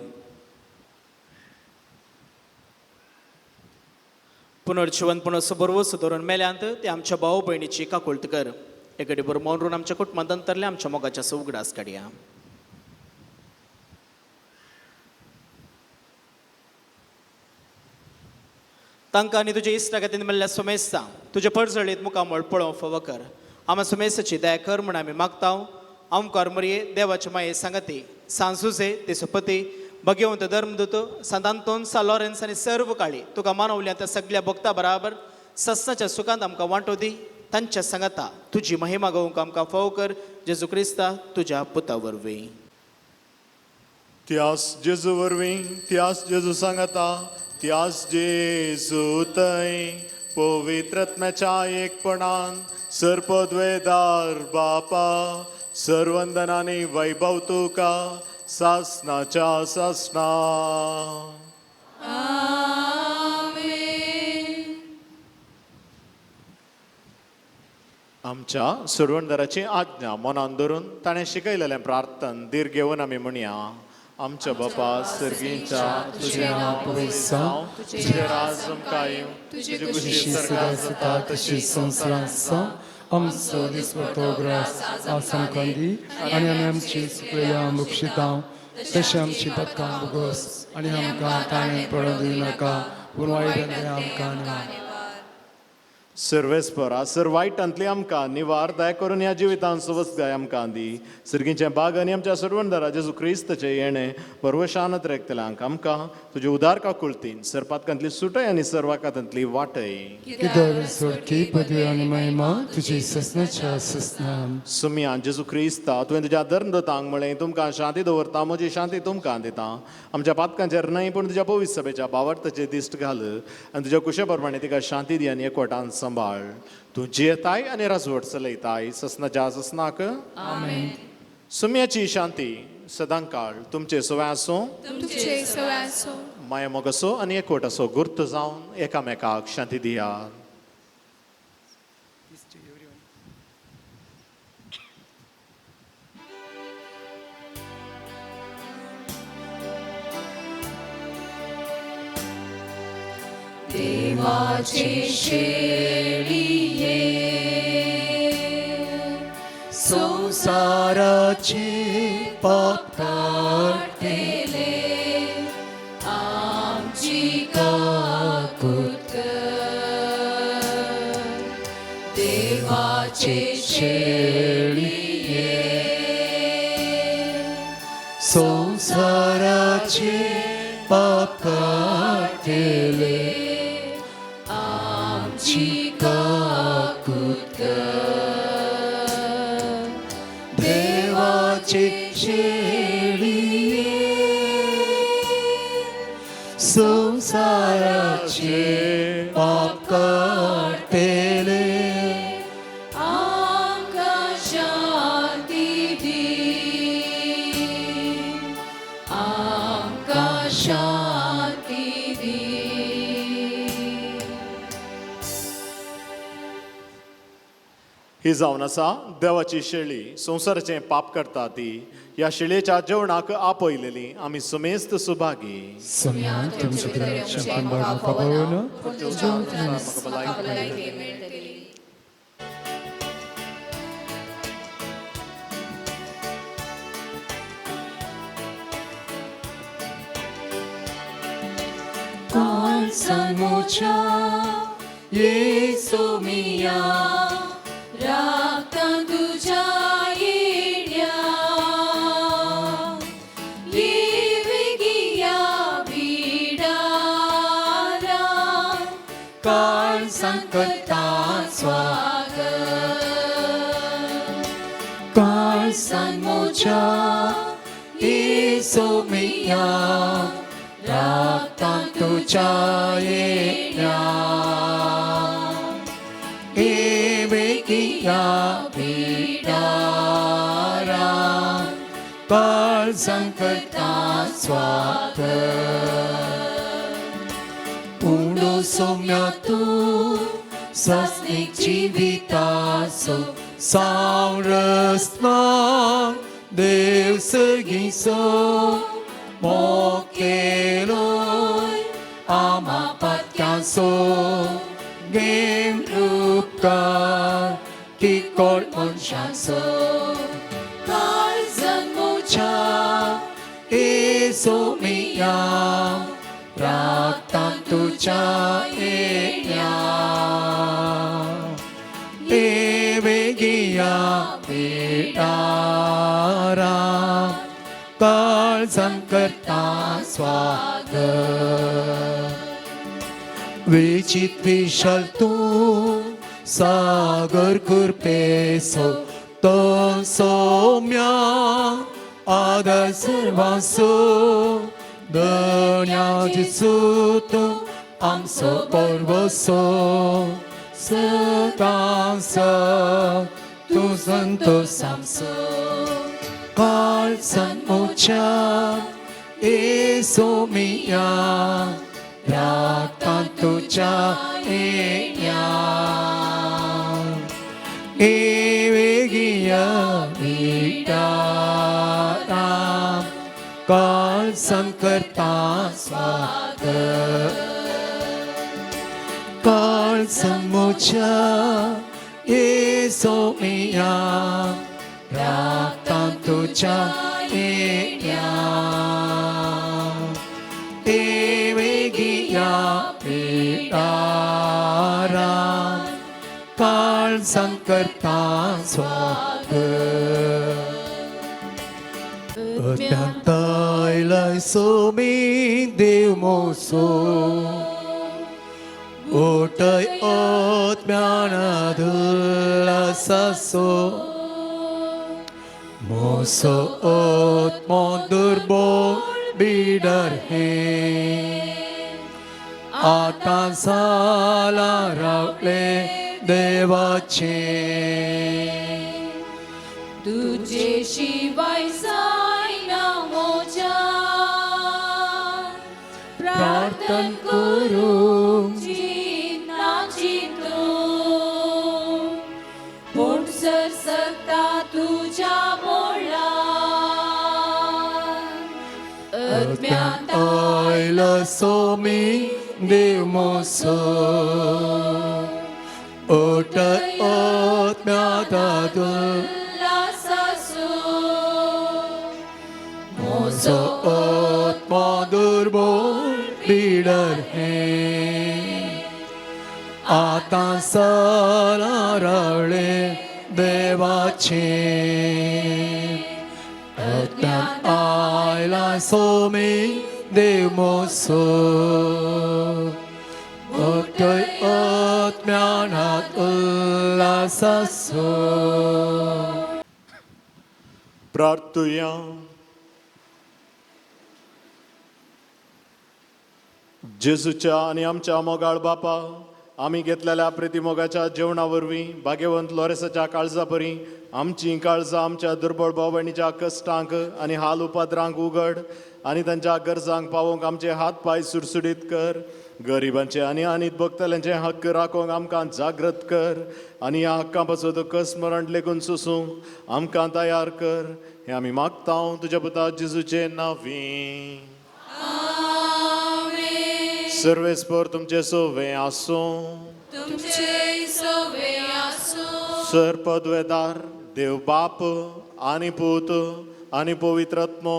पुनर्जिवंतपणाचो बरवस धरून मेल्यांत ते आमच्या भाव भयणीची काकुळट कर. एकडे बरो मौन रून आमच्या कुटुंबांत अंतरले आमच्या मोगाच्या उगडास काडया. तांकां आनी तुजे इश्टागतीन मेल्ल्या सुमेस्ता तुजे परजळीत मुखामळ पळोवंक फावो कर. आमा सुमेसाची दया कर म्हूण आमी मागता. आमकार मरये देवाचे माये सांगती सांजुजे तेसपती भगेवंत धर्मदूत सांत आंतोन सा लॉरेन्स आनी सर्व काळी तुका मानवल्या त्या सगळ्या भक्ता बराबर सस्नाच्या सुखांत आमकां वांटो दी. तांच्या सांगाता तुजी महिमा गोवंक आमकां फावो कर. जेजू क्रिस्ता तुज्या पुता वरवीं. त्यास जेजू वरवीं, त्यास जेजू सांगता, त्यास जेजू थंय पवित्रत्म्याच्या एकपणान सर्पद्वेदार बापा सर्वंदनानी वैभव तुका सासनाच्या सासना. आमच्या सुरवणदाराची आज्ञा मनान धरून ताणें शिकयलेलें प्रार्थन धीर घेवन आमी म्हणया. आमच्या बापा सर्गींच्या तुजें नांव पवित्र जावं, तुजें राज आमकां येवं, तुजी खुशी सदा जाता तशी संवसारांत जावं. आमचो दिसपट्टो ग्रास आज आमकां दी आनी आमी आमची चुकलेल्या बक्षितां तशें आमची पदकां भोगोस आनी आमकां ताणें पडोवन दिवं नाका पूण वायटांतलें आमकां निवार. सर्वेस्परा सर वायटांतली आमकां निवार दया करून ह्या जिवितांत सुवस्गाय आमकां दी. सर्गींचें बाग आनी आमच्या सर्वंदरा जेजू क्रिस्तचें येणें बरवशानत रेखतल्यांक आमकां तुजे उदार काकुळतीन सरपातकांतली सुटय आनी सर्वाकातांतली वाटय. किदर सोडकी पदवी आनी महिमा तुजी ससनाच्या ससना. सुमिया जेजू क्रिस्ता तुवें तुज्या धर्मदूतांक म्हळें तुमकां शांती दवरता म्हजी शांती तुमकां दिता. आमच्या पातकांचेर न्हय पूण तुज्या पवित्र सभेच्या बावडताचेर दिश्ट घाल आनी तुज्या कुशे प्रमाणे तिका शांती दी आनी एकवटान सांबाळ. तूं जियेताय आनी राजवट चलयताय ससनाच्या ससनाक. सुम्याची शांती सदांकाळ तुमचे सवय आसूं, तुमचे सवय आसूं. माया मोग आसूं आनी एकवट आसूं. गुर्त जावन एकामेकाक शांती दिया. देवाचे शेळिये संवसाराचे पाप काडटेले आमची काकूत कर. देवाचे शेळिये संवसाराचे पाप काडटेले आमची काकूत कर. देवाचे शेळिये संवसाराचे पाप काडटेले आमकां शांती दी, आमकां शांती दी. ही जावन आसा देवाची शेळी संवसाराचें पाप करता ती. ह्या शेळयेच्या जेवणाक आपयलेली आमी सुमेस्त सुभागी. सम्या तुमचे म्हाका पावना कोण सांगूच्या येसू मिया राखता तुज्या येण्या येवगिया बिडारा काळ संकटां स्वागत. काळ सांगूच्या येसू मिया राखता तुज्या येण्या एवेगिया बिडारा काळ संकटां स्वागत. पूण सोम्या तूं सस्नीक जिविताचो सावरस्मान देव सगींचो मोकेलोय आमा पातक्यांचो मनशाचो काळजान मोच्या येसू मिया राखता तुज्या येण्या देवेगिया पिडारा काळजान करता स्वागत विचित विशाल तूं सागर कृपेसो तो सौम्या आदर सर्वांसो धन्या जेजू तूं आमचो पर्वसो सदांस तूं संतोष आमचो काळजान मोच्या येसू मिया राखता तुज्या येण्या एवेगिया विटारा काळजान करता स्वागत काळजान मोच्या येसू मिया राखता तुज्या येण्या देवेगिया पिडारा काळजान करता स्वागत अत्यांतायलाय सोमी देव मोसो ओटय आत्म्यानादुल्लासासो मोसो आत्मो दुर्बोळ बिडर हे आतां जाला रावले देवाचे तुजे शिवाय जायना मोज्यान प्रार्थन करूंक चिंतना चिंतूं पूण सरसकता तुज्या मोळान अज्ञान आयलो सोमी देव मोसो ओटय आत्म्या उल्लासासो मोजो आत्मा दुर्बोळ बिडर हे आतां सला रावळे देवाचे अज्ञान आयला सोमी देव मोसो ओटय आत्म्यानात उल्लासासो. प्रार्थुया. जेजूच्या आनी आमच्या मोगाळ बापा, आमी घेतलेल्या प्रितीमोगाच्या जेवणा वरवीं भाग्यवंत लोरेसाच्या काळजा परी आमचीं काळजां आमच्या दुर्बळ भाव भयणीच्या कश्टांक आनी हाल उपद्रांक उगड आनी तांच्या गरजांक पावोवंक आमचे हात पांय सुडसुडीत कर. गरिबांचे आनी आनीत भोगतल्यांचे हक्क राखोवंक आमकां जागृत कर आनी ह्या हक्कां पासून कस्मरण लेगून सोसूंक आमकां तयार कर. हें आमी मागता तुज्या पुता जेजूचे नांवी. सर्वेस्पर तुमचे सोवे आसूं. तुमचे सोवे आसूं. सर पदवेदार देव बाप आनी पूत आनी पवित्र आत्मो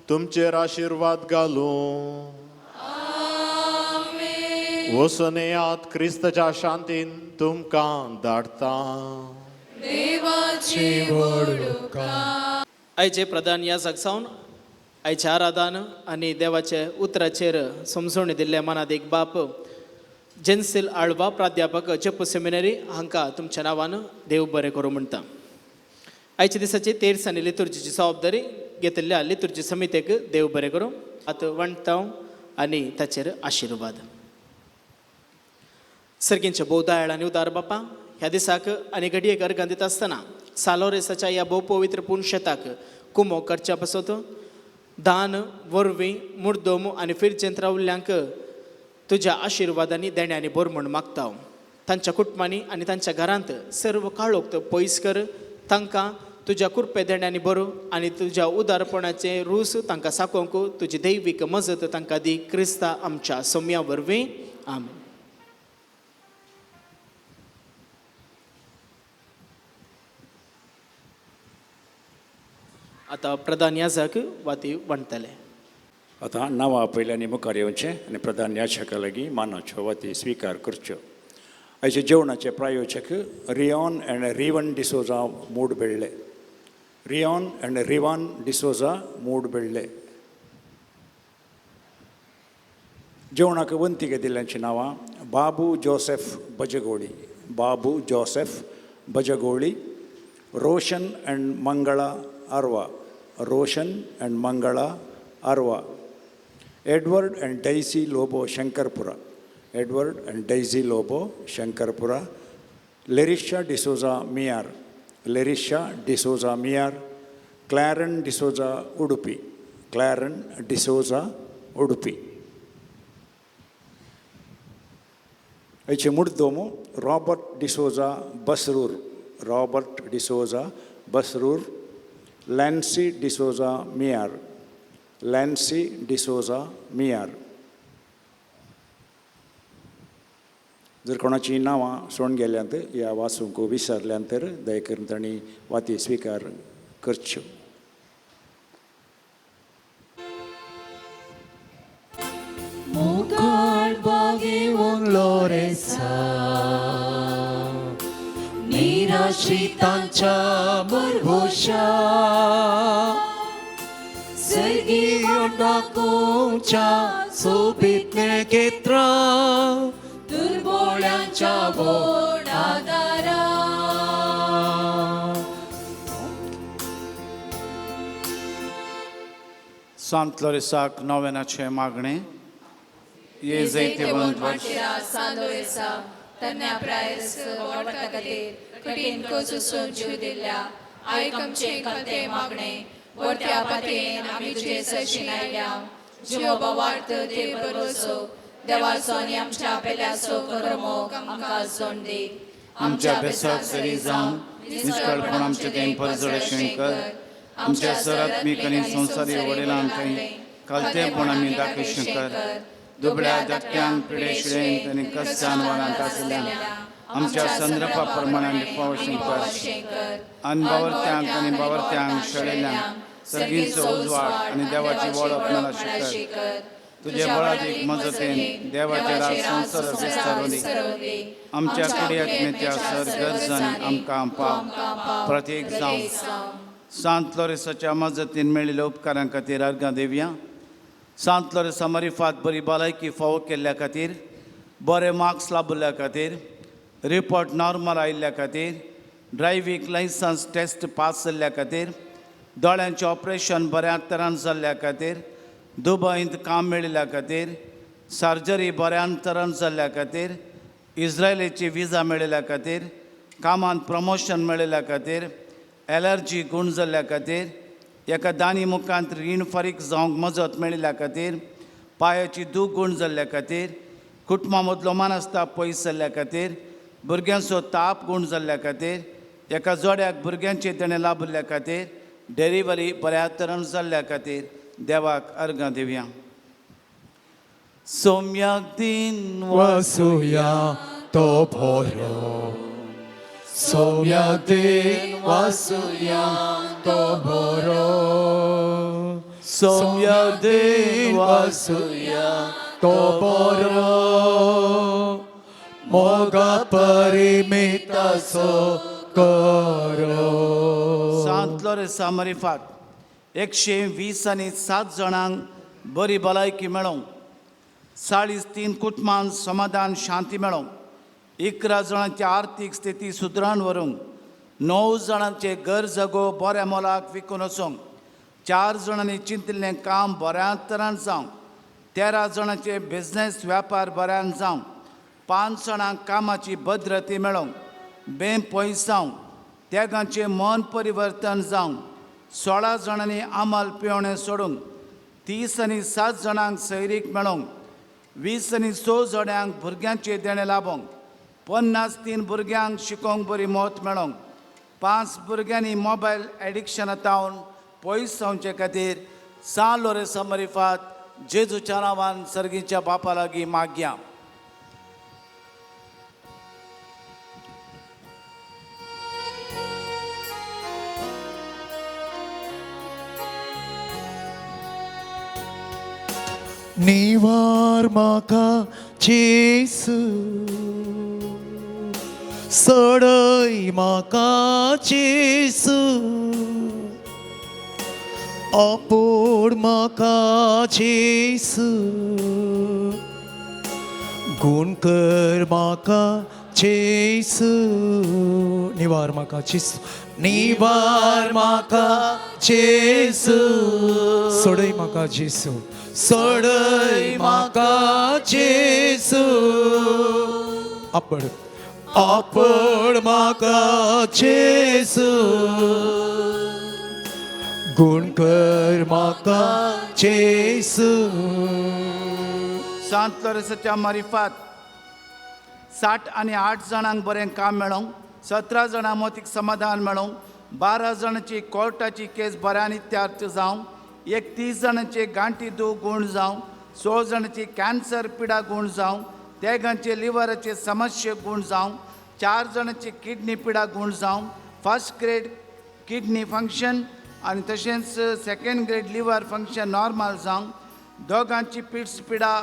तुमचेर आशिर्वाद घालूं. वचून येयात, क्रिस्तच्या शांतीन तुमकां धाडटा. देवाची व्हडूका. आयचे प्रधान याजक जावन आयच्या आराधन आनी देवाचे उतराचेर समजवणी दिल्ले मनादीक बाप जेन्सील आळवा प्राध्यापक जप्पू सेमिनरी हांकां तुमच्या नांवान देव बरें करूं म्हणटा. आयच्या दिसाची तेर्स आनी लितुर्जीची जबाबदारी घेतिल्ल्या लितुर्जी समितेक देव बरें करूं. आतां वणटा आनी ताचेर आशिर्वाद. सर्गींचे भोव दयाळ आनी उदार बापा, ह्या दिसाक आनी घडयेक अर्गां दिता आसतना सालोरेसाच्या ह्या भोव पवित्र पुनशेताक कुमो करच्या पासत दान वरवीं मुर्दोम आनी फिरचेंत रावल्ल्यांक तुज्या आशिर्वादांनी देण्यांनी भर म्हूण मागता. तांच्या कुटुंबांनी आनी तांच्या घरांत सर्व काळोख पयस कर. तांकां तुज्या कृपे देण्यांनी भरू आनी तुज्या उदारपणाचें रूस तांकां साकोवंक तुजी दैवीक मजत तांकां दी. क्रिस्ता आमच्या सोम्या वरवीं. आमेन. आतां प्रधान याजक वाती वांट्टले. आतां नांवां आपयल्यांनी मुखार येवचें आनी प्रधान याचका लागीं मानाच्यो वाती स्विकार करच्यो. आयचे जेवणाचे प्रायोजक Rion and Rivan D'Souza Moodbelle. Rion and Rivan D'Souza Moodbelle. जेवणाक वंतीक दिल्ल्यांची नांवां Babu Joseph Bajagoli, Babu Joseph Bajagoli, Roshan and Mangala Arva, Roshan and Mangala Arva, Edward and Daisy Lobo Shankarpura, Edward and Daisy Lobo Shankarpura, Lerisha D'Souza Miyar, Lerisha D'Souza Miyar, Claren D'Souza Udupi, Claren D'Souza Udupi. आयचे मुड्डोमो Robert D'Souza Basrur, Robert D'Souza Basrur, Lancy D'Souza Miyar, Lancy D'Souza Miyar. जर कोणाचीं नांवां सोडून गेल्यांत या वाचूंक विसरल्यांत तर दया करून तांणी वाती स्विकार करच्यो. मुखार बागेवन लोरेसा निराश्रितांच्या भरवंशा सर्गी दाखोवच्या सोबीत नेकेत्रा दुर्बोळ्यांच्या व्हड आदारा. सांत लोरेसाक नोवेनाचें मागणें. ये जैतिवंत मार्टिरा सान लोरेसा तन्या प्रायस वावरता खातीर कठीण कोसुसून जीव दिल्ल्या आयक आमचें खातें मागणें वर्त्या पातयेन आमी तुजे सरशीं आयल्या. जिवो बावार्थ देव बरोसो देवाचो आनी आमच्या पेल्याचो खरो मोग आमकां सोंड दी. आमच्या बेसाक सरी जावन निष्कळपण आमचें तें परजड कर. आमच्या सरात्मीक आनी संवसारी वडिलांक खालतेपण आमी दाखयशें कर. दुबळ्या धाकट्यांक पिडेशिळेंत आनी कश्टान वारांत आशिल्ल्यांक आमच्या संद्रपा प्रमाण आमी फावशें कर. आनी बावरत्यांक आनी बावरत्यांक शेळेल्यांक सर्गीचो उजवाड आनी देवाची वळख मेळाशें कर. तुजे बळादीक मजतीन देवाचे राज संवसार विस्तारून आमच्या कुडी आत्म्याच्या सर गरजांनी आमकां पाव प्रतीक जावं. सांत लोरेसाच्या मजतीन मेळिल्ल्या उपकारां खातीर अर्गां दिवया. सांत लोरेसा मारिफात बरी भलायकी फावो केल्ल्या खातीर, बरे मार्क्स लाभिल्ल्या खातीर, रिपोर्ट नॉर्मल आयिल्ल्या खातीर, ड्रायव्हींग लायसन्स टेस्ट पास जाल्ल्या खातीर, दोळ्यांचें ऑपरेशन बऱ्या तरान जाल्ल्या खातीर, दुबयंत काम मेळिल्ल्या खातीर, सर्जरी बऱ्या तरान जाल्ल्या खातीर, इस्रायलीची विजा मेळिल्ल्या खातीर, कामांत प्रमोशन मेळिल्ल्या खातीर, एलर्जी गूण जाल्ल्या खातीर, एका दानी मुखांत रीण फारीक जावंक मजत मेळिल्ल्या खातीर, पांयाची दूख गूण जाल्ल्या खातीर, कुटुंबा मदलो मानसताप पयस जाल्ल्या खातीर, भुरग्यांचो ताप गूण जाल्ल्या खातीर, एका जोड्याक भुरग्यांचे तेणें लाभिल्ल्या खातीर, डिलिव्हरी बऱ्या तरान जाल्ल्या खातीर देवाक अर्गां दिवया. सोम्याक दिन वासुया तो भरो, सोम्या दिन वासुया तो भरो, सोम्या दिन वासुया तो बरो, मोगा परिमितासो करो. सांत लोरेसा मारिफात 120 आनी 7 जाणांक बरी भलायकी मेळोवंक, 43 कुटुंबांक समाधान शांती मेळोवंक, 11 जाणांची आर्थीक स्थिती सुदरान व्हरूंक, 9 जाणांचे घर जागो बऱ्या मोलाक विकून वचूंक, 4 जाणांनी चिंतिल्लें काम बऱ्या तरान जावंक, 13 जाणांचे बिजनेस व्यापार बऱ्यान जावंक, 5 जाणांक कामाची भद्रती मेळोवंक, बें पयस जावंक, त्यागांचें मन परिवर्तन जावंक, 16 जाणांनी आमल पिवणें सोडूंक, 30 आनी 7 जाणांक सैरीक मेळोवंक, 20 आनी 6 जोड्यांक भुरग्यांचें देणें लाबोवंक, 53 भुरग्यांक शिकोवंक बरी मत मेळोवंक, 5 भुरग्यांनी मोबायल एडिक्शना तावन पयस जावचे खातीर सान लोरेसा मारिफात जेजूच्या नांवान सर्गीच्या बापा लागीं मागया. निवार म्हाका जेसू, सोडय म्हाका जेसू, आपोड म्हाका जेसू, गुण कर म्हाका जेसू, निवार म्हाका जेसू, निवार म्हाका जेसू, सोडय म्हाका जेसू, सोडय म्हाका जेसू, आपड आपड म्हाका जेसू, गुण कर म्हाका जेसू. सांत लोरेसाच्या मारिफात 68 जाणांक बरें काम मेळोंक, 17 जाणां मोतीक समाधान मेळोंक, 12 जाणांची कोर्टाची केस बऱ्यान इत्यार्थ जावं, 31 जाणांचे गांठी दूख गूण जावं, 6 जाणांची कॅन्सर पिडा गूण जावं, तेगांचे लिवराचे समस्या गूण जावं, 4 जाणांची किडनी पिडा गूण जावं, फर्स्ट ग्रेड किडनी फंक्शन आनी तशेंच second grade liver function normal जावं, दोगांची पिट्स पिडा,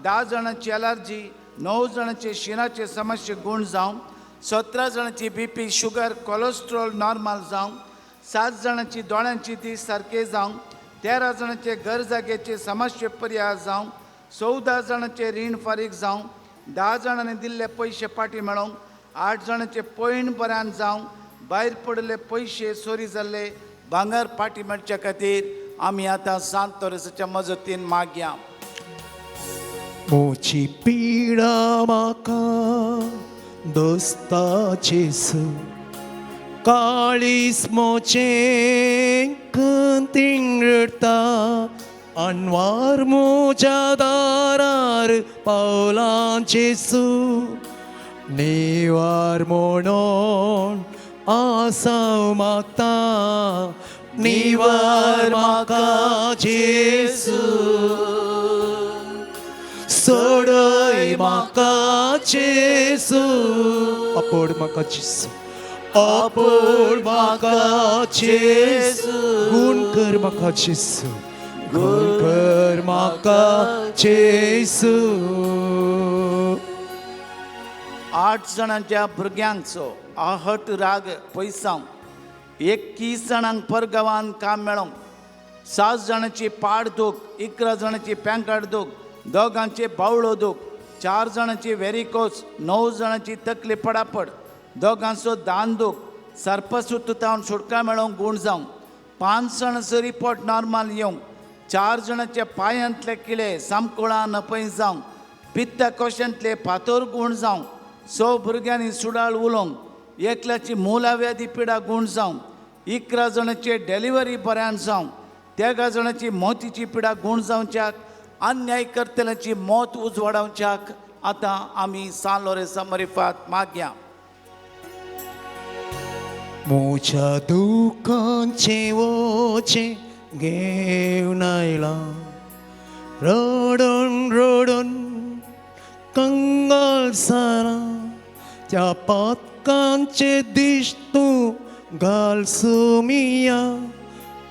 10 जाणांची एलर्जी, 9 जाणांचे शिनाचे समस्या गूण जावं, 17 जाणांची B P sugar cholesterol normal जावं, 7 जाणांची दोळ्यांची दीस सारके जावं, 13 जाणांचे घर जाग्याचे समस्या पर्याय जावं, 14 जाणांचे रीण फारीक जावं, 10 जाणांनी दिल्ले पयशे फाटीं मेळोंक, 8 जाणांचे पयण बऱ्यान जावं, भायर पडिल्ले पयशे चोरी जाल्ले भांगर फाटीं मेळच्या खातीर आमी आतां सांत लोरेसाच्या मजतीन मागया. मोची पिडा म्हाका दोस्ता जेसू, काळीस मोचें तिंगडटा, अनवार म्हज्या दारार पावलां जेसू, निवार म्हणून आसाव मागता, निवार म्हाका जेसू, सोडय म्हाका जेसू, आपोड म्हाका जेसू, आपोड म्हाका जेसू, गुण कर म्हाका जेसू, गुण कर म्हाका जेसू. 8 जाणांच्या भुरग्यांचो आहट राग पयसांव, 21 जाणांक परगांवान काम मेळोंक, 7 जाणांची पाड दूख, 11 जाणांची पँकाड दूख, दोगांचे बावळो दूख, 4 जाणांची वेरिकोस, 9 जाणांची तकली पडापड, दोगांचो दान दूख, सर्पसुत्तावन सुटका मेळोवंक गूण जावं, 5 जाणांचो रिपोर्ट नॉर्मल येवंक, 4 जाणांच्या पांयांतले किळे सामकोळां नपय जावं, पित्त कोशांतले फातोर गूण जावं, 6 भुरग्यांनी सुडाळ उलोवंक, एकल्याची मुलाव्याधी पिडा गूण जावं, 11 जाणांचे डिलिव्हरी बऱ्यान जावं, 13 जाणांची मोतीची पिडा गूण जावच्याक, अन्याय करतल्यांची मौत उजवाडावच्याक आतां आमी सान लोरेसा मरिफात मागया. म्हज्या दुखांचें वोचें घेवन आयलां, रडून रडून कंगाल सारां, त्या पातकांचे दीस तूं घाल सुमिया,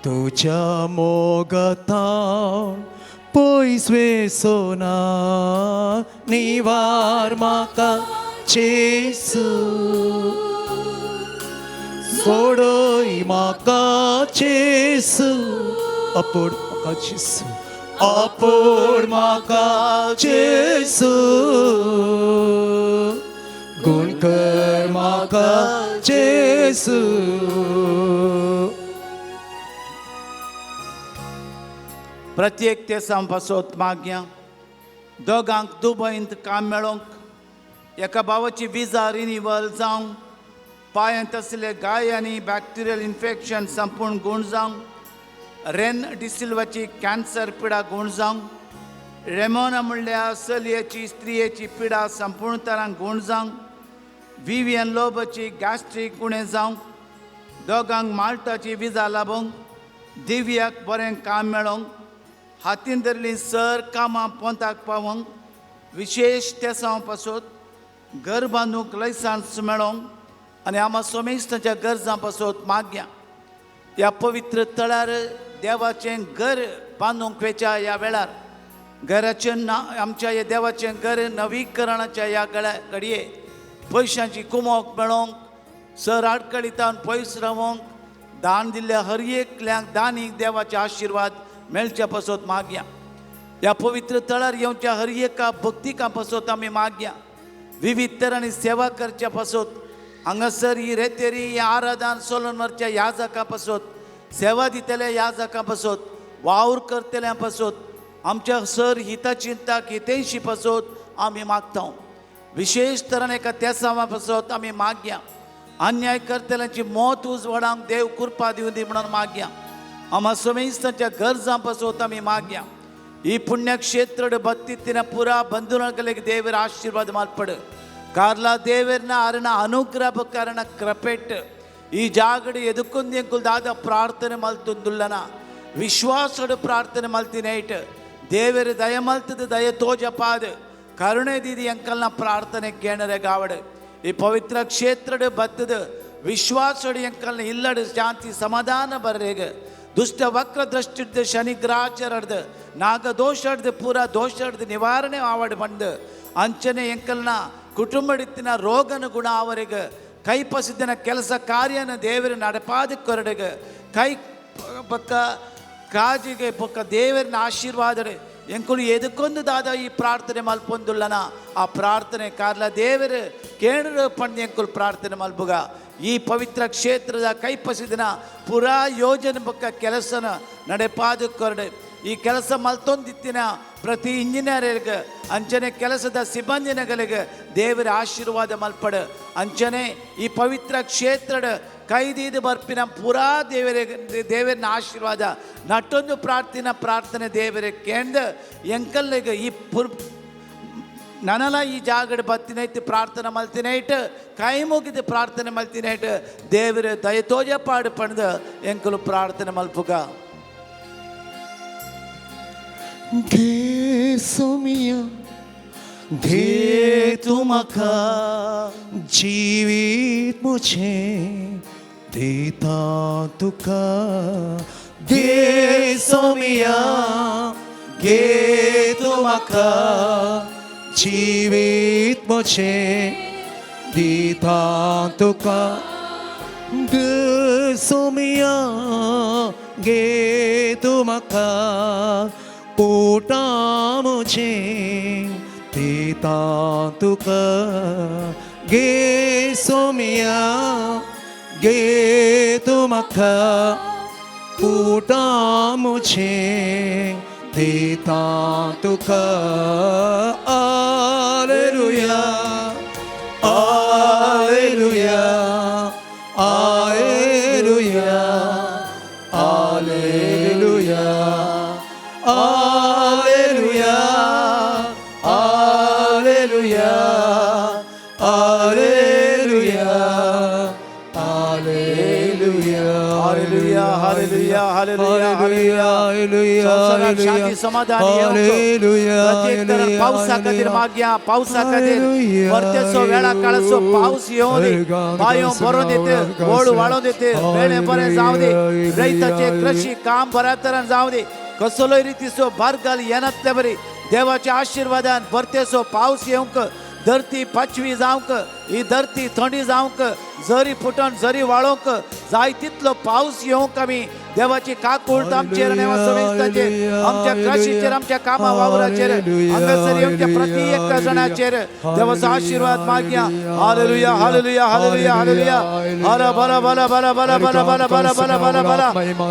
तुज्या मोगतान पयस वेसोना, निवार म्हाका जेसू, सोडय म्हाका जेसू, आपोड म्हाका जेसू, आपोड म्हाका जेसू, गुण कर म्हाका जेसू. प्रत्येक तेसां पासत मागया, दोगांक दुबयंत काम मेळोंक, एका भावाची विजा रिनिवल जावं, पांयांत आशिल्ले गाय आनी बॅक्टेरियल इन्फेक्शन संपूर्ण गूण जावं, रेन डिसिल्वाची कॅन्सर पिडा गूण जावं, रेमोना म्हणल्यार चलयेची स्त्रियेची पिडा संपूर्ण तरान गूण जावं, विवियन लोबाची गॅस्ट्रीक उणें जावं, दोगांक माल्टाची विजा लाबोवंक, दिव्याक बरें काम मेळोवंक, हातीन धरलीं सर कामां पोंताक पावोवंक, विशेश तेसांव पासत घर बांदूंक लायसन्स मेळोवंक आनी आमा सोमेस्ताच्या गरजां पासत मागया. ह्या पवित्र तळार देवाचें घर बांदूंक वेच्या ह्या वेळार घराचें ना आमच्या ह्या देवाचें घर नवीकरणाच्या ह्या गळ्या घडये पयशांची कुमोक मेळोवंक सर आडकळीतान पयस रावोंक दान दिल्ल्या हर एकल्यांक दानीक देवाचे आशिर्वाद मेळच्या पासत मागया. ह्या पवित्र तळार येवच्या हर एका भक्तिका पासत आमी मागया. विविध तरांनी सेवा करच्या पासत हांगासर ही रेतेरी ही आराधन सोलून व्हरच्या ह्या जाका पासत सेवा दितल्या ह्या जाका पासत वावर करतल्या पासत आमच्या सर हितचिंताक हितेशी पासत आमी मागता. विशेश तरान एका तेसावा पासत आमी मागया. अन्याय करतल्यांची मौत उजवाडांक देव कृपा दिवं दी म्हणून मागया. आमा समेस्तांच्या गरजां पासत आमी मागया. ही पुण्यक्षेत्र बत्तीतिನ ಪುರಾ ಬಂಧುಗಳಿಗೆ ದೇವರ ಆಶೀರ್ವಾದ ಮಾಲ್ಪಡು. ಕಾರ್ಲ ದೇವರನ ಅರಣ ಅನುಗ್ರಹ ಕಾರಣ ಕೃಪೆಟ್ ಈ ಜಾಗಡು ಎದುಕೊಂದು ಎಂಕುಲ್ದಾದ ಪ್ರಾರ್ಥನೆ ಮಲ್ತುಂದುಲ್ಲನ ವಿಶ್ವಾಸಡು ಪ್ರಾರ್ಥನೆ ಮಲ್ತಿನೈಟ್ ದೇವರು ದಯ ಮಲ್ತದ ದಯ ತೋಜಪಾದ ಕರುಣೆ ದೀದಿ ಎಂಕಲ್ನ ಪ್ರಾರ್ಥನೆ ಕೇಣರೆ ಗಾವಡು. ಈ ಪವಿತ್ರ ಕ್ಷೇತ್ರಡು ಬತ್ತದ ವಿಶ್ವಾಸಡು ಎಂಕಲ್ನ ಇಲ್ಲಡು ಶಾಂತಿ ಸಮಾಧಾನ ಬರ್ರೇಗ. ದುಷ್ಟ ವಕ್ರ ದೃಷ್ಟಿಡ್ದು ಶನಿಗ್ರಾಚರಡ್ದು ನಾಗದೋಷಡ್ದು ಪೂರ ದೋಷಡ್ದು ನಿವಾರಣೆ ಆವಡ್ ಬಂದು ಅಂಚನೆ ಎಂಕಲ್ನ ಕುಟುಂಬಡಿತ್ತಿನ ರೋಗನ ಗುಣ ಅವರಿಗೆ ಕೈಪಸಿದ್ದಿನ ಕೆಲಸ ಕಾರ್ಯನ ದೇವರ ನಡಪಾದ ಕೊರಡೆಗೆ ಕೈ ಪಕ್ಕ ಕಾಜಿಗೆ ಪಕ್ಕ ದೇವರನ ಆಶೀರ್ವಾದ ಎಂಕುಲು ಎದಕ್ಕೊಂದು ದಾದ ಈ ಪ್ರಾರ್ಥನೆ ಮಲ್ಪೊಂದುಲ್ಲನ ಆ ಪ್ರಾರ್ಥನೆ ಕಾರ್ಲ ದೇವರು ಕೇಂದ್ರ ಪಂಡ್ ಎಂಕುಲು ಪ್ರಾರ್ಥನೆ ಮಲ್ಪುಗ. ಈ ಪವಿತ್ರ ಕ್ಷೇತ್ರದ ಕೈಪಸಿದಿನ ಪುರಾ ಯೋಜನೆ ಪಕ್ಕ ಕೆಲಸನ ನಡೆಪಾದ ಕೊರಡೆ. ಈ ಕೆಲಸ ಮಲ್ತೊಂದಿತ್ತಿನ ಪ್ರತಿ ಇಂಜಿನಿಯರ್ಗೆ ಅಂಚನೆ ಕೆಲಸದ ಸಿಬ್ಬಂದಿನಗಳಿಗೆ ದೇವರ ಆಶೀರ್ವಾದ ಮಲ್ಪಡು. ಅಂಚನೆ ಈ ಪವಿತ್ರ ಕ್ಷೇತ್ರದ ಕೈದೀದು ಬರ್ಪಿನ ಪೂರಾ ದೇವರಿಗೆ ದೇವರನ್ನ ಆಶೀರ್ವಾದ ನಟ್ಟೊಂದು ಪ್ರಾರ್ಥನೆ ಪ್ರಾರ್ಥನೆ ದೇವರ ಕೇಂದ್ರ ಎಂಕಲ್ಲಿಗೆ ಈ ಪುರ್ ನನಲ ಈ ಜಾಗಡ್ ಬತ್ತಿನೈತು ಪ್ರಾರ್ಥನೆ ಮಲ್ತಿನೈಟ್ ಕೈ ಮುಗಿದು ಪ್ರಾರ್ಥನೆ ಮಲ್ತಿನೈಟ್ ದೇವರ ದಯತೋಜ ಪಾಡು ಪಣದು ಎಂಕಲು ಪ್ರಾರ್ಥನೆ ಮಲ್ಪುಗ. घे घे तुमका जीवित मुझे देता तुका. घे सोमिया घे तुमका जीवित मुझे देता तुका. घे सोमिया घे तुमका पोटा मुझे देता तुका. गे सोमिया गे तुमका पोटा मुझे देता तुका. Hallelujah hallelujah hallelujah hallelujah hallelujah hallelujah hallelujah hallelujah hallelujah hallelujah hallelujah hallelujah. संवसारात शांती समाधान प्रत्येक तरान पावसा खातीर मागया. पावसा खातीर वर्तेचो वेळा काळाचो पावस येवं दी, बांयो भरोन दिते, ओळ वाळोवन दिते, वेळे बरें जावं दी, रैताचें कृशी काम बऱ्या तरान जावं दी, कसलोय रितीचो बारगाल येनातले बरी देवाच्या आशिर्वादान भरतेचो पावस येवंक, धरती पाचवी जावंक, ही धरती थंडी जावंक, जरी फुटून जरी वाळोवंक जाय तितलो पावस येवंक आमी देवाची काकूळट आमचेर आनी आमच्या कृशीचेर आमच्या कामा वावराचेर हांगासर येवच्या प्रति एका जाणाचेर देवाचो आशिर्वाद मागया. हालेलुया हालेलुया हालेलुया हालेलुया. हर बल बल बल बल बल बल बल बल बल बल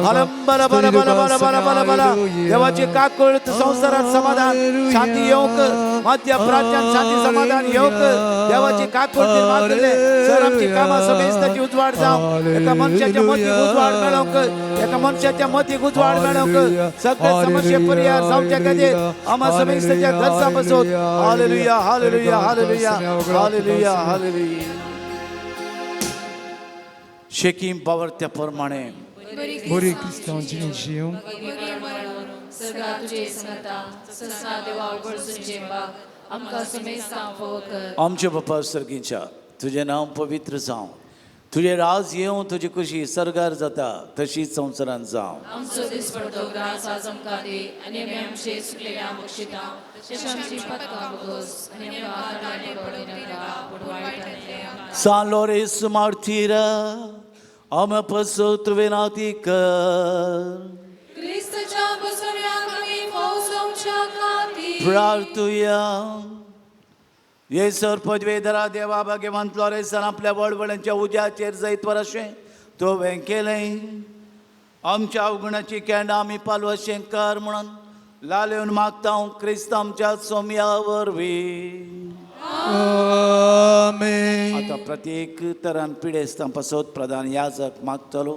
हलम बल बल बल बल बल बल बल. देवाची काकूळट संवसारात समाधान शांती येवंक, मध्य प्राच्यांत शांती समाधान येवंक देवाची काकूळट मागले सर आमची कामां समेस्ताची उजवाड जावं, एका मनशाच्या मतीक उजवाड मेळोवंक, एका मनशाच्या मतीक उजवाड मेळोवंक, सगळे समस्ये परिहार जावच्या खातीर आमा समेस्ताच्या गरजां पासून. Hallelujah hallelujah hallelujah hallelujah hallelujah. शेकीम पावरत्या प्रमाणे बरी क्रिस्तांव जिणें जिवंक सगळा तुझे संगता ससा देवा उगडसून जेंबाक आमकां समेस्तां फोव कर. आमचे बापा सर्गीच्या तुजें नांव पवित्र जावं, तुजें राज येवं, तुजी खुशी सर्गार जाता तशीच संवसारांत जावं. आमचो दिसपडतो ग्रास आज आमकां दी आनी आमी आमचे चुकलेल्या बक्षिता तशें आमची पदकां भोगोस आनी आमकां ताणे पडूं दिनाका पूण वायटांतलें आमकां San Lorenzo martira, आमे पसत विनाती कर. क्रिस्तच्या बसवण्याक आमी फौजोवच्या खातीर प्रार्थुया. येसर पदवेधरा देवा भाग्यवंत लॉरेसान आपल्या वळवळ्यांच्या उज्याचेर जैतवर अशें तुवें केलें. आमच्या अवगुणाची केंडां आमी पालवशें कर म्हणून लालेवन मागता हांव क्रिस्त आमच्या सोमया वरवीं. आमेन. आतां प्रत्येक तरान पिडेस्तां पासत प्रधान याजक मागतलो.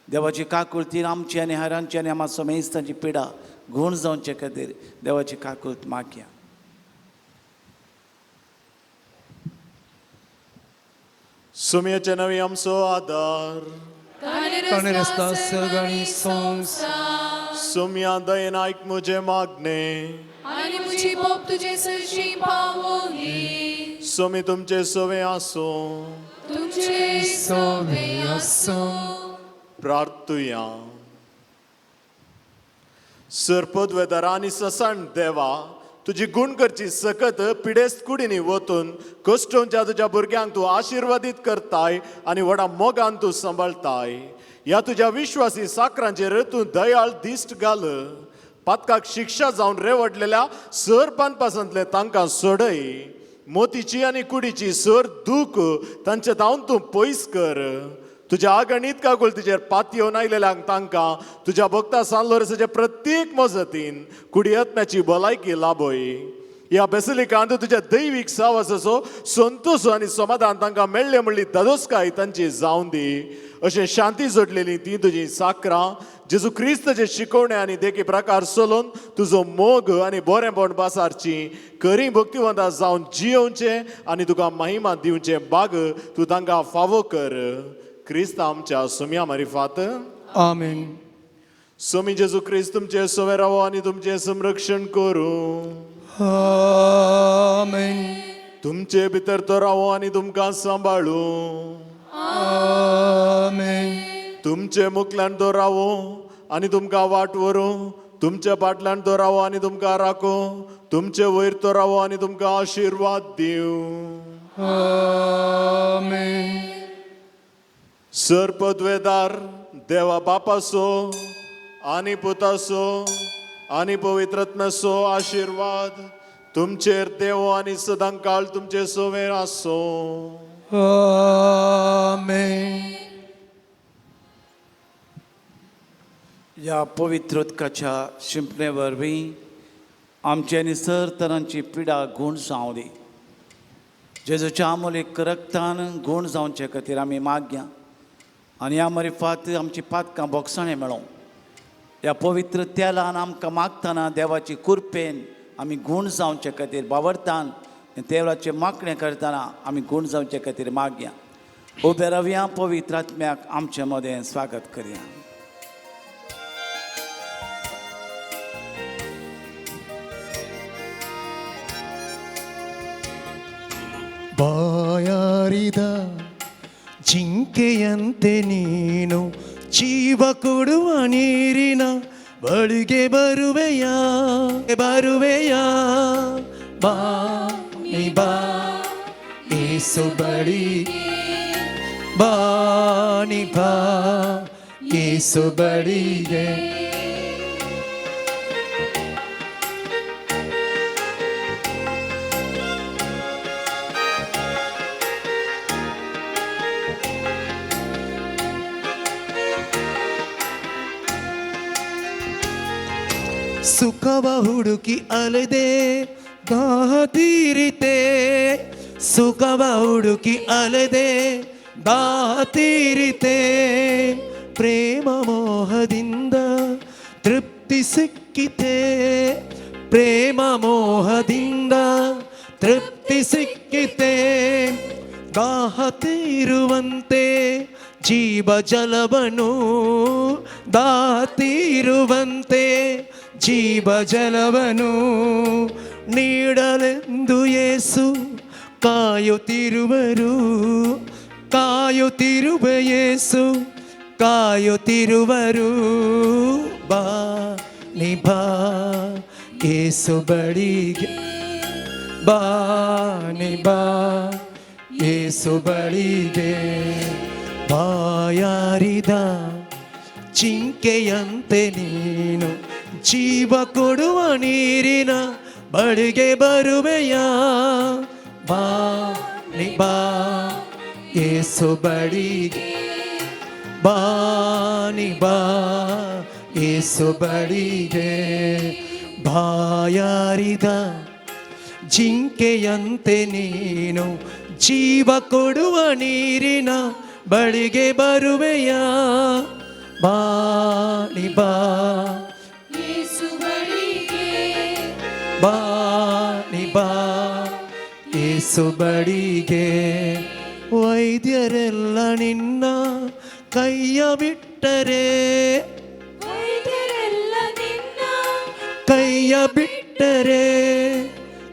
देवाची काकुळतीन आमची आनी हेरांची आनी आमच्या समेस्तांची पिडा गूण जावचे खातीर देवाची काकूळत मागया. सुमयाचे नवी आमचो आदार, ताणें रस्ता सर्ग आनी संवसार. सुमया दयेन आयक म्हजें मागणें. आनी म्हजी बोप तुजे सरशी पावोली. सुमी तुमचे सवे आसूं. तुमचे सोवे आसूं. प्रार्थुया. सरपदवेदार आनी ससाण देवा, तुजी गुण करची सकत पिडेस्त कुडींनी वतून कश्टोंच्या तुज्या भुरग्यांक तूं आशिर्वादीत करताय आनी व्हडा मोगान तूं सांबाळटाय. ह्या तुज्या विश्वासी साकरांचेर तूं दयाळ दिश्ट घाल. पातकाक शिक्षा जावन रेवडलेल्या सर पानपासांतले तांकां सोडय. मोतीची आनी कुडीची सर दूख तांचे धांवन तूं पयस कर. तुज्या आगणीत काकुळतीचेर पातयेवन आयलेल्यांक तांकां तुज्या भक्ता सान लोरेसाचे प्रत्येक मजतीन कुडी आत्म्याची भलायकी लाभय. ह्या बेसिलिकांत तुज्या दैवीक सावासाचो संतोश आनी समाधान तांकां मेळ्ळें म्हणली धादोसकाय तांची जावन दी. अशें शांती जोडलेली ती तुजी साकरां जेजू क्रिस्ताचे शिकवणे आनी देखी प्रकार चलोवन तुजो मोग आनी बरेंपण पासारची खरी भक्तिवंता जावन जियोवचें आनी तुका महिमा दिवचें बाग तूं तांकां फावो कर. क्रिस्त आमच्या सुमया मारिफात. आमेन. सोमी जेजू क्रिस्त तुमचें सवें रावो आनी तुमचें संरक्षण करूं. आमेन. तुमचे भितर तो रावो आनी तुमकां सांबाळूं. आमेन. तुमचे मुखल्यान तो रावो आनी तुमकां वाट व्हरूं. तुमच्या फाटल्यान तो रावो आनी तुमकां राखूं. तुमचे वयर तो रावो आनी तुमकां आशिर्वाद दिवं. आमेन. सर पदवेदार देवा बापासो आनी पुतासो आनी पवित्रत्म्याचो आशिर्वाद तुमचेर देवो आनी सदां काळ तुमचे सोवेर आसूं. आमेन. ह्या पवित्र उदकाच्या शिंपणे वरवीं आमचे आनी सर तरांची पिडा गूण जावं दी. जेजूच्या आमोलीक रक्तान गूण जावचे खातीर आमी मागया आनी ह्या मरिफात आमची पातकां बोगसाणें मेळों. ह्या पवित्र तेलान आमकां मागतना देवाची कुरपेन आमी गूण जावचे खातीर बावडतान देवळाचें मागणें करतना आमी गूण जावचे खातीर मागया. उबे रावया, पवित्र आत्म्याक आमचे मदें स्वागत करया. ಬಾಯಾರಿದ ಜಿಂಕೆಯಂತೆ ನೀನು ಜೀವ ಕೊಡುವ ನೀರಿನ ಬಳಿಗೆ ಬರುವೆಯಾ ಬರುವೆಯಾ. ಬಾ ನೀ ಬಾ ಏಸು ಬಳಿಗೆ, ಬಾ ನೀ ಬಾ ಏಸು ಬಳಿಗೆ. ಸುಖವ ಹುಡುಕಿ ಅಲೆದೆ ದಾಹ ತೀರಿತೆ, ಸುಖವ ಹುಡುಕಿ ಅಲೆದೆ ದಾಹ ತೀರಿತೆ. ಪ್ರೇಮ ಮೋಹದಿಂದ ತೃಪ್ತಿ ಸಿಕ್ಕಿತೆ, ಪ್ರೇಮ ಮೋಹದಿಂದ ತೃಪ್ತಿ ಸಿಕ್ಕಿತೆ. ದಾಹ ತೀರುವಂತೆ ಜೀವ ಜಲವನು, ದಾಹ ತೀರುವಂತೆ ಜೀವ ಜಲವನು ನೀಡಲೆಂದು ಯೇಸು ಕಾಯುತ್ತಿರುವರು, ಕಾಯುತ್ತಿರುವ ಯೇಸು ಕಾಯುತ್ತಿರುವರು. ಬಾ ನಿ ಬಾ ಯೇಸು ಬಳಿಗೆ, ಬಾ ನಿ ಬಾ ಯೇಸು ಬಳಿಗೆ. ಬಾಯಾರಿದ ಜಿಂಕೆಯಂತೆ ನೀನು ಜೀವ ಕೊಡುವ ನೀರಿನ ಬಳಿಗೆ ಬರುವೆಯ. ಬಾ ನಿ ಬಾ ಯೇಸು ಬಳಿಗೆ, ಬಾ ನಿ ಬಾ ಯೇಸು ಬಳಿಗೆ. ಬಾಯಾರಿದ ಜಿಂಕೆಯಂತೆ ನೀನು ಜೀವ ಕೊಡುವ ನೀರಿನ ಬಳಿಗೆ ಬರುವೆಯ. ಬಾ ನಿ ಬಾ ಯೇಸು ಬಳಿಗೆ, ಬಾ ನಿ ಬಾ ಯೇಸು ಬಳಿಗೆ. ವೈದ್ಯರೆಲ್ಲ ನಿನ್ನ ಕೈಯ ಬಿಟ್ಟರೆ, ವೈದ್ಯರೆಲ್ಲ ನಿನ್ನ ಕೈಯ ಬಿಟ್ಟರೆ,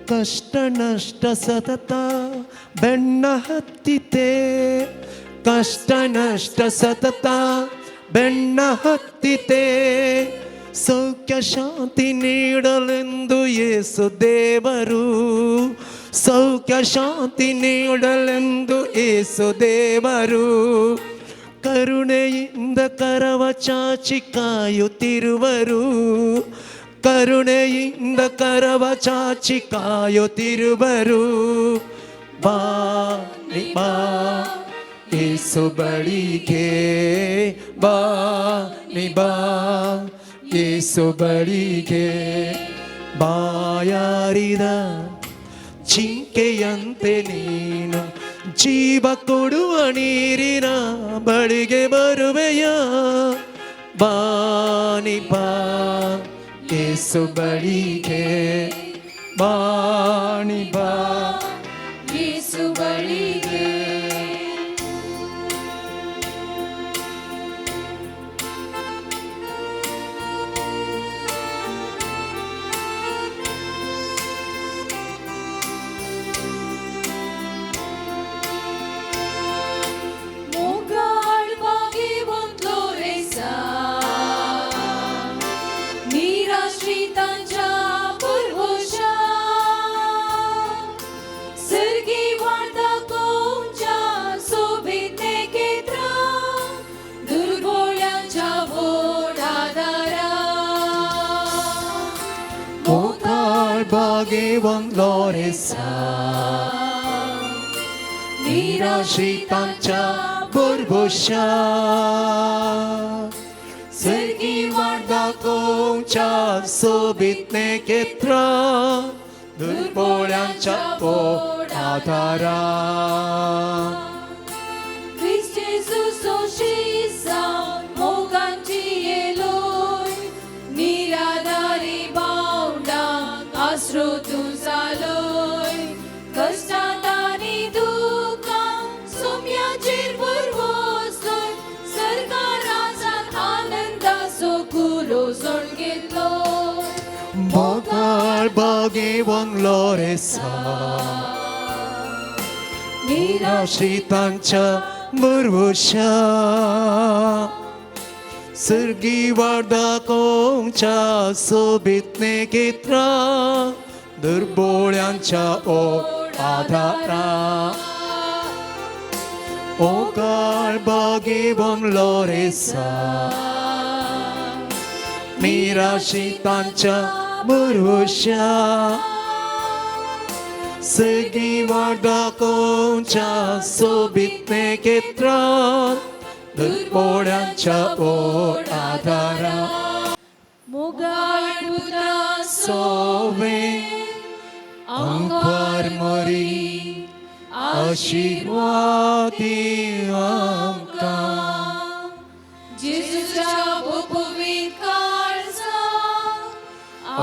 ಕಷ್ಟ ನಷ್ಟ ಸತತ ಬೆನ್ನ ಹತ್ತಿತೆ, ಕಷ್ಟ ನಷ್ಟ ಸತತ ಬೆನ್ನ ಹತ್ತಿತೆ. ಸೌಖ್ಯ ಶಾಂತಿ ನೀಡಲೆಂದು ಯೇಸು ದೇವರು, ಸೌಖ್ಯ ಶಾಂತಿ ನೀಡಲೆಂದು ಯೇಸು ದೇವರು. ಕರುಣೆಯಿಂದ ಕರವ ಚಾಚಿ ಕಾಯುತ್ತಿರುವರು, ಕರುಣೆಯಿಂದ ಕರವ ಚಾಚಿ ಕಾಯುತ್ತಿರುವರು. ಬಾ ನಿ ಬಾ ಯೇಸು ಬಳಿಗೆ, ಬಾ ನಿ ಬಾ ಯೇಸು ಬಳಿಗೆ. ಬಾಯಾರಿದ ಜಿಂಕೆಯಂತೆ ನೀನು ಜೀವ ಕೊಡುವ ನೀರಿನ ಬಳಿಗೆ ಬರುವೆಯ. ಬಾ ನಿ ಬಾ ಯೇಸು ಬಳಿಗೆ, ಬಾ ನಿ ಬಾ ಯೇಸು ಬಳಿಗೆ. मोगाळ बागेवंतलो रेसा, निराश्रितांच्या पुरवशा, सर्गी वाडता कोमच्या सोबीत नेकेत्रा, दुर्बोळ्यांच्या वोडादारा. मोगाळ बागेवंतलो रेसा, निराश्रितांच्या पुरवशा, सर्गी वाडता कोमच्या सोबीत नेकेत्रा, दुर्बोळ्यांच्या आधारा. क्रिस्त जेजू सोशी जावन मोगांची येलोय, निराधारी बावडांक आसरो तूं जालोय. कश्टांत आनी दुखांत सोम्याचेर भरवसलोय, सरकारासान आनंदाचो कुरो जोड घेतलोय. मोगाळ बागेवंतलो रेसा, निराश्रितांच्या भरवशा, सर्गी वाडता कोमच्या सोबीत नेकेत्रा, दुर्बोळ्यांच्या ओ आधारा. मोगाळ बागेवंतलो रेसा, निराश्रितांच्या भरवशा, सर्गी वाडता कोमच्या सोबीत नेकेत्रा, दुर्बोळ्यांच्या ओ आधारा. मोगाळ पुता सोवे अंकार मरी आशीर्वादी आमकां, जेजूच्या उपवीत काळजा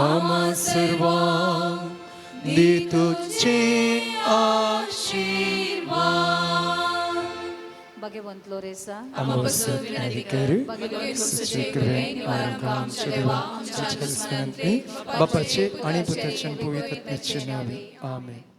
आमा सर्वांक दी तुझे आशीर्वाद. भगवंत लोरेसा, आम्हा विनंती कर, आमच्या देवा आमच्या बापाचे आणि पुत्राचे आणि पवित्र आत्म्याचे नावे. आमेन.